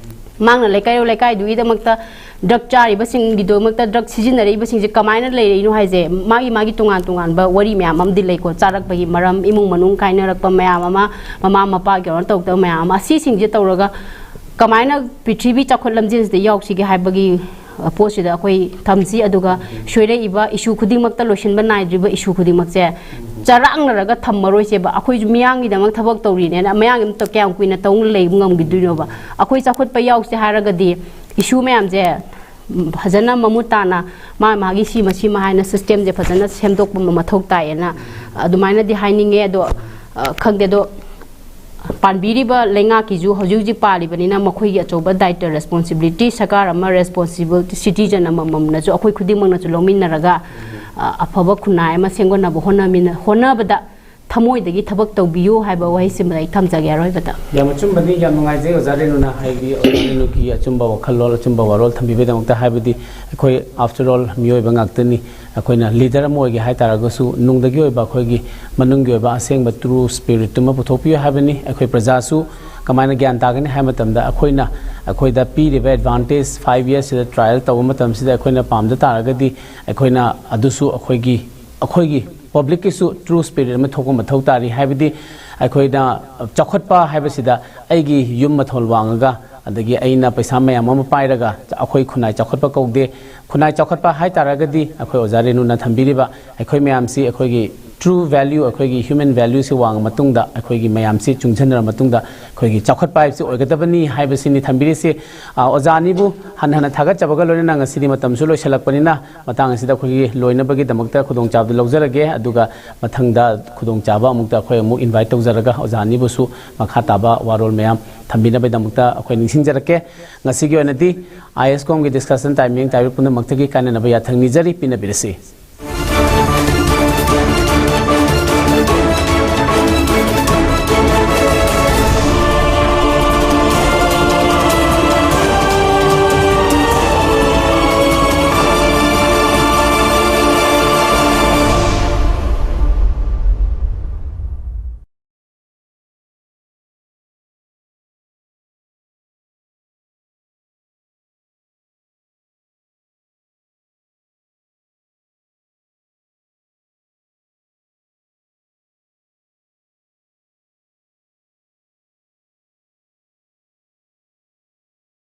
ꯃꯥꯡꯅ ꯂꯩꯀꯥꯏ ꯂꯩꯀꯥꯏꯗꯨꯒꯤꯗꯃꯛꯇ ꯗ꯭ꯔꯛ ꯆꯥꯔꯤꯕꯁꯤꯡꯒꯤꯗꯃꯛꯇ, ꯗ꯭ꯔꯛ ꯁꯤꯖꯤꯟꯅꯔꯤꯕꯁꯤꯡꯁꯦ ꯀꯃꯥꯏꯅ ꯂꯩꯔꯛꯏꯅꯣ ꯍꯥꯏꯁꯦ, ꯃꯥꯒꯤ ꯃꯥꯒꯤ ꯇꯣꯉꯥꯟ ꯇꯣꯉꯥꯟꯕ ꯋꯥꯔꯤ ꯃꯌꯥꯝ ꯑꯃꯗꯤ ꯂꯩꯀꯣ꯫ ꯆꯥꯔꯛꯄꯒꯤ ꯃꯔꯝ, ꯏꯃꯨꯡ ꯃꯅꯨꯡ ꯀꯥꯏꯅꯔꯛꯄ ꯃꯌꯥꯝ ꯑꯃ, ꯃꯃꯥ ꯃꯄꯥ ꯀꯩꯅꯣ ꯇꯧꯗꯕ ꯃꯌꯥꯝ ꯑꯃ, ꯑꯁꯤꯁꯤꯡꯁꯦ ꯇꯧꯔꯒ ꯀꯃꯥꯏꯅ ꯄ꯭ꯔꯤꯊꯤꯕꯤ ꯆꯥꯎꯈꯠ ꯂꯝꯖꯦꯜꯁꯤꯗ ꯌꯥꯎꯁꯤꯒꯦ ꯍꯥꯏꯕꯒꯤ, ꯑ, ꯄꯣꯠꯁꯤꯗ ꯑꯩꯈꯣꯏ ꯊꯝꯁꯤ꯫ ꯑꯗꯨꯒ ꯁꯣꯏꯔꯛꯏꯕ ꯏꯁꯨ ꯈꯨꯗꯤꯡꯃꯛꯇ, ꯂꯣꯏꯁꯤꯟꯕ ꯅꯥꯏꯗ꯭ꯔꯤꯕ ꯏꯁꯨ ꯈꯨꯗꯤꯡꯃꯛꯁꯦ ꯆꯔꯥꯡꯅꯔꯒ ꯊꯝꯃꯔꯣꯏꯁꯦꯕ꯫ ꯑꯩꯈꯣꯏꯁꯨ ꯃꯤꯌꯥꯝꯒꯤꯗꯃꯛ ꯊꯕꯛ ꯇꯧꯔꯤꯅꯦꯅ ꯃꯌꯥꯝꯒꯤ ꯑꯃꯠꯇ ꯀꯌꯥꯝ ꯀꯨꯏꯅ ꯇꯧꯅ ꯂꯩꯕ ꯉꯝꯈꯤꯗꯣꯏꯅꯣꯕ? ꯑꯩꯈꯣꯏ ꯆꯥꯎꯈꯠꯄ ꯌꯥꯎꯁꯦ ꯍꯥꯏꯔꯒꯗꯤ ꯏꯁꯨ ꯃꯌꯥꯝꯁꯦ, ꯎꯝ, ꯐꯖꯅ ꯃꯃꯨꯠ ꯇꯥꯅ ꯃꯥ ꯃꯥꯒꯤ ꯁꯤꯃ ꯁꯤꯃ ꯍꯥꯏꯅ ꯁꯤꯁꯇꯦꯝꯁꯦ ꯐꯖꯅ ꯁꯦꯝꯗꯣꯛꯄ ꯑꯃ ꯃꯊꯧ ꯇꯥꯏꯌꯦꯅ ꯑꯗꯨꯃꯥꯏꯅꯗꯤ ꯍꯥꯏꯅꯤꯡꯉꯦ꯫ ꯑꯗꯣ, ꯑ, ꯈꯪꯗꯦ꯫ ꯑꯗꯣ ꯄꯥꯟꯕꯤꯔꯤꯕ ꯂꯩꯉꯥꯛꯀꯤꯁꯨ ꯍꯧꯖꯤꯛ ꯍꯧꯖꯤꯛ ꯄꯥꯜꯂꯤꯕꯅꯤꯅ ꯃꯈꯣꯏꯒꯤ ꯑꯆꯧꯕ ꯗꯥꯏꯇ, ꯔꯦꯁꯄꯣꯟꯁꯤꯕꯤꯂꯤꯇꯤ, ꯁꯔꯀꯥꯔ ꯑꯃ ꯔꯦꯁꯄꯣꯟꯁꯤꯕꯜ ꯁꯤꯇꯤꯖꯟ ꯑꯃꯃꯝꯅꯁꯨ ꯑꯩꯈꯣꯏ ꯈꯨꯗꯤꯡꯃꯛꯅꯁꯨ ꯂꯧꯃꯤꯟꯅꯔꯒ, ꯑ, ꯑꯐꯕ ꯈꯨꯟꯅꯥꯏ ꯑꯃ ꯁꯦꯝꯒꯠꯅꯕ ꯍꯣꯠꯅꯃꯤꯟꯅ-, ꯍꯣꯠꯅꯕꯗ ꯊꯃꯣꯏꯗꯒꯤ ꯊꯕꯛ ꯇꯧꯕꯤꯌꯨ ꯍꯥꯏꯕ ꯋꯥꯍꯩꯁꯤꯃ ꯑꯩ ꯊꯝꯖꯒꯦ ꯑꯔꯣꯏꯕꯗ꯫ ꯌꯥꯝ ꯑꯆꯨꯝꯕꯅꯤ, ꯌꯥꯝ ꯅꯨꯡꯉꯥꯏꯖꯩ ꯑꯣꯖꯥ ꯔꯦꯅꯨꯅ ꯍꯥꯏꯕꯤ, ꯑꯣꯖꯥ ꯔꯦꯅꯨꯒꯤ ꯑꯆꯨꯝꯕ ꯋꯥꯈꯜꯂꯣꯟ, ꯑꯆꯨꯝꯕ ꯋꯥꯔꯣꯜ ꯊꯝꯕꯤꯕꯒꯤꯗꯃꯛꯇ꯫ ꯍꯥꯏꯕꯗꯤ ꯑꯩꯈꯣꯏ, after all, ꯃꯤꯑꯣꯏꯕ ꯉꯥꯛꯇꯅꯤ꯫ ꯑꯩꯈꯣꯏꯅ ꯂꯤꯗꯔ ꯑꯃ ꯑꯣꯏꯒꯦ ꯍꯥꯏ ꯇꯥꯔꯒꯁꯨ ꯅꯨꯡꯗꯒꯤ ꯑꯣꯏꯕ ꯑꯩꯈꯣꯏꯒꯤ ꯃꯅꯨꯡꯒꯤ ꯑꯣꯏꯕ ꯑꯁꯦꯡꯕ ꯇ꯭ꯔꯨ ꯁ꯭ꯄꯤꯔꯤꯠꯇꯨꯃ ꯄꯨꯊꯣꯛꯄꯤꯌꯨ ꯍꯥꯏꯕꯅꯤ꯫ ꯑꯩꯈꯣꯏ ꯄ꯭ꯔꯖꯥꯁꯨ ꯀꯃꯥꯏꯅ ꯒ꯭ꯌꯥꯟ ꯇꯥꯒꯅꯤ ꯍꯥꯏꯕ ꯃꯇꯝꯗ ꯑꯩꯈꯣꯏꯅ ꯑꯩꯈꯣꯏꯗ ꯄꯤꯔꯤꯕ ꯑꯦꯗꯚꯥꯟꯇꯦꯖ ꯐꯥꯏꯚ ꯌꯔꯁꯁꯤꯗ ꯇ꯭ꯔꯥꯏꯌꯦꯜ ꯇꯧꯕ ꯃꯇꯝꯁꯤꯗ ꯑꯩꯈꯣꯏꯅ ꯄꯥꯝꯖ ꯇꯥꯔꯒꯗꯤ ꯑꯩꯈꯣꯏꯅ ꯑꯗꯨꯁꯨ ꯑꯩꯈꯣꯏꯒꯤ ꯑꯩꯈꯣꯏꯒꯤ ꯄꯕ꯭ꯂꯤꯛꯀꯤꯁꯨ ꯇ꯭ꯔꯨ ꯁ꯭ꯄꯤꯔꯤꯠ ꯑꯃ ꯊꯣꯛꯄ ꯃꯊꯧ ꯇꯥꯔꯤ꯫ ꯍꯥꯏꯕꯗꯤ ꯑꯩꯈꯣꯏꯅ ꯆꯥꯎꯈꯠꯄ ꯍꯥꯏꯕꯁꯤꯗ ꯑꯩꯒꯤ ꯌꯨꯝ ꯃꯊꯣꯜ ꯋꯥꯡꯉꯒ ꯑꯗꯒꯤ ꯑꯩꯅ ꯄꯩꯁꯥ ꯃꯌꯥꯝ ꯑꯃ ꯄꯥꯏꯔꯒ ꯑꯩꯈꯣꯏ ꯈꯨꯟꯅꯥꯏ ꯆꯥꯎꯈꯠꯄ ꯀꯧꯗꯦ꯫ ꯈꯨꯟꯅꯥꯏ ꯆꯥꯎꯈꯠꯄ ꯍꯥꯏ ꯇꯥꯔꯒꯗꯤ ꯑꯩꯈꯣꯏ ꯑꯣꯖꯥ ꯔꯦꯅꯨꯅ ꯊꯝꯕꯤꯔꯤꯕ ꯑꯩꯈꯣꯏ ꯃꯌꯥꯝꯁꯤ ꯑꯩꯈꯣꯏꯒꯤ ꯇ꯭ꯔꯨ ꯚꯦꯂ꯭ꯌꯨ, ꯑꯩꯈꯣꯏꯒꯤ ꯍ꯭ꯌꯨꯃꯦꯟ ꯚꯦꯂ꯭ꯌꯨꯁꯤ ꯋꯥꯡꯉ ꯃꯇꯨꯡꯗ ꯑꯩꯈꯣꯏꯒꯤ ꯃꯌꯥꯝꯁꯤ ꯆꯨꯡꯁꯤꯟꯅꯔ ꯃꯇꯨꯡꯗ ꯑꯩꯈꯣꯏꯒꯤ ꯆꯥꯎꯈꯠꯄ ꯍꯥꯏꯕꯁꯤ ꯑꯣꯏꯒꯗꯕꯅꯤ ꯍꯥꯏꯕꯁꯤꯅꯤ ꯊꯝꯕꯤꯔꯤꯁꯤ꯫ ꯑ, ꯑꯣꯖꯥ ꯑꯅꯤꯕꯨ ꯍꯟꯅ ꯍꯟꯅ ꯊꯥꯒꯠꯆꯕꯒ ꯂꯣꯏꯅꯅ ꯉꯁꯤꯗꯤ ꯃꯇꯝꯁꯨ ꯂꯣꯏꯁꯤꯜꯂꯛꯄꯅꯤꯅ ꯃꯇꯥꯡ ꯑꯁꯤꯗ ꯑꯩꯈꯣꯏꯒꯤ ꯂꯣꯏꯅꯕꯒꯤꯗꯃꯛꯇ ꯈꯨꯗꯣꯡꯆꯥꯕꯗꯨ ꯂꯧꯖꯔꯒꯦ꯫ ꯑꯗꯨꯒ ꯃꯊꯪꯗ ꯈꯨꯗꯣꯡꯆꯥꯕ ꯑꯃꯨꯛꯇ ꯑꯩꯈꯣꯏ ꯑꯃꯨꯛ ꯏꯟꯚꯥꯏꯠ ꯇꯧꯖꯔꯒ ꯑꯣꯖꯥ ꯑꯅꯤꯕꯨꯁꯨ ꯃꯈꯥ ꯇꯥꯕ ꯋꯥꯔꯣꯜ ꯃꯌꯥꯝ ꯊꯝꯕꯤꯅꯕꯒꯤꯗꯃꯛꯇ ꯑꯩꯈꯣꯏ ꯅꯤꯡꯁꯤꯡꯖꯔꯛꯀꯦ꯫ ꯉꯁꯤꯒꯤ ꯑꯣꯏꯅꯗꯤ ꯑꯥꯏ ꯑꯦꯁ ꯀꯣꯝꯒꯤ ꯗꯤꯁꯀꯁꯟ ꯇꯥꯏꯝ ꯌꯦꯡ ꯇꯥꯕꯤꯕ ꯄꯨꯝꯅꯃꯛꯇꯒꯤ ꯀꯥꯏꯅꯅꯕ ꯌꯥꯊꯪ ꯅꯤꯖꯔꯤ꯫ ꯄꯤꯅꯕꯤꯔꯁꯤ꯫